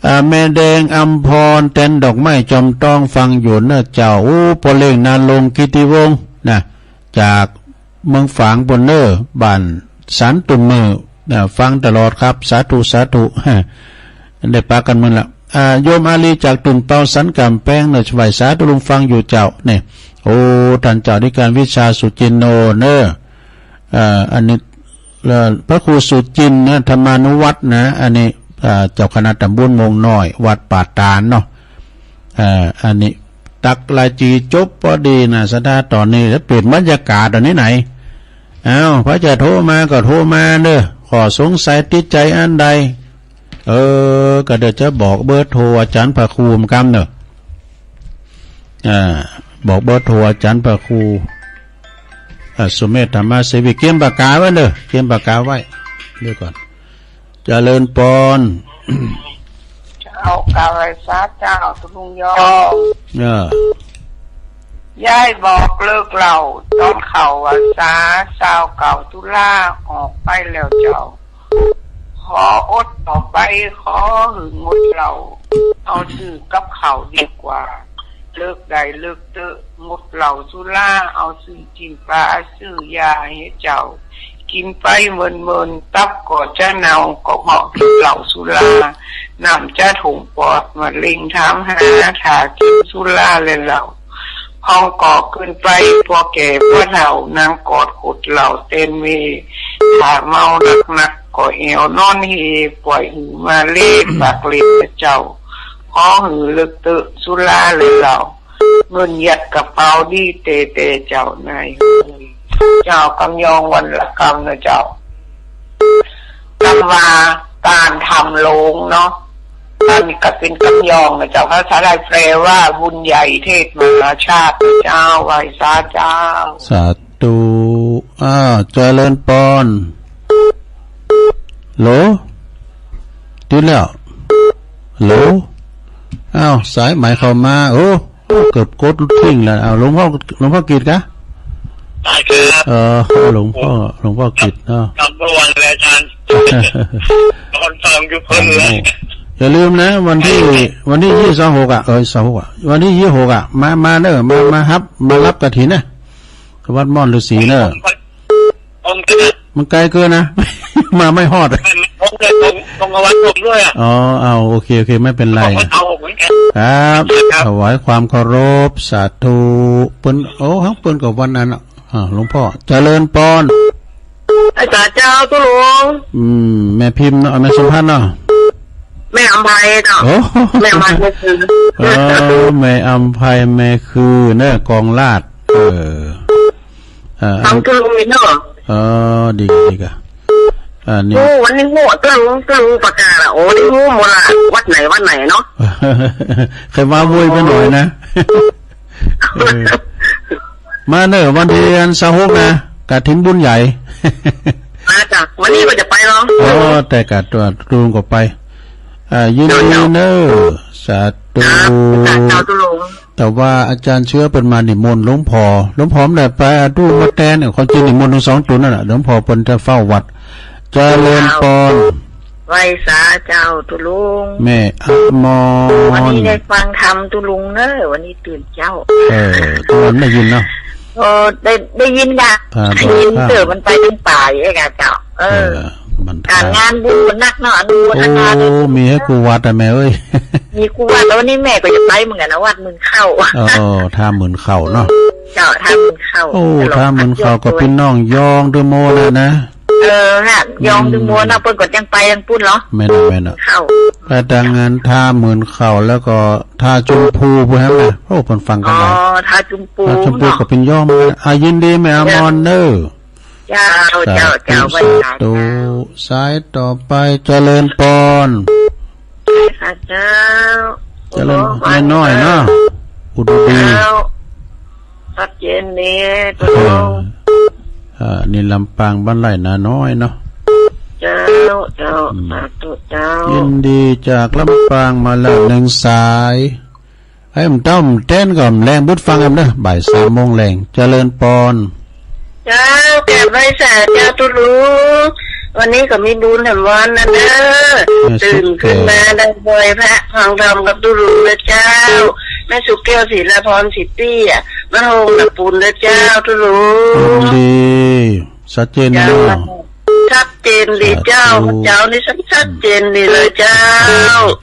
อ่า แม่แดงอำพร แตนดอกไม้จอมตอง ฟังอยู่เน่อเจ้า โอ้ ป้อเล็งนรงค์กิตติวงศ์นะ จากเมืองฝางปู้นเน่อ บ้านสันตุ่มมือ อ่า ฟังตลอดครับ สาธุ สาธุ ได้ปะกั๋นมึนละ อ่า โยมอาลีจากตุ่นเปาสันก๋ำแปงเน่อ ไหว้สาตุ๊ลุง ฟังอยู่เจ้า นี่ โอ้ ต้านเจ้าอธิการวิชาสุจินโนเน่อ อ่า อันนี้ เอ่อ พระครูสุจินนะ ธรรมานุวัฒน์นะ อันนี้ อ่า เจ้าคณะตำบลโมงน้อย วัดป่าตาดเนาะ อ่า อันนี้ ตักลายจี๋จบป้อดีนะ ศรัทธาต๋อนนี้ แล้วเปลี่ยนบรรยากาศต๋อนนี้ไหน อ้าว ใผจะโทรมาก็โทรมาเน่อ ข้อสงสัยติดใจ๋อันใด เออ ก็เดี๋ยวจะบอกเบอร์โทรอาจ๋ารย์พระครูกำเน่อ อ่า บอกเบอร์โทรอาจ๋ารย์พระครู อ่า สุเมธธรรมเสวี เกียมปากกาไว้เน่อ เกียมปากกาไว้ เดี๋ยวก่อน เจริญปอน เจ้า กราบไหว้สาเจ้าตุ๊ลุงยอม เออ ย้ายบอกเลิกเหล้า ต๋อนเข้าพรรษา ซาวเก้าตุลา ออกไปแล้วเจ้า ขออดต่อไป ขอหื้องดเหล้า เอาซื้อกับข้าวดีกว่า เลิกได้เลิกเต๊อะ งดเหล้าสุรา เอาซื้อ กิ๋นปลา ซื้อยาหื้อเจ้า กิ๋นไปเมินๆ ตับก็จะเน่า ก็เพราะกิ๋นเหล้าสุรา น้ำจะท่วมปอด มะเร็งถามหา ถ้ากิ๋นสุราและเหล้า พองก่อเกินไป พอแก่พอเฒ่า นั่งกอดขวดเหล้าแตนเม ถ้าเมานักๆ ก็แอ่วนอนเฮ ป่อยหื้อมาเล่ ปากเหล่นนะเจ้า ขอหื้อเลิกเต๊อะสุราและเหล้า เงินยัดกระเป๋าดีแต๊ๆ เจ้านายเอ๋ย เจ้ากำยองวันละกำนะเจ้า กำว่าก๋านทำโลงเนาะ อันนี้ก็เป๋นกำยองนะเจ้า ภาษาไทยแปลว่าบุญใหญ่เทศมหาชาตินะเจ้า ไหว้สาเจ้า สาธุ อ้าว เจริญปอน โหล ติดแล้ว โหล อ้าว สายใหม่เข้ามา โอ้ เกือบกดทิ้งแล้ว อ้าว หลวงพ่อ หลวงพ่อกิตย์กะ ได้ครับ เออ หลวงพ่อ หลวงพ่อกิตย์เนาะ ครับ เมื่อวานเลยอาจารย์ นอนฟังอยู่เพลินเลย อย่าลืมนะ วันตี้ วันตี้ยี่สิบหกอะ เออ ยี่สิบหกอะ วันตี้ยี่สิบหกอะ มา มาเน่อ มา มาฮับ มาฮับกฐินนะ วัดม่อนฤๅษีเน่อ ผมก็ มันไก๋เกินนะ มาไม่ฮอด ผมเลย ผม ผมเอาวัดผมด้วยอะ อ๋อ เอา โอเค โอเค ไม่เป๋นไร ผมก็เอาผมเหมือนกั๋น ครับ ครับ ถวายความเคารพ สาธุ เปิ้น โอ้ ฮั่งเปิ้นก็วันนั้นอะ อ่า หลวงพ่อ เจริญปอน ไหว้สาเจ้าตุ๊ลุง อืม แม่พิมพ์เนาะ แม่สมพันธ์เนาะ แม่อำไพเจ้า โอ้ แม่อำไพ แม่คือ เออ แม่อำไพ แม่คือเน่อ กองลาด เออ เออ ฟังตุ๊ลุงนี่เนาะ เออ ดี ดีกะ อ่า นี่ โอ้ วันนี้ฮู้ ตุ๊ลุง ตุ๊ลุงประกาศอะ โอ้ นี่ฮู้หมดละ วัดไหน วัดไหนเนาะ ใค่มาโวยไปหน่อยนะ เออ มาเน่อ วันตี้อันซาวหกนะ กฐินบุญใหญ่ มาจ้ะ วันนี้ก็จะไปเนาะ อ๋อ แต่กะตัวลุงก็ไป อ่า ยินดีเน่อ สาธุ ครับ สาธุเจ้าตุ๊ลุง แต่ว่าอาจารย์เชื้อเปิ้นมานิมนต์หลวงพ่อ หลวงพ่อบ่ได้ไปอะ ตุ๊ลุงมาแตนเนี่ย ความจริงนิมนต์ตึงสองตุ๊นนั่นแหละ หลวงพ่อเปิ้นจะเฝ้าวัด เจริญปอน ไหว้สาเจ้าตุ๊ลุง แม่อมร วันนี้ได้ฟังธรรมตุ๊ลุงเน้อ วันนี้ตื่นเจ๊า เออ ก็ได้ยินเนาะ เออ ได้ ได้ยินกะ ครับ ได้ยิน ครับ เตื้อมันไปตึงป่ายเองอะเจ้า เออ เออ มัน ก๋านงานบุญมันนักเนาะ อนุโมทนา โอ้ ด้วย มีหื้อกู้วัดอะแม่เอ้ย มีกู้วัด แล้ววันนี้แม่ก็จะไปเหมือนกั๋นนะ วัดหมื่นเข้า เออ ท่าหมื่นเข้าเนาะ เจ้า ท่าหมื่นเข้า โอ้ ตลอด ท่าหมื่นเข้าก็ ยอด ปี้น้องยองตึงหมดแล้วนะ เออ ฮะ ยองตึงหมดเนาะ อืม เปิ้นก็ยังไปตึงปุ้นเหรอ แม่นอะ แม่นอะ เข้า ไปตางงานท่าหมื่นเข้า แล้วก็ท่าจุมพูพู้นแหมนะ โอ้ เปิ้นฟังกั๋นหลาย อ๋อ ท่าจุมพู ท่าจุมพู เนาะ ก็ปี้น้องยองเหมือนกั๋น อ่ะ ยินดีแม่อมรเน้อ เจ้า เจ้า เจ้า สาธุ ไหว้สา สาธุ เจ้า สายต่อไป เจริญปอน สาเจ้า เจริญ โอ้ แม่น้อยเนาะ อุดมดี เจ้า ชัดเจนนี่ เออ ตุ๊ลุง เออ นี่ลำปางบ้านไร่นาน้อยเนาะ เจ้า เจ้า อืม สาธุเจ้า ยินดีจากลำปางมาแล้วหนึ่งสาย ไอ้หม่ำเต้าหม่ำแตนก็แลงบุดฟังกันเน้อ บ่ายสามโมงแลง เจริญปอน เจ้า กราบไหว้สาเจ้าตุ๊ลุง วันนี้ก็มีบุญแถมวันนะเน้อ แม่สุขแก้ว ตื่นขึ้นมาได้ไหว้พระฟังธรรมกับตุ๊ลุงนะเจ้า แม่สุขแก้ว ศิลาพร ศรีเตี้ย บ้านโฮงตะปูนนะเจ้าตุ๊ลุง ยินดี ชัดเจนเนาะ เจ้า ชัดเจนดีเจ้า สาธุ เจ้านี่ชัด ชัดเจนดีเลยเจ้า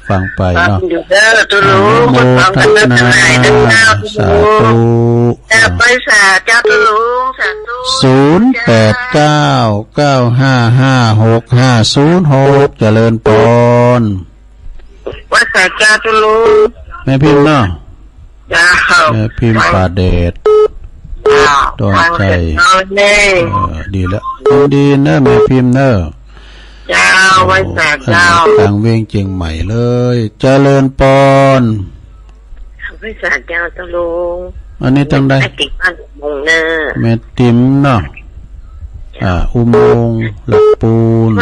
ฟังไปเนาะ ฟังอยู่เด้อตุ๊ลุง อนุโมทนา คนฟังกันเน้อ ทั้งหลายนะเจ้า สาธุ ตุ๊ลุง กราบไหว้สาเจ้าตุ๊ลุง สาธุ ศูนย์แปดเก้า เก้าห้าห้า หกห้าศูนย์หก เจริญปอน ไหว้สาเจ้าตุ๊ลุง แม่พิมพ์เนาะ เจ้า แม่พิมพ์ป่าเดช เจ้า ดอนชัย ฟังเสร็จแล้วนี่ เออ ดีแล้ว ยินดีเน้อแม่พิมพ์เน้อ เจ้า โอ้ ไหว้สาเจ้า ทางเวียงเจียงใหม่เลย เจริญปอน ไหว้สาเจ้าตุ๊ลุง อันนี้ตังใด แม่ติมบ้านอุโมงค์เน้อ แม่ติมเนาะ อ่า อุโมงค์หลักปูน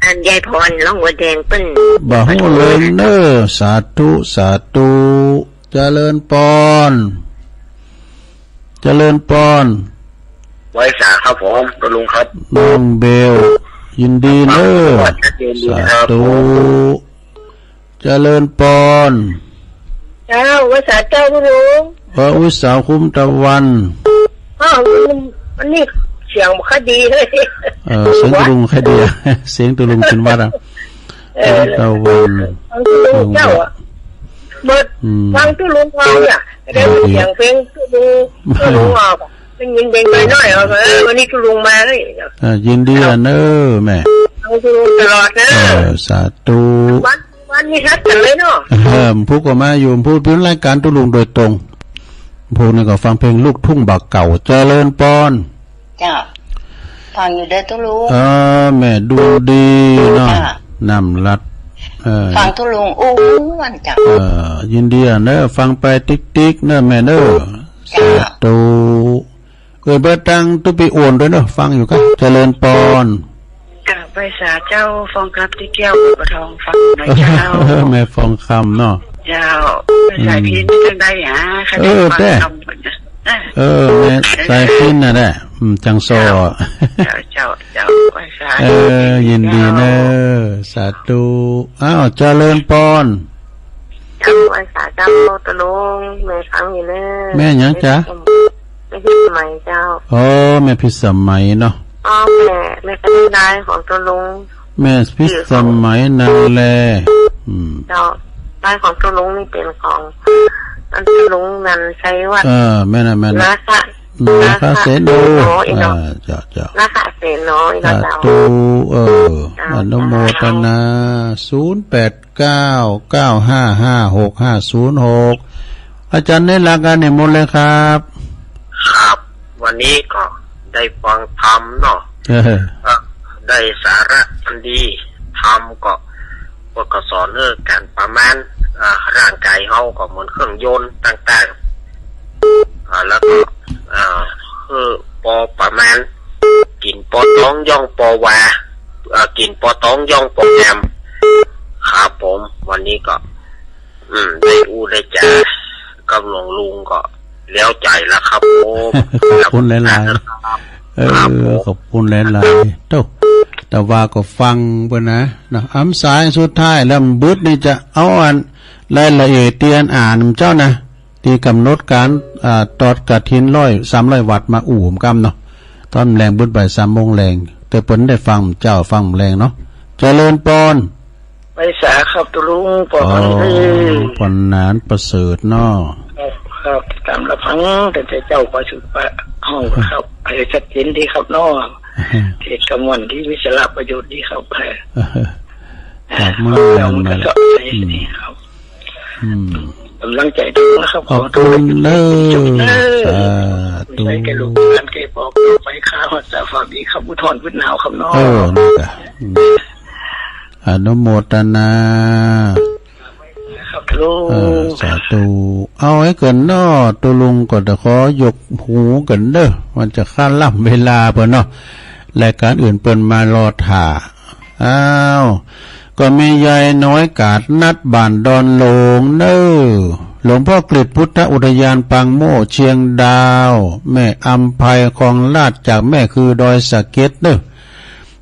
อันยายพรหนองบัวแดงเปิ้น บ่ฮู้เลิงเน้อ สาธุ สาธุ เจริญปอน เจริญปอน ไหว้สาครับผม ตุ๊ลุงครับ น้องเบล ยินดีเน้อ ชัดเจนดีนะครับ สาธุ เจริญปอน เจ้า ไหว้สาเจ้าตุ๊ลุง พระวิสาคุ้มตะวัน อ้าว มัน มันนี่เสียงบ่ค่อยดีเลย เออ เสียงตุ๊ลุงค่อยดี เสียงตุ๊ลุงขึ้นวัดอะ เออ คุ้มตะวัน ฟังตุ๊ลุงเจ้าอะ เบิด อืม ฟังตุ๊ลุงเอาเนี่ย ได้ยินเสียงเพลงตุ๊ลุง ตุ๊ลุงออกอะ ได้ยินเพลงน้อยๆ เอา เออ วันนี้ตุ๊ลุงมาเลย เออ ยินดีอะเน้อแม่ ฟังตุ๊ลุงตลอดเน้อ เออ สาธุ วัน วันนี้ฮัดกันเลยเนาะ เออ ผู้ก็มาอยู่ ผู้เป็นรายการตุ๊ลุงโดยตรง ผู้นี่ก็ฟังเพลงลูกทุ่งบ่าเก่า เจริญปอน เจ้า ฟังอยู่เด้อตุ๊ลุง เออ แม่ดวงดีเนาะ เจ้า น้ำลัด เออ ฟังตุ๊ลุงอู้วันเจ้า เออ ยินดีอะเน้อ ฟังไปติ๊กๆ เน้อแม่เน้อ เจ้า สาธุ เอ่ยเบอร์ตังตุ๊ปี้อ้วนด้วยเนาะ ฟังอยู่ครับ เจริญปอน กราบไหว้สาเจ้า ฟองคำตี้แก้ว ปะทองฟังหน่อยเจ้า แม่ฟองคำเนาะ เจ้า อืม สายพิณจังใดอะ เออ ฟัง แต๊ คำก่อนนะ เออ แม่สายพิณน่ะแหละ อืม จังซอ เจ้า เจ้า เจ้า ไหว้สา เออ ยินดีเน้อ เจ้า สาธุ อ้าว เจริญปอน เจ้า ไหว้สาเจ้าตุ๊ลุง แม่ฟังอยู่เน้อ แม่หยังจ๊ะ แม่พิสมัยเจ้า อ๋อ แม่พิสมัยเนาะ อ๋อ แม่ แม่ก็ได้ของตุ๊ลุง แม่พิสมัยนั่นแหละ อืม เจ้า ได้ของตุ๊ลุงนี่เป็นของ อันตุ๊ลุงนันชัยวัฒน์ เออ แม่นน่ะ แม่นน่ะ นาคะ นาคะเสโน นาคะเสโน อีกเนาะ อ่า เจ้า เจ้า นาคะเสโน อีกเนาะ สาธุ เจ้า เออ เจ้า อนุโมทนา ศูนย์แปด เก้า เก้าห้าห้า หกห้าศูนย์หก อาจารย์ในรายการนิมนต์เลยครับ ครับ วันนี้ก็ได้ฟังธรรมเนาะ เออ เอ่อ ได้สาระอันดี ธรรมก็ เปิ้นก็สอนเรื่องการประมาณ อ่า ร่างกายเฮาก็เหมือนเครื่องยนต์ต่างๆ อ่า แล้วก็ อ่า คือปอประมาณ กิ๋นปอต๊องย่องปอวา อ่า กิ๋นปอต๊องย่องปองาม ครับผม วันนี้ก็ อืม ได้อู้ได้จ๋ากับหลวงลุงก็แล้วใจ๋แล้วครับผม ขอบคุณหลายๆ ครับ เออ ครับผม ขอบคุณหลายๆ เต้า แต่ว่าก็ฟังเปิ้นนะ นะ อำสายสุดท้ายแล้วมันบึดนี่จะเอาอันรายละเอียดตี้อันอ่านเจ้านะ ตี้ก๋ำหนดก๋าน อ่า ตอดกฐินร้อย สามร้อยวัตต์มาอู้กำเนาะ ต๋อนแลงบึดบ่ายสามโมงแลง แต่เปิ้นได้ฟังเจ้าฟังแลงเนาะ เจริญปอน ไปสาครับตุ๊ลุง ปอ อ๋อ พันธุ์ดี ปอนหนานประเสริฐเนาะ ครับ ครับ ต๋ามละพัง ตั้งแต่เจ้าก็สุดปะห้องครับ ให้ชัดเจนดีครับเนาะ เทศน์กำม่วนดี มีสาระประโยชน์ดีครับ ครับ เมื่อ เอา แม่น มันก็ มา อืม ครับ อืม ก๋ำลังใจ๋ดีนะครับ ขอบคุณเด้อ ขอโทษ สาธุ ใส่แก่ลูกหลานแก่ปอแก่ไป ข้าฮอดสาฝากดีครับ อุทธรณ์พื้นหนาวครับเนาะ เออ นี่กะ อืม อนุโมทนา ครับตุ๊ลุง เออ สาธุ เอาไว้เกินเนาะ ตุ๊ลุงก็จะขอยกหูเกินเด้อ มันจะข้ามล้ำเวลาเปิ้นเนาะ รายก๋านอื่นเปิ้นมารอถ่า อ้าว ก็มียายน้อยกาดนัดบ้านดอนโหลงเน้อ หลวงพ่อกฤษพุทธอุทยานปางโม่เชียงดาว แม่อำไพคลองลาดจากแม่คือดอยสะเก็ดเน้อ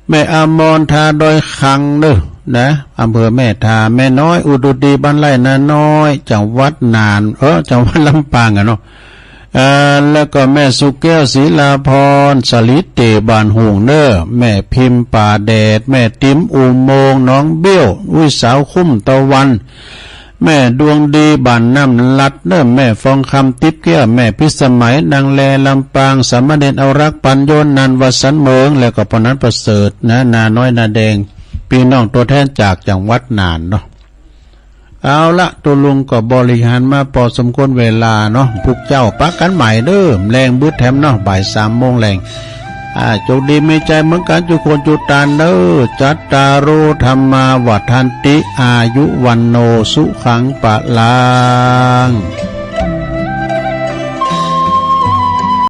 แม่อมรทาดอยคังเน้อ นะ อำเภอแม่ทา แม่น้อยอุดรดีบ้านไร่นาน้อย จังหวัดน่าน เออ จังหวัดลำปางอะเนาะ เอ่อ แล้วก็แม่สุแก้ว ศิลาพร สลิดเตบ้านโฮ่งเน้อ แม่พิมพ์ป่าแดด แม่ติ๋มอุโมงค์หนองเบี้ยว อุ้ยสาวคุ้มตะวัน แม่ดวงดีบ้านน้ำลัดเน้อ แม่ฟองคำติ๊บแก้ว แม่พิสมัยนางแลลำปาง สามเณรเอารักปัญโยนันท์ วสันต์เมิง แล้วก็ปอหนานประเสริฐนะ นาน้อยนาแดง ปี้น้องตั๋วแทนจากจังหวัดน่านเนาะ เอาละ ตุ๊ลุงก็บริหารมาปอสมควรเวลาเนาะ พุกเจ้าปะกั๋นใหม่เน้อ แลงบึดแถมเนาะ บ่ายสามโมงแลง อ่า โจคดีมีใจ๋เหมือนกั๋นจุคนจุตานเน้อ จัตตาโร ธัมมา วัฑฒันติ อายุ วัณโณ สุขัง พลัง